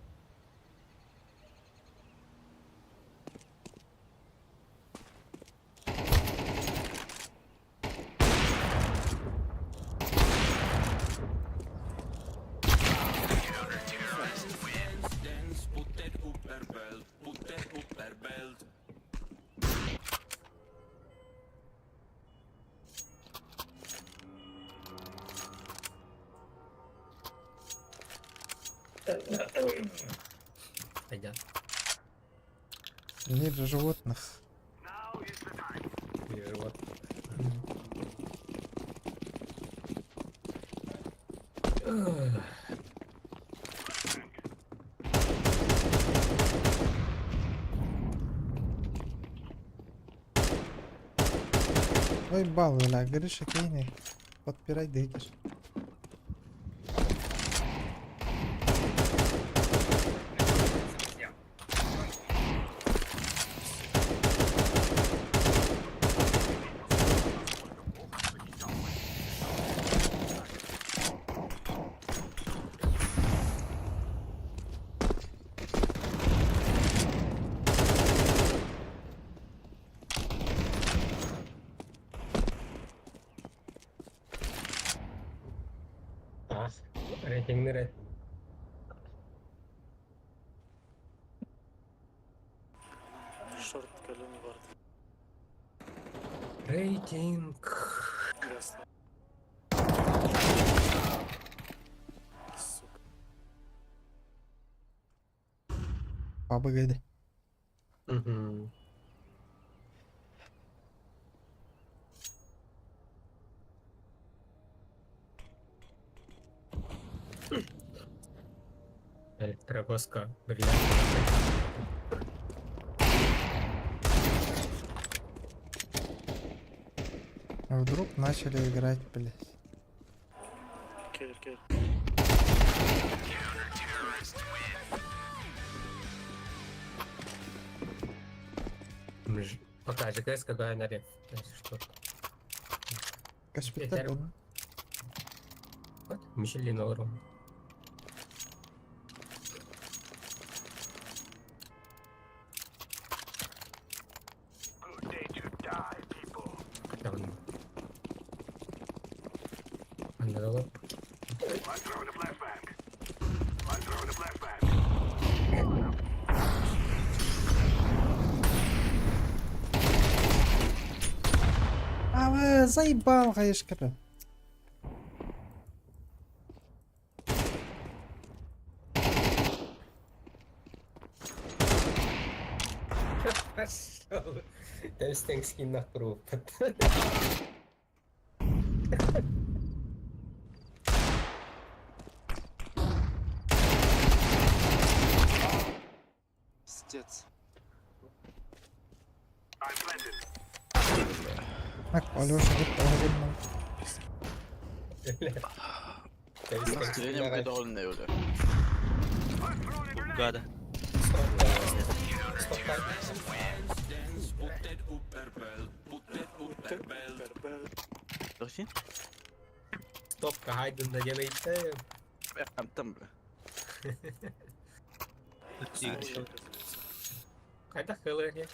Пойдет. Мир животных. Или живот. Ой, бал, бля, Гриша Кейни. Подпирай, дыдешь. А, рейтингнere. Шорт колени вард. Рейтинг. Ясно. Сука. Баба Угу. Электрогоска, бриллиант. А вдруг начали играть, блядь. Кер, кер. Пока ЖКС какая на реф. Что? Кашпитер Петер. Вот, Мишелин Ору. Там. Анна А вы заебал, конечно. Пошел. Тэстинг скин на круг. Пиздец. Так, Алеша, вот огромный. Настроение довольное уже. Гада. Дохи? Стоп, Гайден наделайте. Там, бля. Қайда хелерге?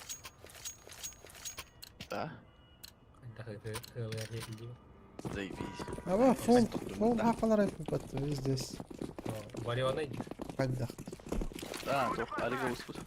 Да? Қайда хелерге деймін. Заебись. А во, фул, фул хапалар здесь. Вариона Поддах. Да, тох, арига успут.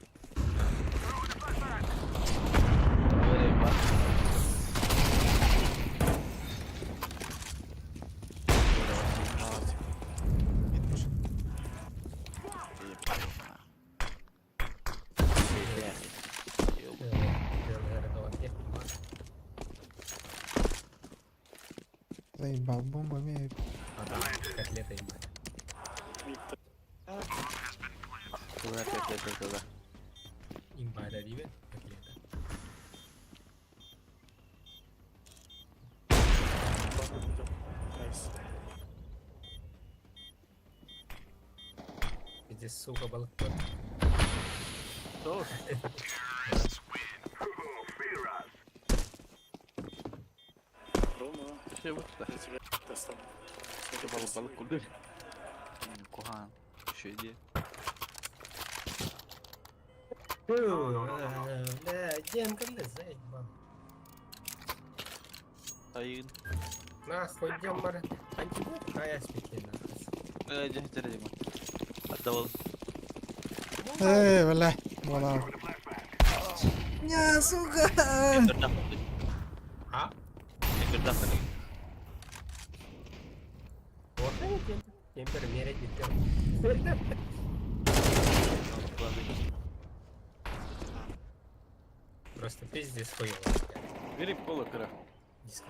Заебал, бомба имеет. Котлета ебать. Туда, туда, туда. Имба да диbe, котлета. Иди, сука, балкон. Что? Рома, Все вот я тебя достану. Бал балык курдук. Кухан. Еще иди. Бля, Денка, бля, заебал. Айын. Нахуй, демар. Антибот, а я спеки, нахуй. Дьэ, дьэ, Отдавал. Эй, бля, буолар. Не, сука! А? Вот они, темпер мерить не Просто пиздец хуёво. Бери поло, кыра.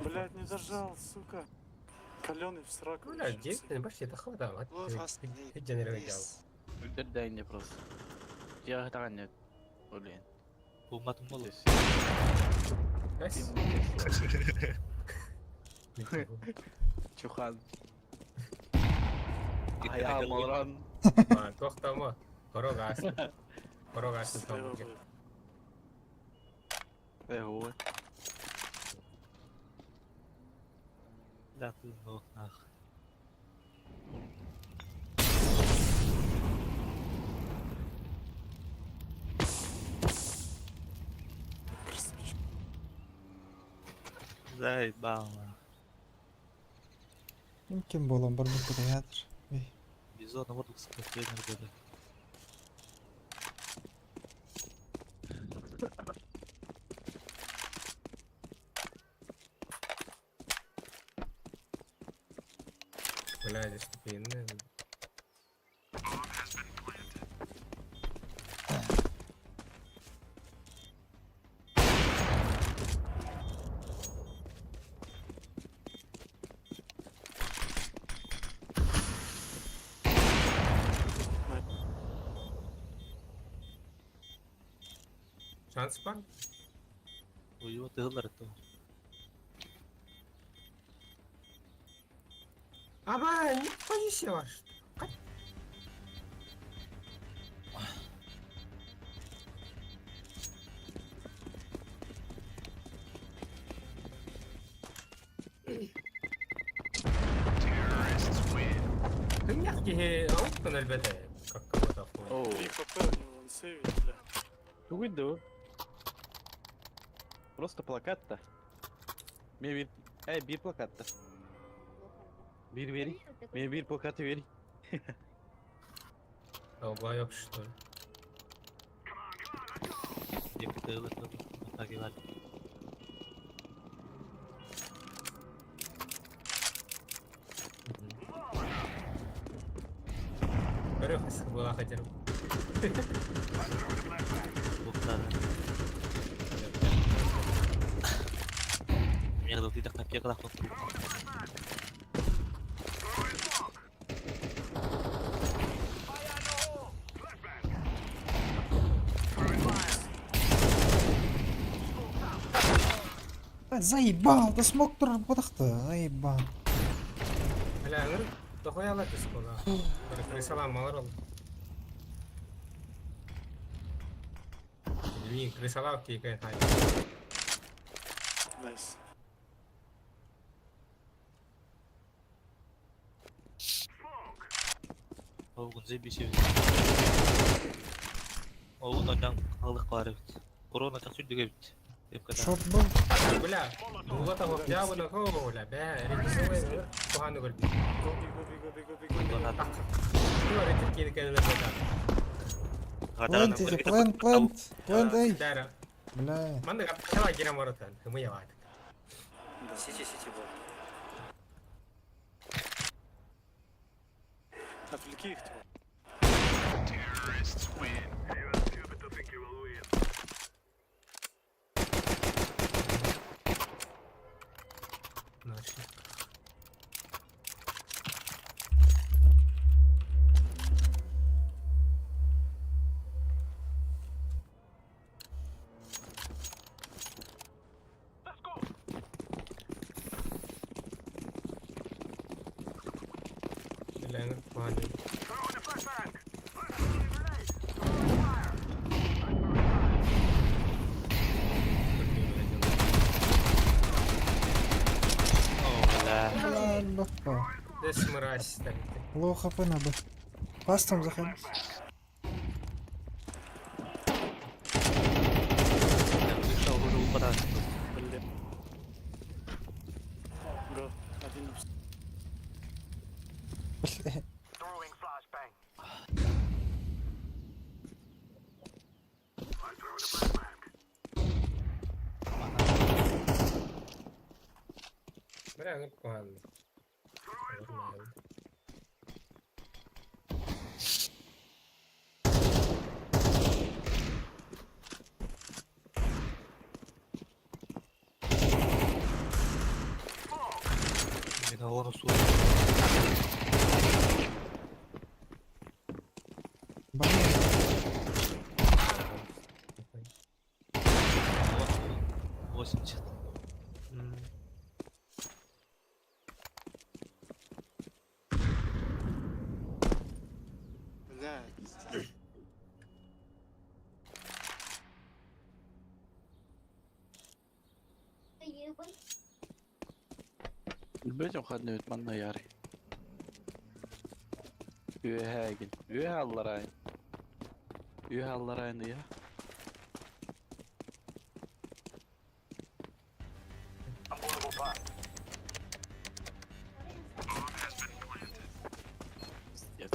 Блядь, не дожал, сука. Каленый в сраку. Бля, дик, не башни, это хватало. Үлдэр просто. Я таҕан нет. Блин. Булматым болу. Чухан. Ая, малран. Туохтама. Хорог аас. Хорог аас Слева там. будет. Э, вот. Да, ты ну, нах. Красавчик. Заебал, нах. Ким болон бар бу театр. Бизон, вот последний года. Бля, здесь тупые. Шанс пан? Уйу, тыгылар это. Аба, не позиция ваш. Ты мягкий, а он ЛБД, как кого-то Оу. 3 хп у него, он сейвит, бля. Тугуйду. Просто плакат-то. Мне bir... Эй, bir плакат-то. Bir veri. Мне bir плакаты вери. Долбоёб, что ли? Деп тыгылар это. Көрөх была хотя бы. Мерда, ты так на пеклах Заебал, да смог тур бодахты, заебал. Бля, ну, дохуя лапис была. Крысала малорол. Блин, крысала кикает. Найс. Оғын заебись. Оғын одан қалдық бар бит. Корона так сүрдүгө бит. Шорт был. Бля, ну того дьявола бля, бля, регистрация, кухану гол. Го, би, го, би, го, би, го, би, го. Плент, иди, плент, плент, плент, эй. Бля. Манна капчала гира маротан, мы я Сити, сити был. Отвлеки их, типа. Наши. Бля, куһаҕан. Бля, лопа. Десь мразь так. Лоу хп на Б. Пастом заходи. Вышел уже упадать. Блин. Бля. Бля, ну куһаҕан. Блин, а он усует. Банан. 80. Билбэтим ханна эбит манна ярый. Үөһэ эгин. Үөһэ алларайын. Үөһэ алларайын ыйа. Пиздец.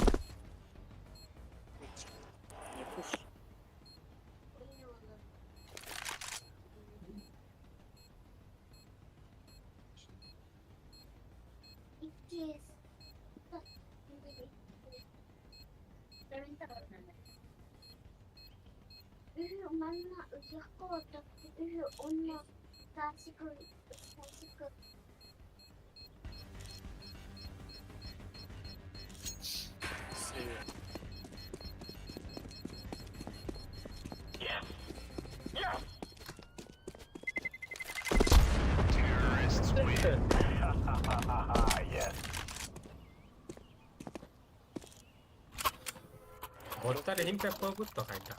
Боттар иһин пеппа бут тохайда.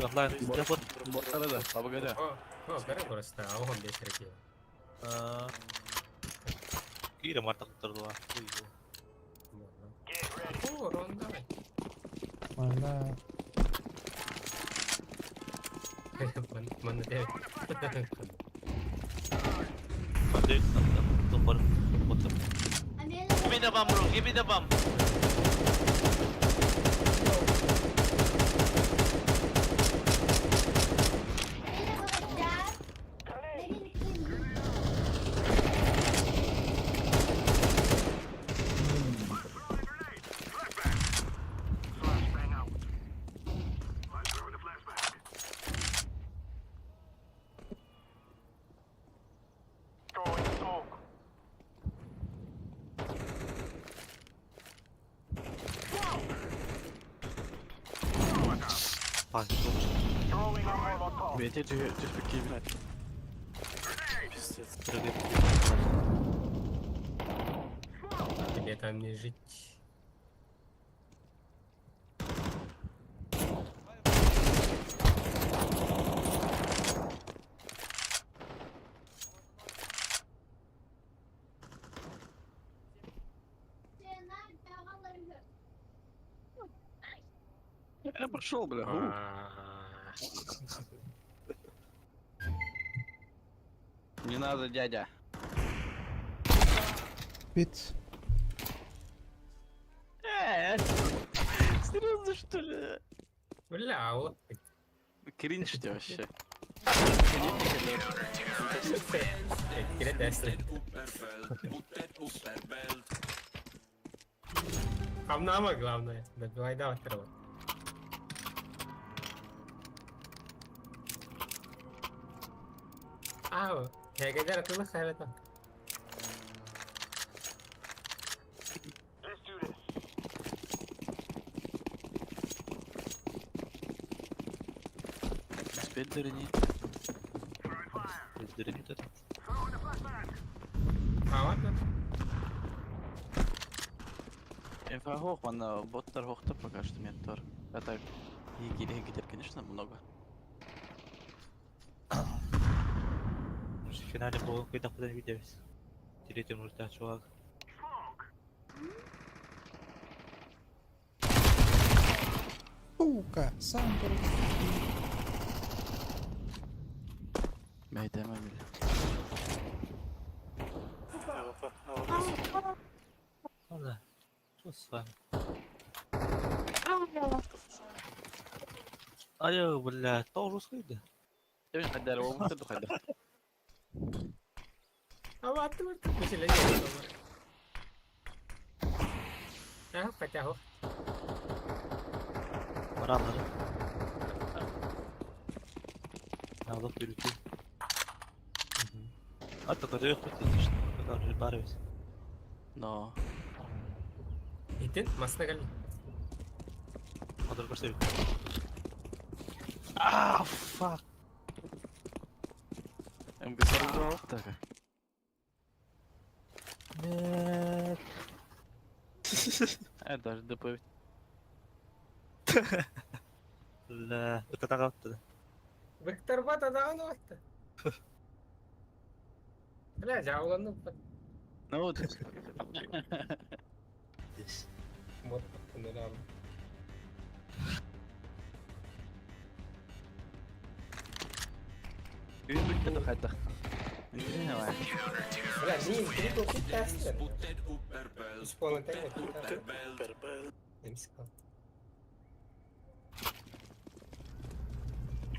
Онлайн телефон. Боттары да, табыгада. О, о, бәрі просто, ауған бешереке. Кире мартак турдула. О, ронда. Бля. Манна де. Give me the bomb, bro. Give me the bomb. Бете түспүк кийбин. Пиздец. Тебе там не жить. Я пошел, бля. У. Не надо, дядя. Бит. Серьезно, что ли? Бля, вот. Кринж ты вообще. Хамнама главное. Добивай да второго. Ау, я гадар ты хайрата. Спиддерни. Спиддерни это. А ладно. Инфа хох, манна боттар хохта пока что нет тор. А так, егерь, конечно, много. В финале был когда куда виделись. Третьим ульта, чувак. Сука, сам дурак. Бәйтәмә бile. Ладно. Что с вами? Алло, бля, тоже ускайда. Эбин хайдар, ол мөхтө хайдар. Баралар. Алып yürütüyor. Hatta kadar yok bitti işte. Kadar bari biz. Но. Итин, масна кэлли. Kadar көрсө. Ah, fuck. МГ-42 так. Нет. Э, даже ДП. Бля, это так вот. Виктор Бата даҕаны барта. Бля, дьааланным. Ну вот. Здесь. Вот, нырял. Үбүттэ хайдар. Интересно, Бля, мин трипл кит тестер. Исполнитель кит. Эмсикал.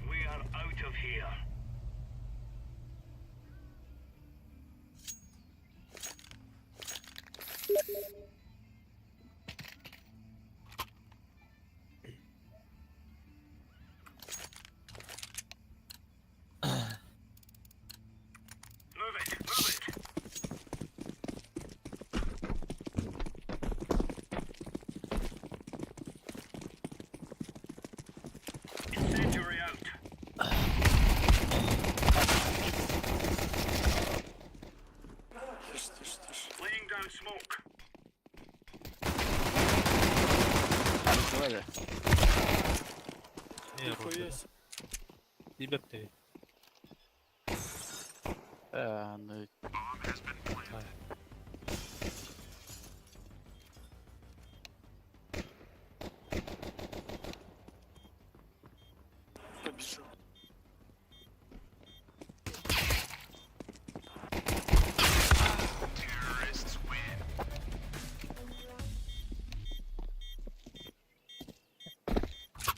We are out of here. Move it, move it. Incendiary out. Laying down smoke. Давай. Не, Тебе ты. Э, ну Побежал.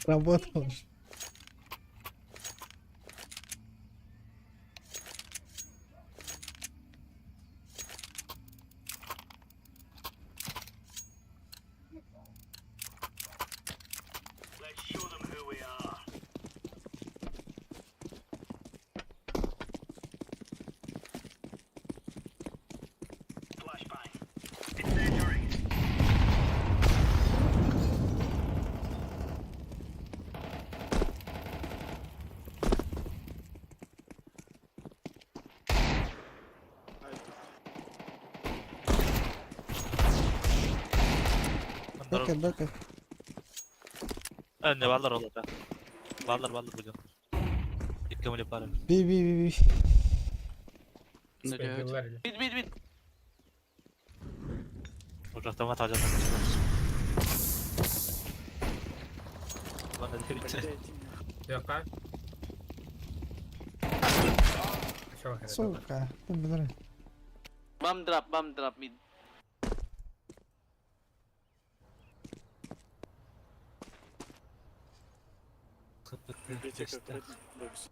Работал же. Let's show them who we are. Flashbang. Incendiary. Бэкэ, бэкэ. Не, баллар олар. Баллар, баллар будем. Икки пара. Би, би, би, би. Бит, бит, бит. Уже автомат алып. Ладно, дивіться. Яка? Сука. Ты, блин. Бам дроп мид. Библиотека аккуратнее, Бэкс.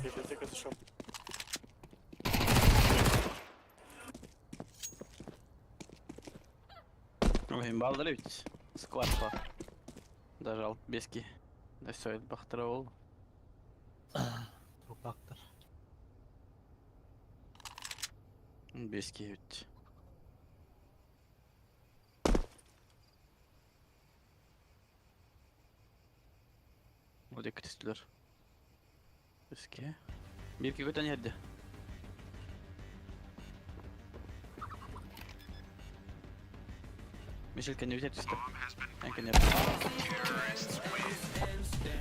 Библиотека зашел. Ой, баллар ведь. Склад по. Дожал бески. Да все, это бахтаровал. Трупактор. Бески ведь. Ол диэки түстүлэр. Өскө. Биир көтөн иһэрдэ. Мишель кэннибитэ түстэ. Эн кэннибит.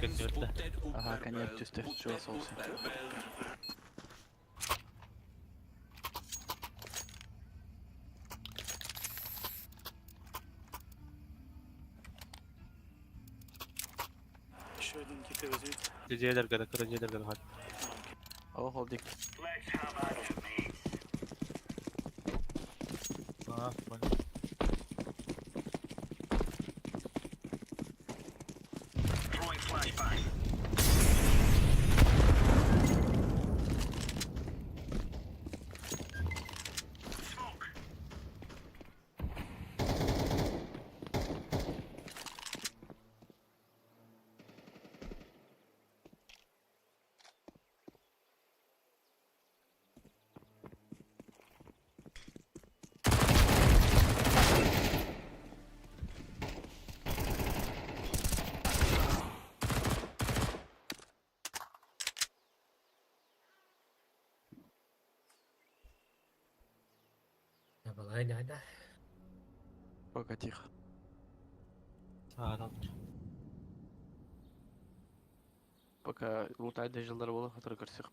Кэннибитэ. Аха, кэннибит түстэ. Чугас соҕус. Еще один киты возьмите. Дьиэлэргэ да кыра дьиэлэргэ да О, ол диэки. А, понял. Давай, да, да. Пока тихо. Саарал. Пока лутай дежелдер боло, который көрсөх.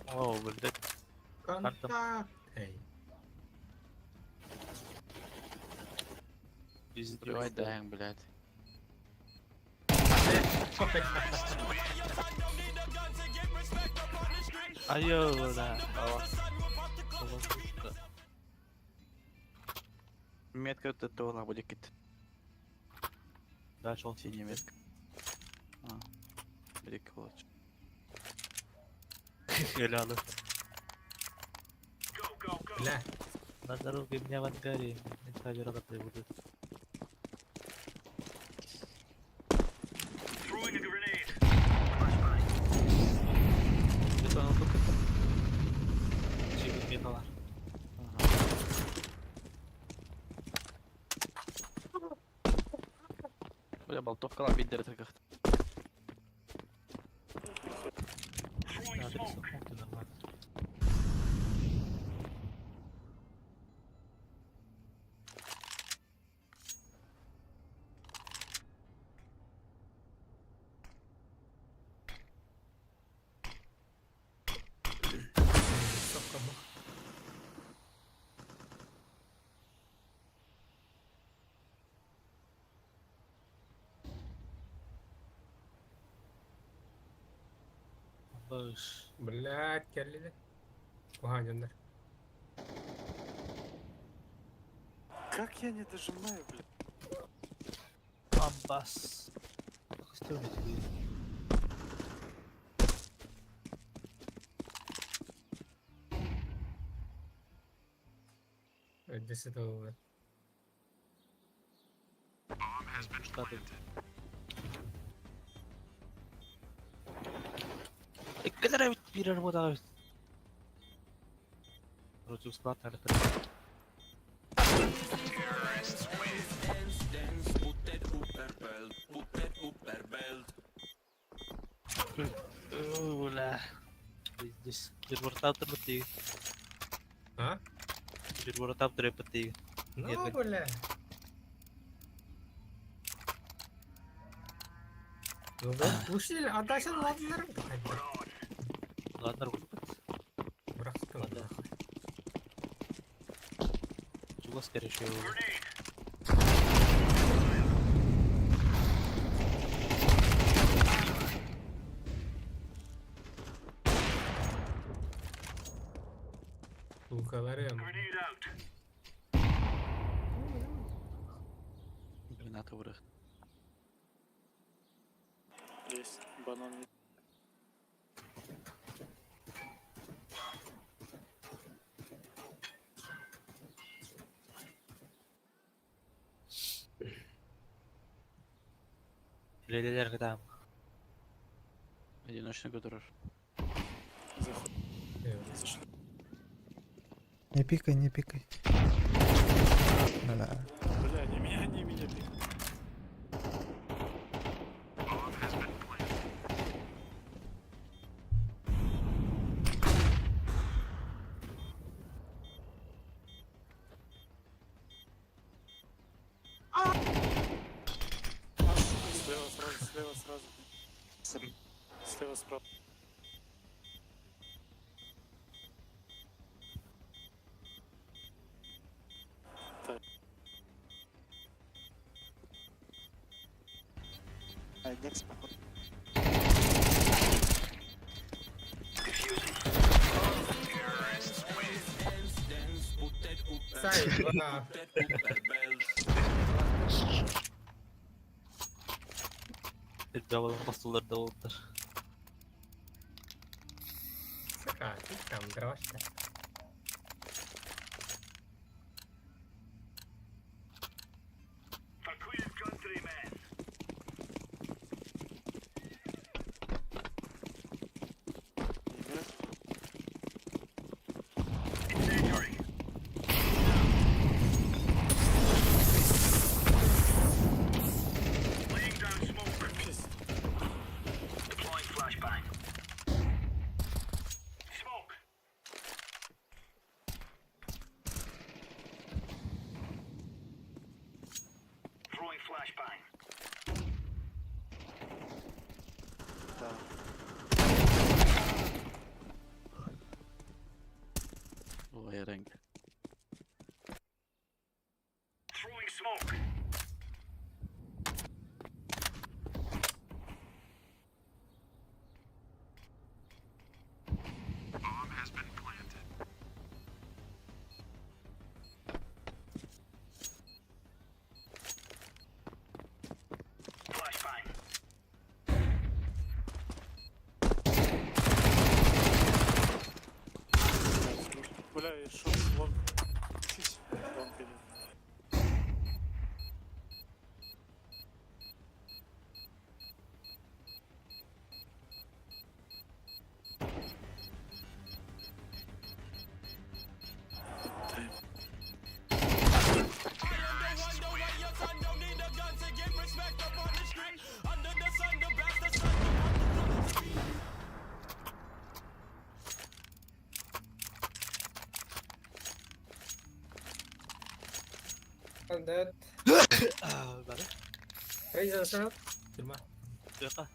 О, блядь. Контакт. Эй. Давай даем, блядь. Айо, бля. Метка от этого на будет кит. Да, шел. Синяя метка. А. Будет кулач. Гляну. Бля. На дороге меня в ангаре. Инсайдер будут. Это оно только. Чипит металла. Бля, болтовка лабить дерет как. Да, 30 пунктов нормально. Сука, бог. Быш. Блядь, келлили. Куханяндар. Как я не дожимаю, блядь? Бамбас. Костюм тебе. Десять долларов. Штаты. Кадра переработал. Вроде склад, наверное, Бля. Здесь Дирвортап трепети. А? Дирвортап трепети. Ну, бля. Ну, вот, ушли, а дальше ладно. Ладно, рукопад. Брак, Ладно. Чего скорее всего. Лукаларем. Граната враг. Есть банан. Лелелер там. Одиночный который. Зашли. Не пикай, не пикай. Бля. Бля, не меня, не меня пик. Слева сразу, слева сразу. Слева справа. Так. Некс, походу. Сай, два. Бастылар да олдыр. Сука, ты там дрожь-то. For Queen's country, men. Incendiary. Laying down smoke. Deploying flashbang. Smoke. Throwing flashbang. Ой, рэнк. Throwing smoke. Flashbang. Бля, я шел long. Long идет. I'm dead. Бары. Raise yourself. Тюрьма. Туяка.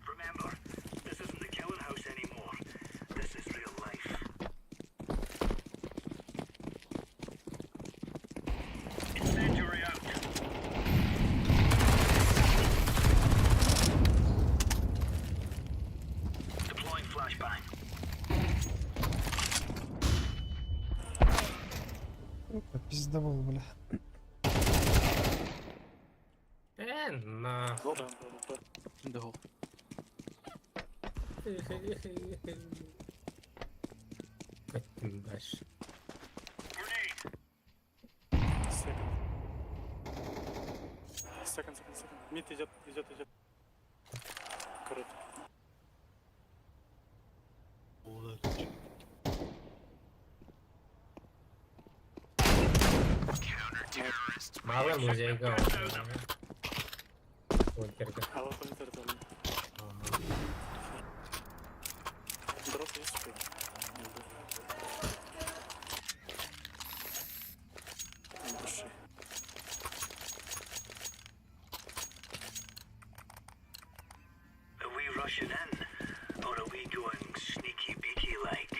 Remember, this isn't the killing house anymore. This is real life. Incendiary out. Deploying flashbang. Опа, пиздобол, бля. На. Да, да, да. Да. Баш. Grenade. Second. Second, second, second. Mid идет, идет, идет. Круто. Мало музейга. Вот А вот он там. Дроп есть что ли? От души. Are we rushing in, or are we going sneaky beaky like?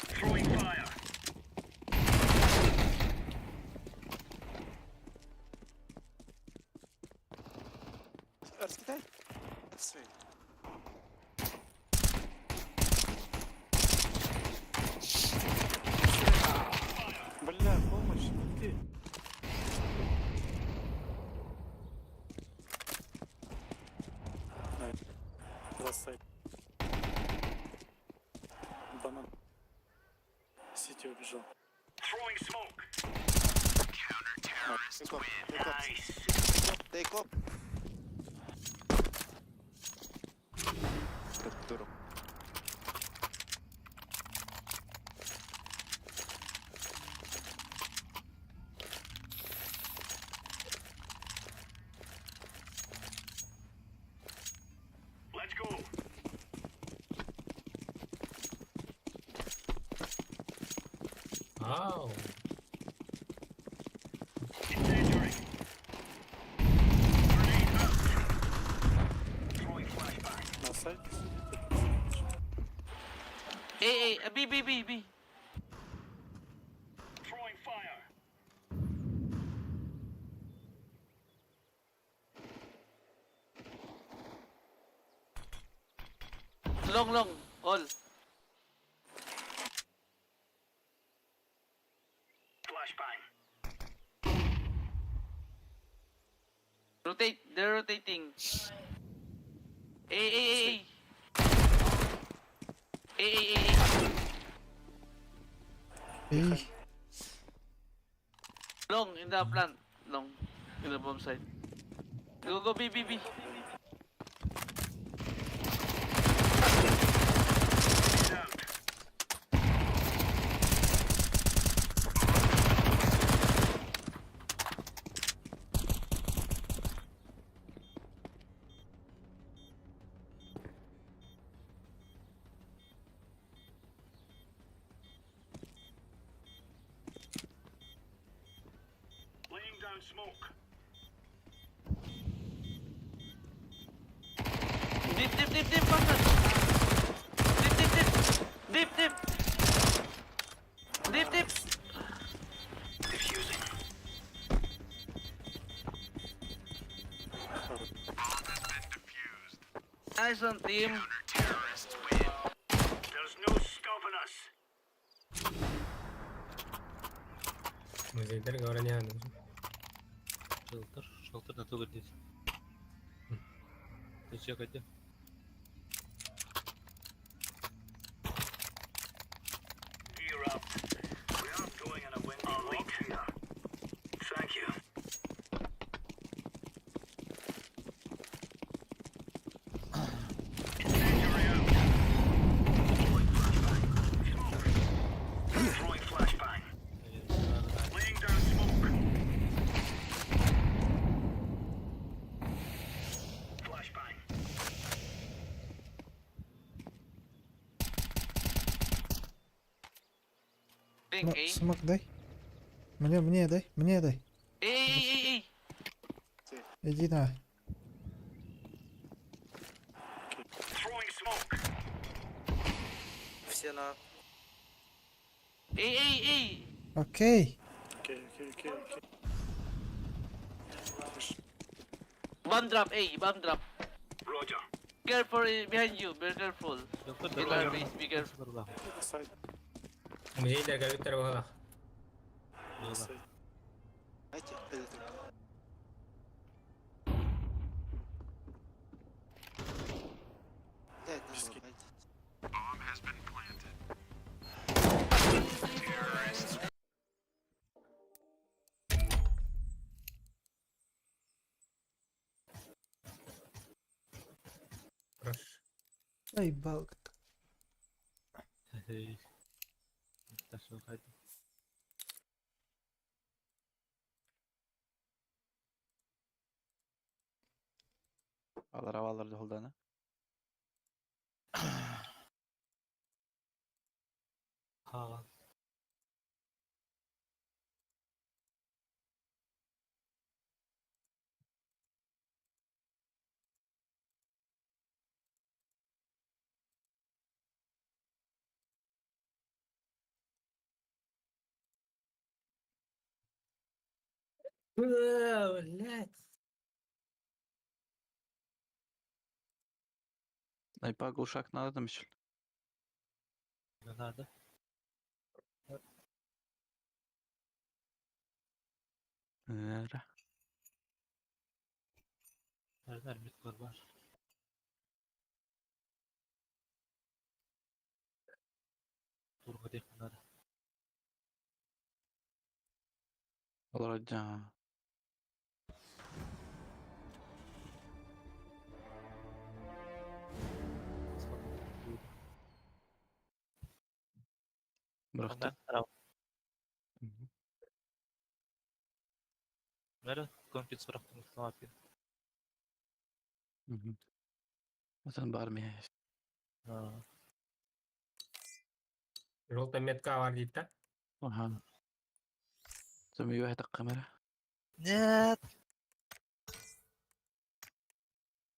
Throwing fire. Раскидай. Свей. Бля, помощь, ну ты. Бросай. Банан. Сити убежал. Throwing smoke. Take off. Nice. Take off. Придурок. Let's go. Ау. Incendiary. Grenade out. Throwing flashbang. На сайте сидит. Эй, эй, B, B, B, B. Throwing fire. Long, long. All. Flashbang. Rotate. They're rotating. Эй, эй, эй, эй. Эй, эй, эй, эй. Эй. Long in the plant. Long. In the bomb site. Go, go, B, B, B. Grenade out. Laying down smoke. Deep, deep, deep, deep, bastard. Deep, deep, deep. Deep, deep. Deep, deep. Defusing. Nice one, team. There's no stopping us. Музейдер говорят, Шелтер, шелтер на то здесь. Ты че, где? Gear up. We aren't going on a windy walk here. Thank you. Incendiary out. Throwing flashbang. Smoke. Throwing flashbang. Laying down smoke. Flashbang. Think, Ну, эй. Смок дай. Мне, мне дай, мне дай. Эй, эй, эй, эй. Иди на. Throwing smoke. Все на... Эй, эй, эй. Окей. Окей, окей, окей, окей. Bomb drop, эй, bomb drop. Roger. Careful eh, behind you, be careful. In our base, be careful. На сайте. Музейдер говорит, На сайте. Пески. Хорош. Ай, балк. Алар авалар холдана. Ха. Блять. Айпа глушак надо там еще. Надо. Нера. Nerede mit var var. Dur hadi bunları. Вроде. Бырахта. Мэр компьютер бырахтым. Атын бар миһэ. Желтая метка бар дейді да? Аха. Сэмүйө хэтак камера. Нет.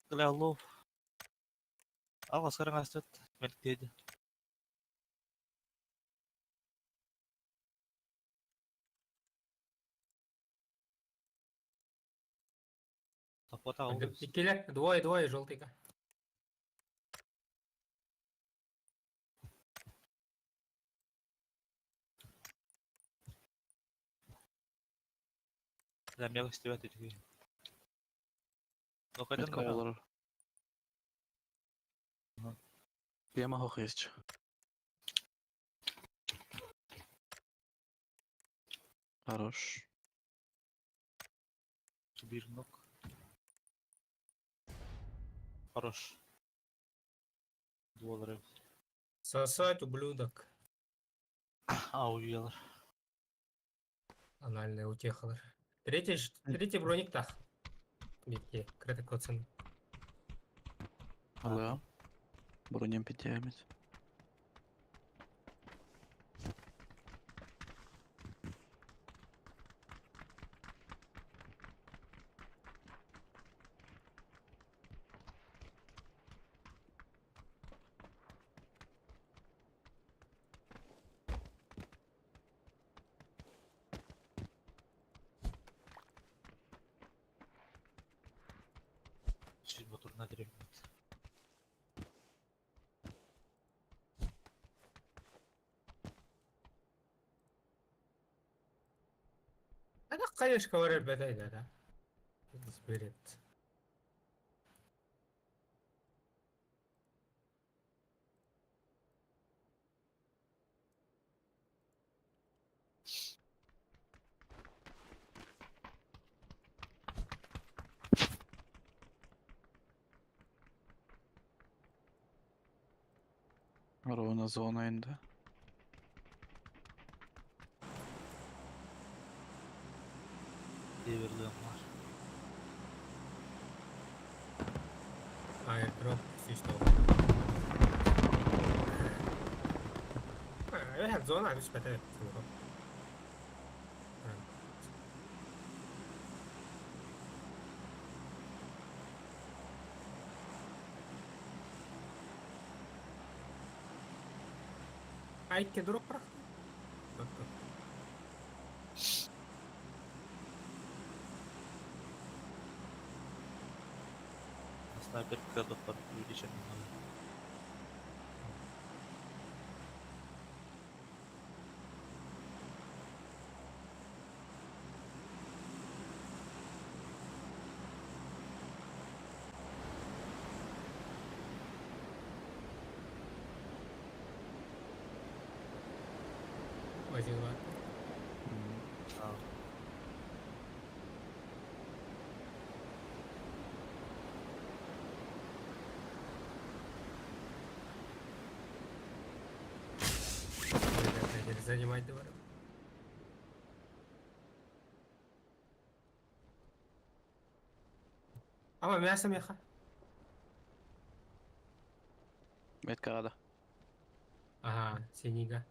Глялов. Алға сырың астыт. Мелктеді. Тапота алды. Иккилер, двое, двое, желтыйга. Да, мега стебет үтігі. Ну, қайдан Метка олар. Прямо хохесч. Хорош. Bir нок. Хорош. Дуалары. Сосать, ублюдок. А, уелар. Анальная утехалар. Третий, третий броник тах. Битки, крытый коцин. Алло. Бронем пятиамит. Чуть моторна деревня. Это, конечно, говорят, да, да, да. Spirit. Ровно зона инде. Devirliğim var. Airdrop система. Ühed zoonad just peab tegelikult. Väike drop praegu. Снайпер кадр увеличен. Один два. Занимать давай. Ama мясо меха. Метка ада. Ага, синига.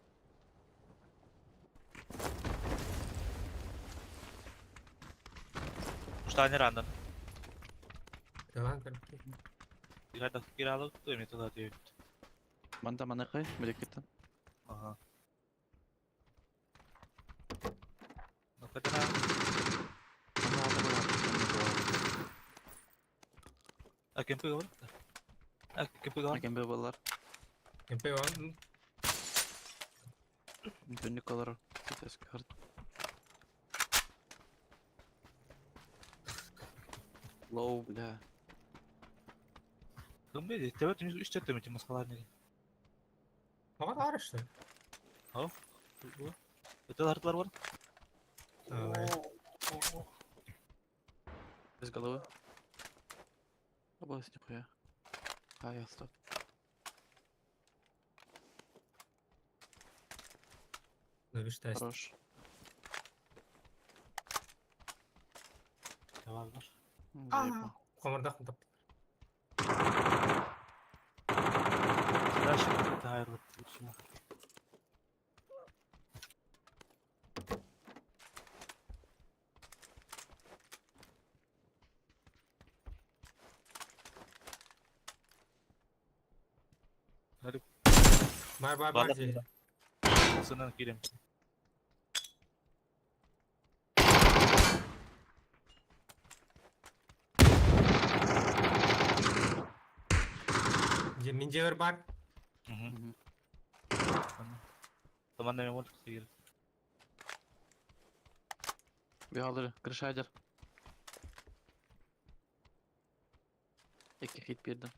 Штани рандан. Давай, короче. Играть киралык, то метода дейт. Манда маныкай, мелекеттен. Ага. Ну кадана. А кемпи бар? А кемпи бар? Кемпи балар. Кемпи бар. Дүннүк алар. Сейчас карт. Лоу, бля. Кім бе? Тебе түнүс үч төрт өмөтү маскалар неге? Мага бар что? О. Это артылар бар? Без головы. Область нихуя. А, я стоп. Набиштасть. Хорош. Tamamdır. Заебал. Комардах тап. Дальше ayrılıp Бар бар бар. же. Сынан кирем. Же мен жебер бар. Tamam ne var ki? Бегалдыр, крышайдер. Екі хит бердім.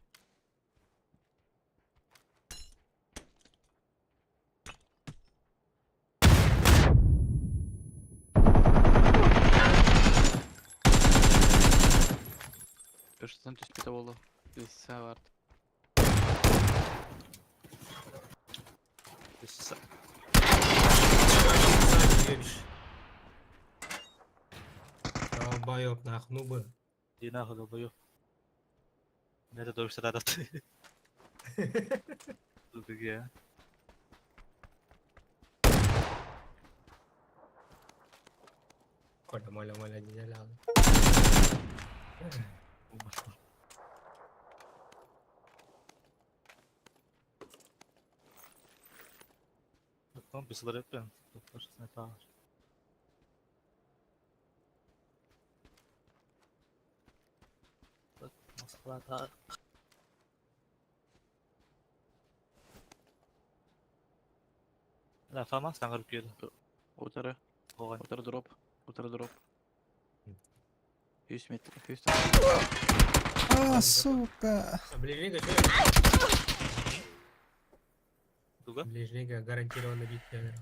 Крышадан түспеді болды. Өссе барды. Ебиш. Долбоёб, нахну бы. Иди нахуй, долбоёб. Меня это тоже всегда Тут где? Коля, моля, моля, не залял. Там пистолет, тут снайпер. Москва, Да, Фома саңғырып келді. Утары. Оған. Утары дроп. Утары дроп. 100 метр. 100 А, сука. Ближнего что? Ближнего гарантированно бить я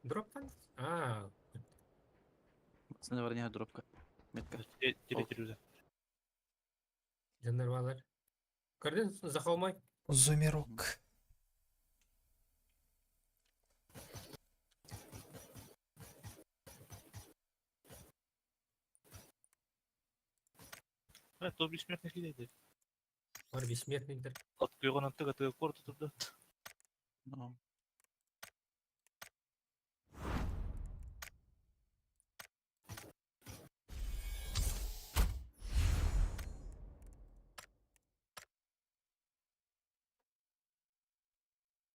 Дроп там? А, Сына дропка. Метка. жанарвалар. Көрдің, захалмай. Зумерок. То бессмертный лидер. Бар бессмертный дер. От күйгөн аттыга тыгы корду турду. Ну.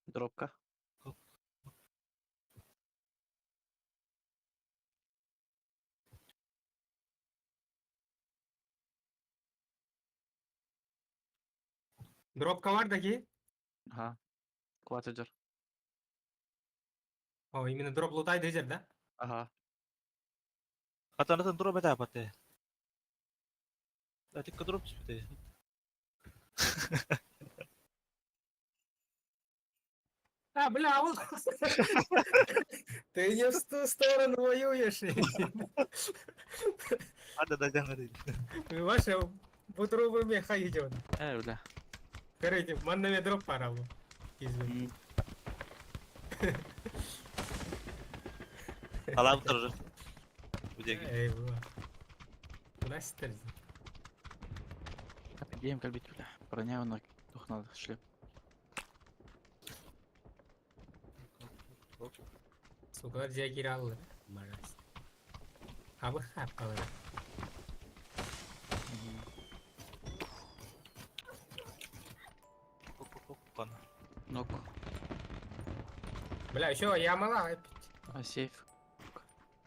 Дропка. Дропка бар даки? Ага. Квадрат. О, именно дроп лутай дезер, да? Ага. Атанатын дроп это апате. Атикка дроп түспүтэ. А, бля, он... Ты не в ту сторону воюешь. Ада да жаңы Ваша бутрубы меха идет. Бля. Короче, манна дроп пора был. Извини. Алам тоже. Эй, бля. Настер. Гейм кальбит, бля. Броня на дух надо, шлем. Сука, жекир алды. Мразь. Абы хап қалыр. Нок. Бля, еще я мала. А сейф.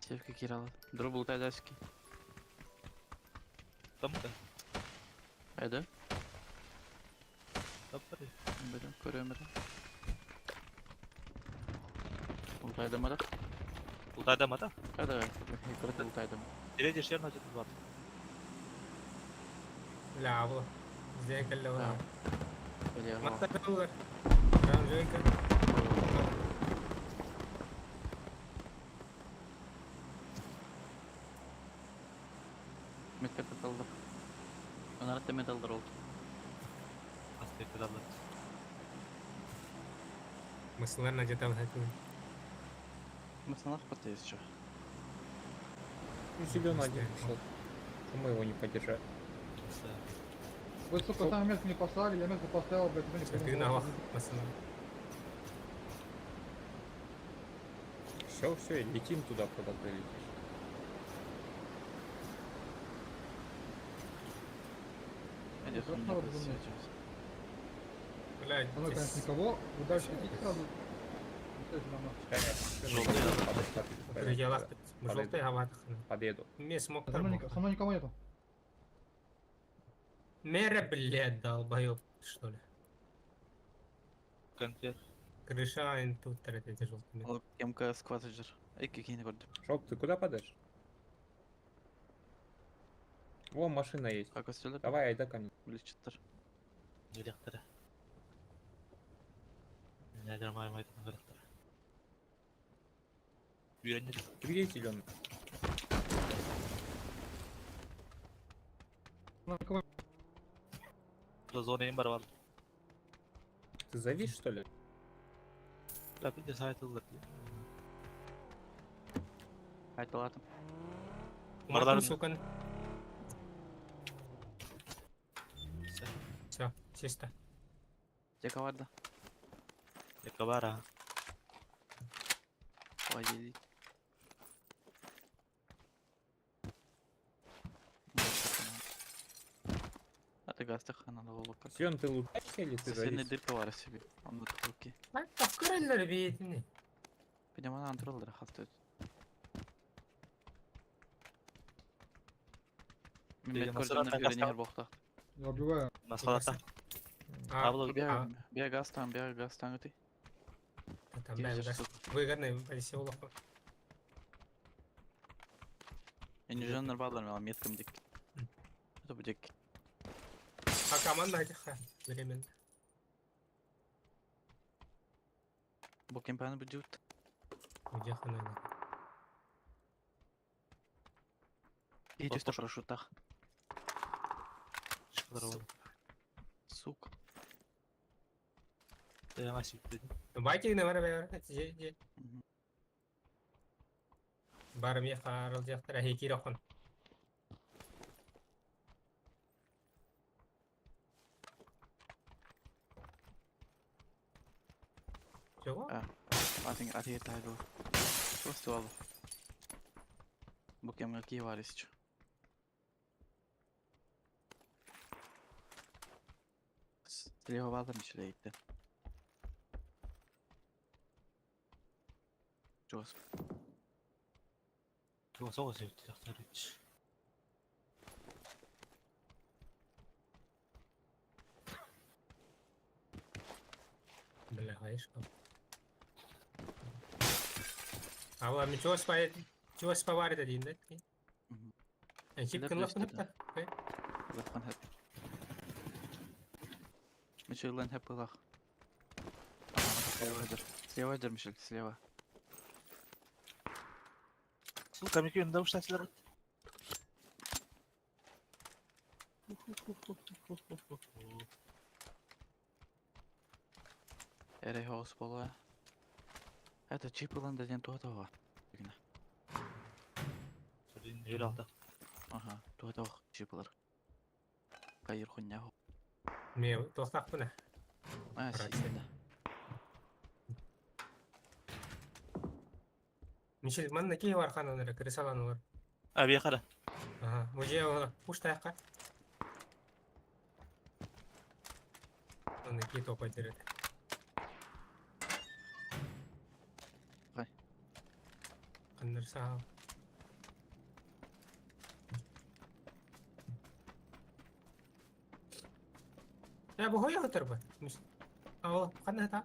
Сейф какие ралы. Дроп лутай даски. Там да. Айда. Там Бля, көрөм бля. Лутайдым да? Лутайдым да? Кайда? Көрөт лутайдым. Третий шер на бар. Бля, абла. Зекалла ва. Бля, Матта каллар. Там жойка. Метка металлдар. Онар металлдар oldu. Кыраллар. Мыслар надетал хатын. Мысалах пытаюсь еще. Ну, зеленый один пошел. Почему его не поддержать? Вы, сука, сами метку не поставили, я метку поставил, блядь, вы не Ты на пацаны. Все, все, летим туда, куда ты летишь. Иди, Хорошо, хуйня, разумно. подсветилась. Блядь, Со мной, конечно, никого. Вы дальше идите сразу. Желтый, желтый хаватах. Подъеду. Мне смог Со мной, со мной никого нету. Мера, блядь, долбоёб, что ли. Конфет. Крыша тут эти желтые. Ол МК скватаджер. Эй, какие не көрдüm. Шоп, ты куда падаешь? О, машина есть. Как өстөлөр? Давай, айда ко мне. Билечеттер. Директора. Үйренер. Ты где зеленый? Зона бар бар. Ты завис, что ли? Да, bir de saytılır. Айталатым. Мартын, сука. Все, чисто. Жека бар да. Жека бар а. Ой, ели. А ты гастах она лолока. Зелен, ты лутаешься или ты Соседний завис? дырка бар себе. Он на руки. Көрөллөр бейтини. Пидемана антролдер хастет. Мен Насрат көрдüm үйренер боқтақ. Я убиваю. Насалата. Абла Бия гастан, бия гастан өте. Там выгодный поселок. Инженер балдар мен меткам дик. Это будет. А команда этих временно. Бу кемпаны будет. Где она? И чисто парашютах. Сука. Байки не бар бер. Бар ми харал жактар хекир охон. Чего? I think I think это Просто алу. Бу кемге ки бар исчу. Слева балдар мишелейді. Жос. Соғыс өтті. Бля, хаишка. Ала, ми чего спает? Чего спаварит один, да? Чип кынлап кынып Лапкан хэп. Мишель хэп ылах. Слева дыр. Слева дыр, Мишель, слева. Сука, ми күйін дауыштасылар. Эрей хоус бола. Это чип ылан даден туатауға. Ел алды. Ага, туатауға чип ылар. Кайыр хуйня. Ме тоқтақ бұны. А, сидит, Мишель, манна кей бар ханан крысалан олар. А, бияқара. Ага, муже пушта яққа. Аны кей топай дерет. Қай? Қандыр сау. Я бу хойя отыр ба. Ал, қандай та?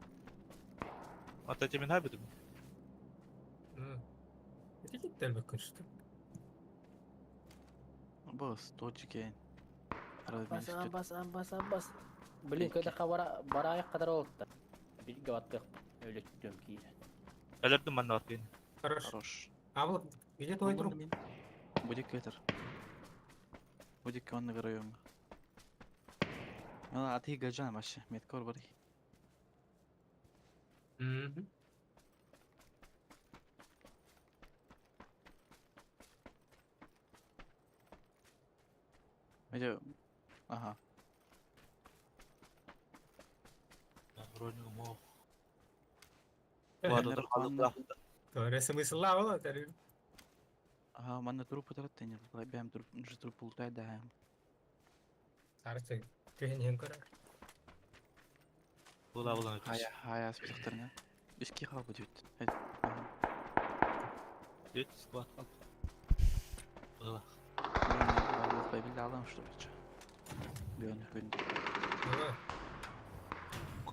Ата темен хабитім. Это кетті әлбәк что. Бос, точки. Амбас, амбас, амбас, амбас. Блин, когда хабара барайық қадар олды. Bir гаваттық өлөттөм киire. Әлердім манна бар кейін. Хорош. Хорош. А вот где твой друг? Будет кетер. Будет он на районе. Ну, а ты гаджан вообще, меткор бар. Эти... Ага. Броню мог. Торе смыслава, тари. Ага, манна трупы тараттын, бэм труп, же труп ултай да. Сарсы, түһен хен көрөр. Була була. Хая, хая, списоктарына. Үски хал будет. Дүт склад калды. Була. Бабилді алам, что ли, чё? Бүйөн күн.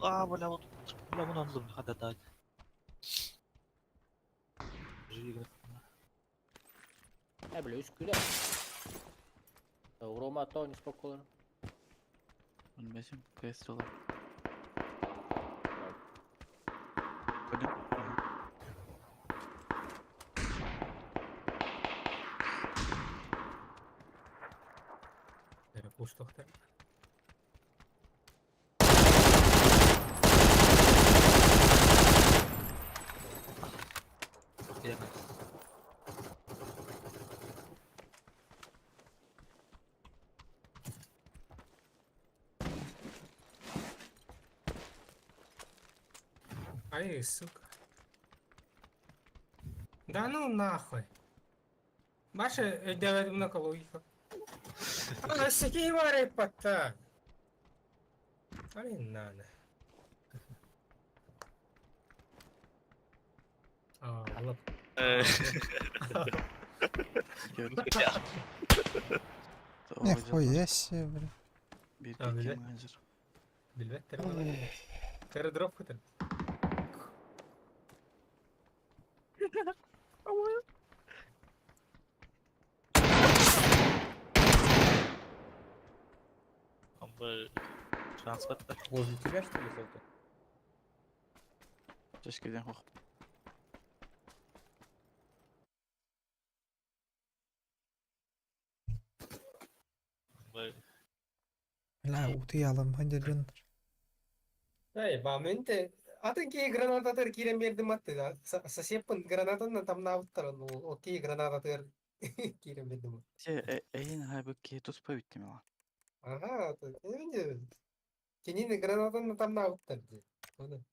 А, бля, вот. Бля, муну алдым, хада дать. Живи, Э, бля, үс күлэ. Рома то не спокойно. Bilmezim, квест олар. Пойдем. Ага. Пуштохтар. Ай, сука. Да ну нахуй. Маша, давай много логика. А, сики пата. Ай, надо. А, ладно. Нихуя себе, бля. Bir А, бля. менеджер. Билбет, Тердроп хотел. Он бы транспорт. Возле тебя, что ли, Солта? Чешкеден хох. Бля, утуялым, ханжа Эй, ба, менте атын ки гранататыр кирен бердим атты да. Сосеппин гранатаны там навыттар, ну, окей гранататыр кирен бердим. Се, эйин хайбы ки туспа биттим ала. Ага, менде кенини гранатаны там навыттар ди. Оны.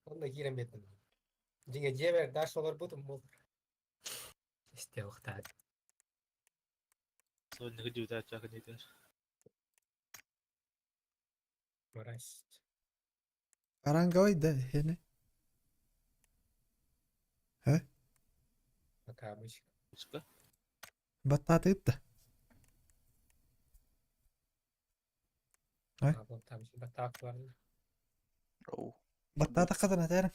Онда кирен бердим. Жиңе жебер даш олар бутум бол. Исте ухтат. Сонны гүдү чакын дедер. Мразь. Аранговый да, хене. Э? Пока обычно. Баттаты да. Э? Там батак бар. Оу. Баттаты кадана тәрім.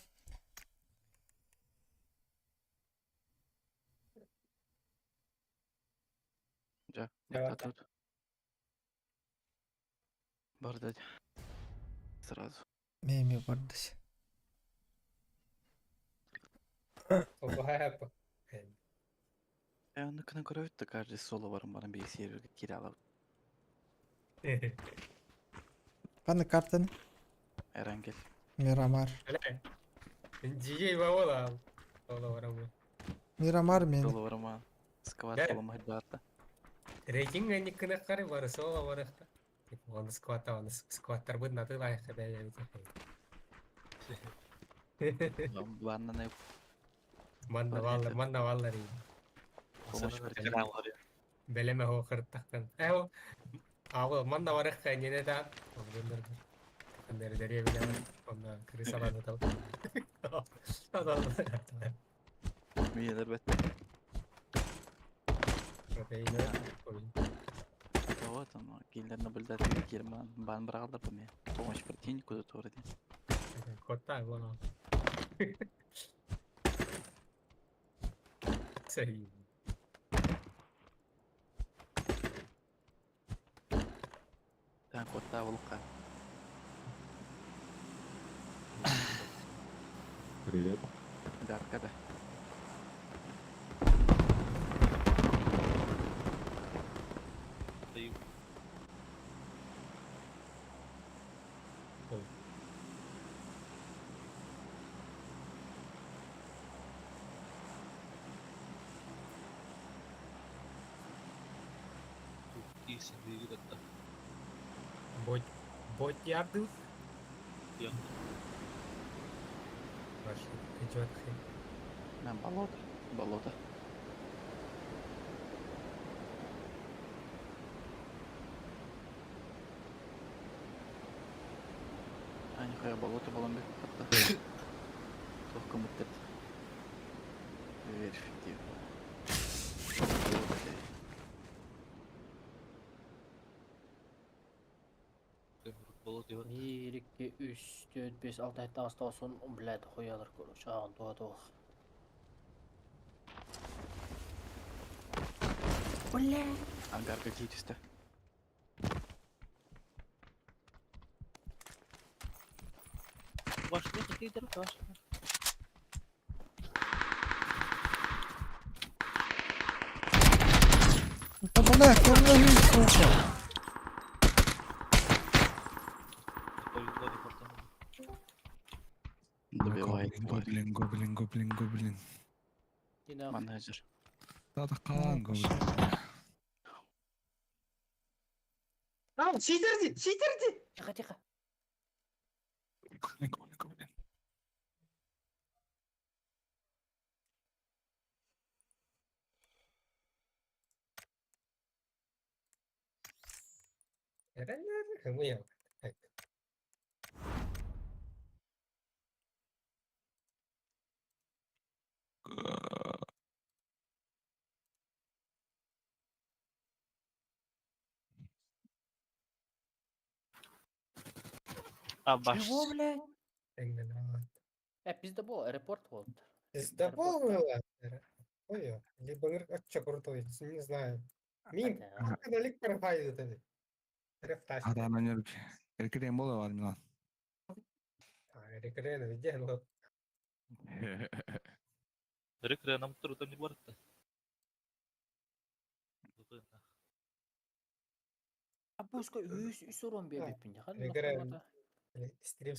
Жа, Давай. тут. Бардать. Сразу. Меме бардась. Ого, Э, оны күнә көрөбүт да каждый соло барым барым бей серверге кире алып. Каны картаны? Эрангел. Мирамар. Диджей Баола. Ола барамы. Мирамар мен. Соло барым Сквад Да. соло махбата. Рейтинг они кына кары бар, соло бар. Он сквата, он скваттар быд наты лайх да я ведь. Банна Манна валлар, манна валлар. помощь Белеме хо кырттактан. Э, Ага, манна барых нене да. Ндер деревня, онда крысаланы тал. Миелер бетте. Вот оно, киллер наблюдатель Герман. Бан бралдар по мне. Помощь противнику за то вроде. Кота, вон. Сей. Так, вот та волка. Привет. Да, когда? Даю. Ой. Бот, бот ярдыл? Ваш идет хрень. На болото. Болото. А, нихуя, болото было бы. Только мутет. Верфи. Bir, iki, üç, dört, beş, altı, yetti, altı, olsun. Блядь, хуялар, короче. Ағын, туа, туа. Бля. Ангар какие чисто. Да бля, кому сука? Добивает тварь. Гоблин, гоблин, гоблин, гоблин. Менеджер. Да, да, калан гоблин. А, читерди, читерди! Тихо, тихо. Гоблин, гоблин, гоблин. Хмыял. Чего, блядь? Пиздобол, аэропорт вот. Пиздобол было? Ой, либо а крутой, не знаю. Мин, далек профайлит это. Рефташ. Хата на Эркерен бола бар Милан. Рекрен, где ну? А пускай үс, үс урон бебеппин. Рекрен. Стрим.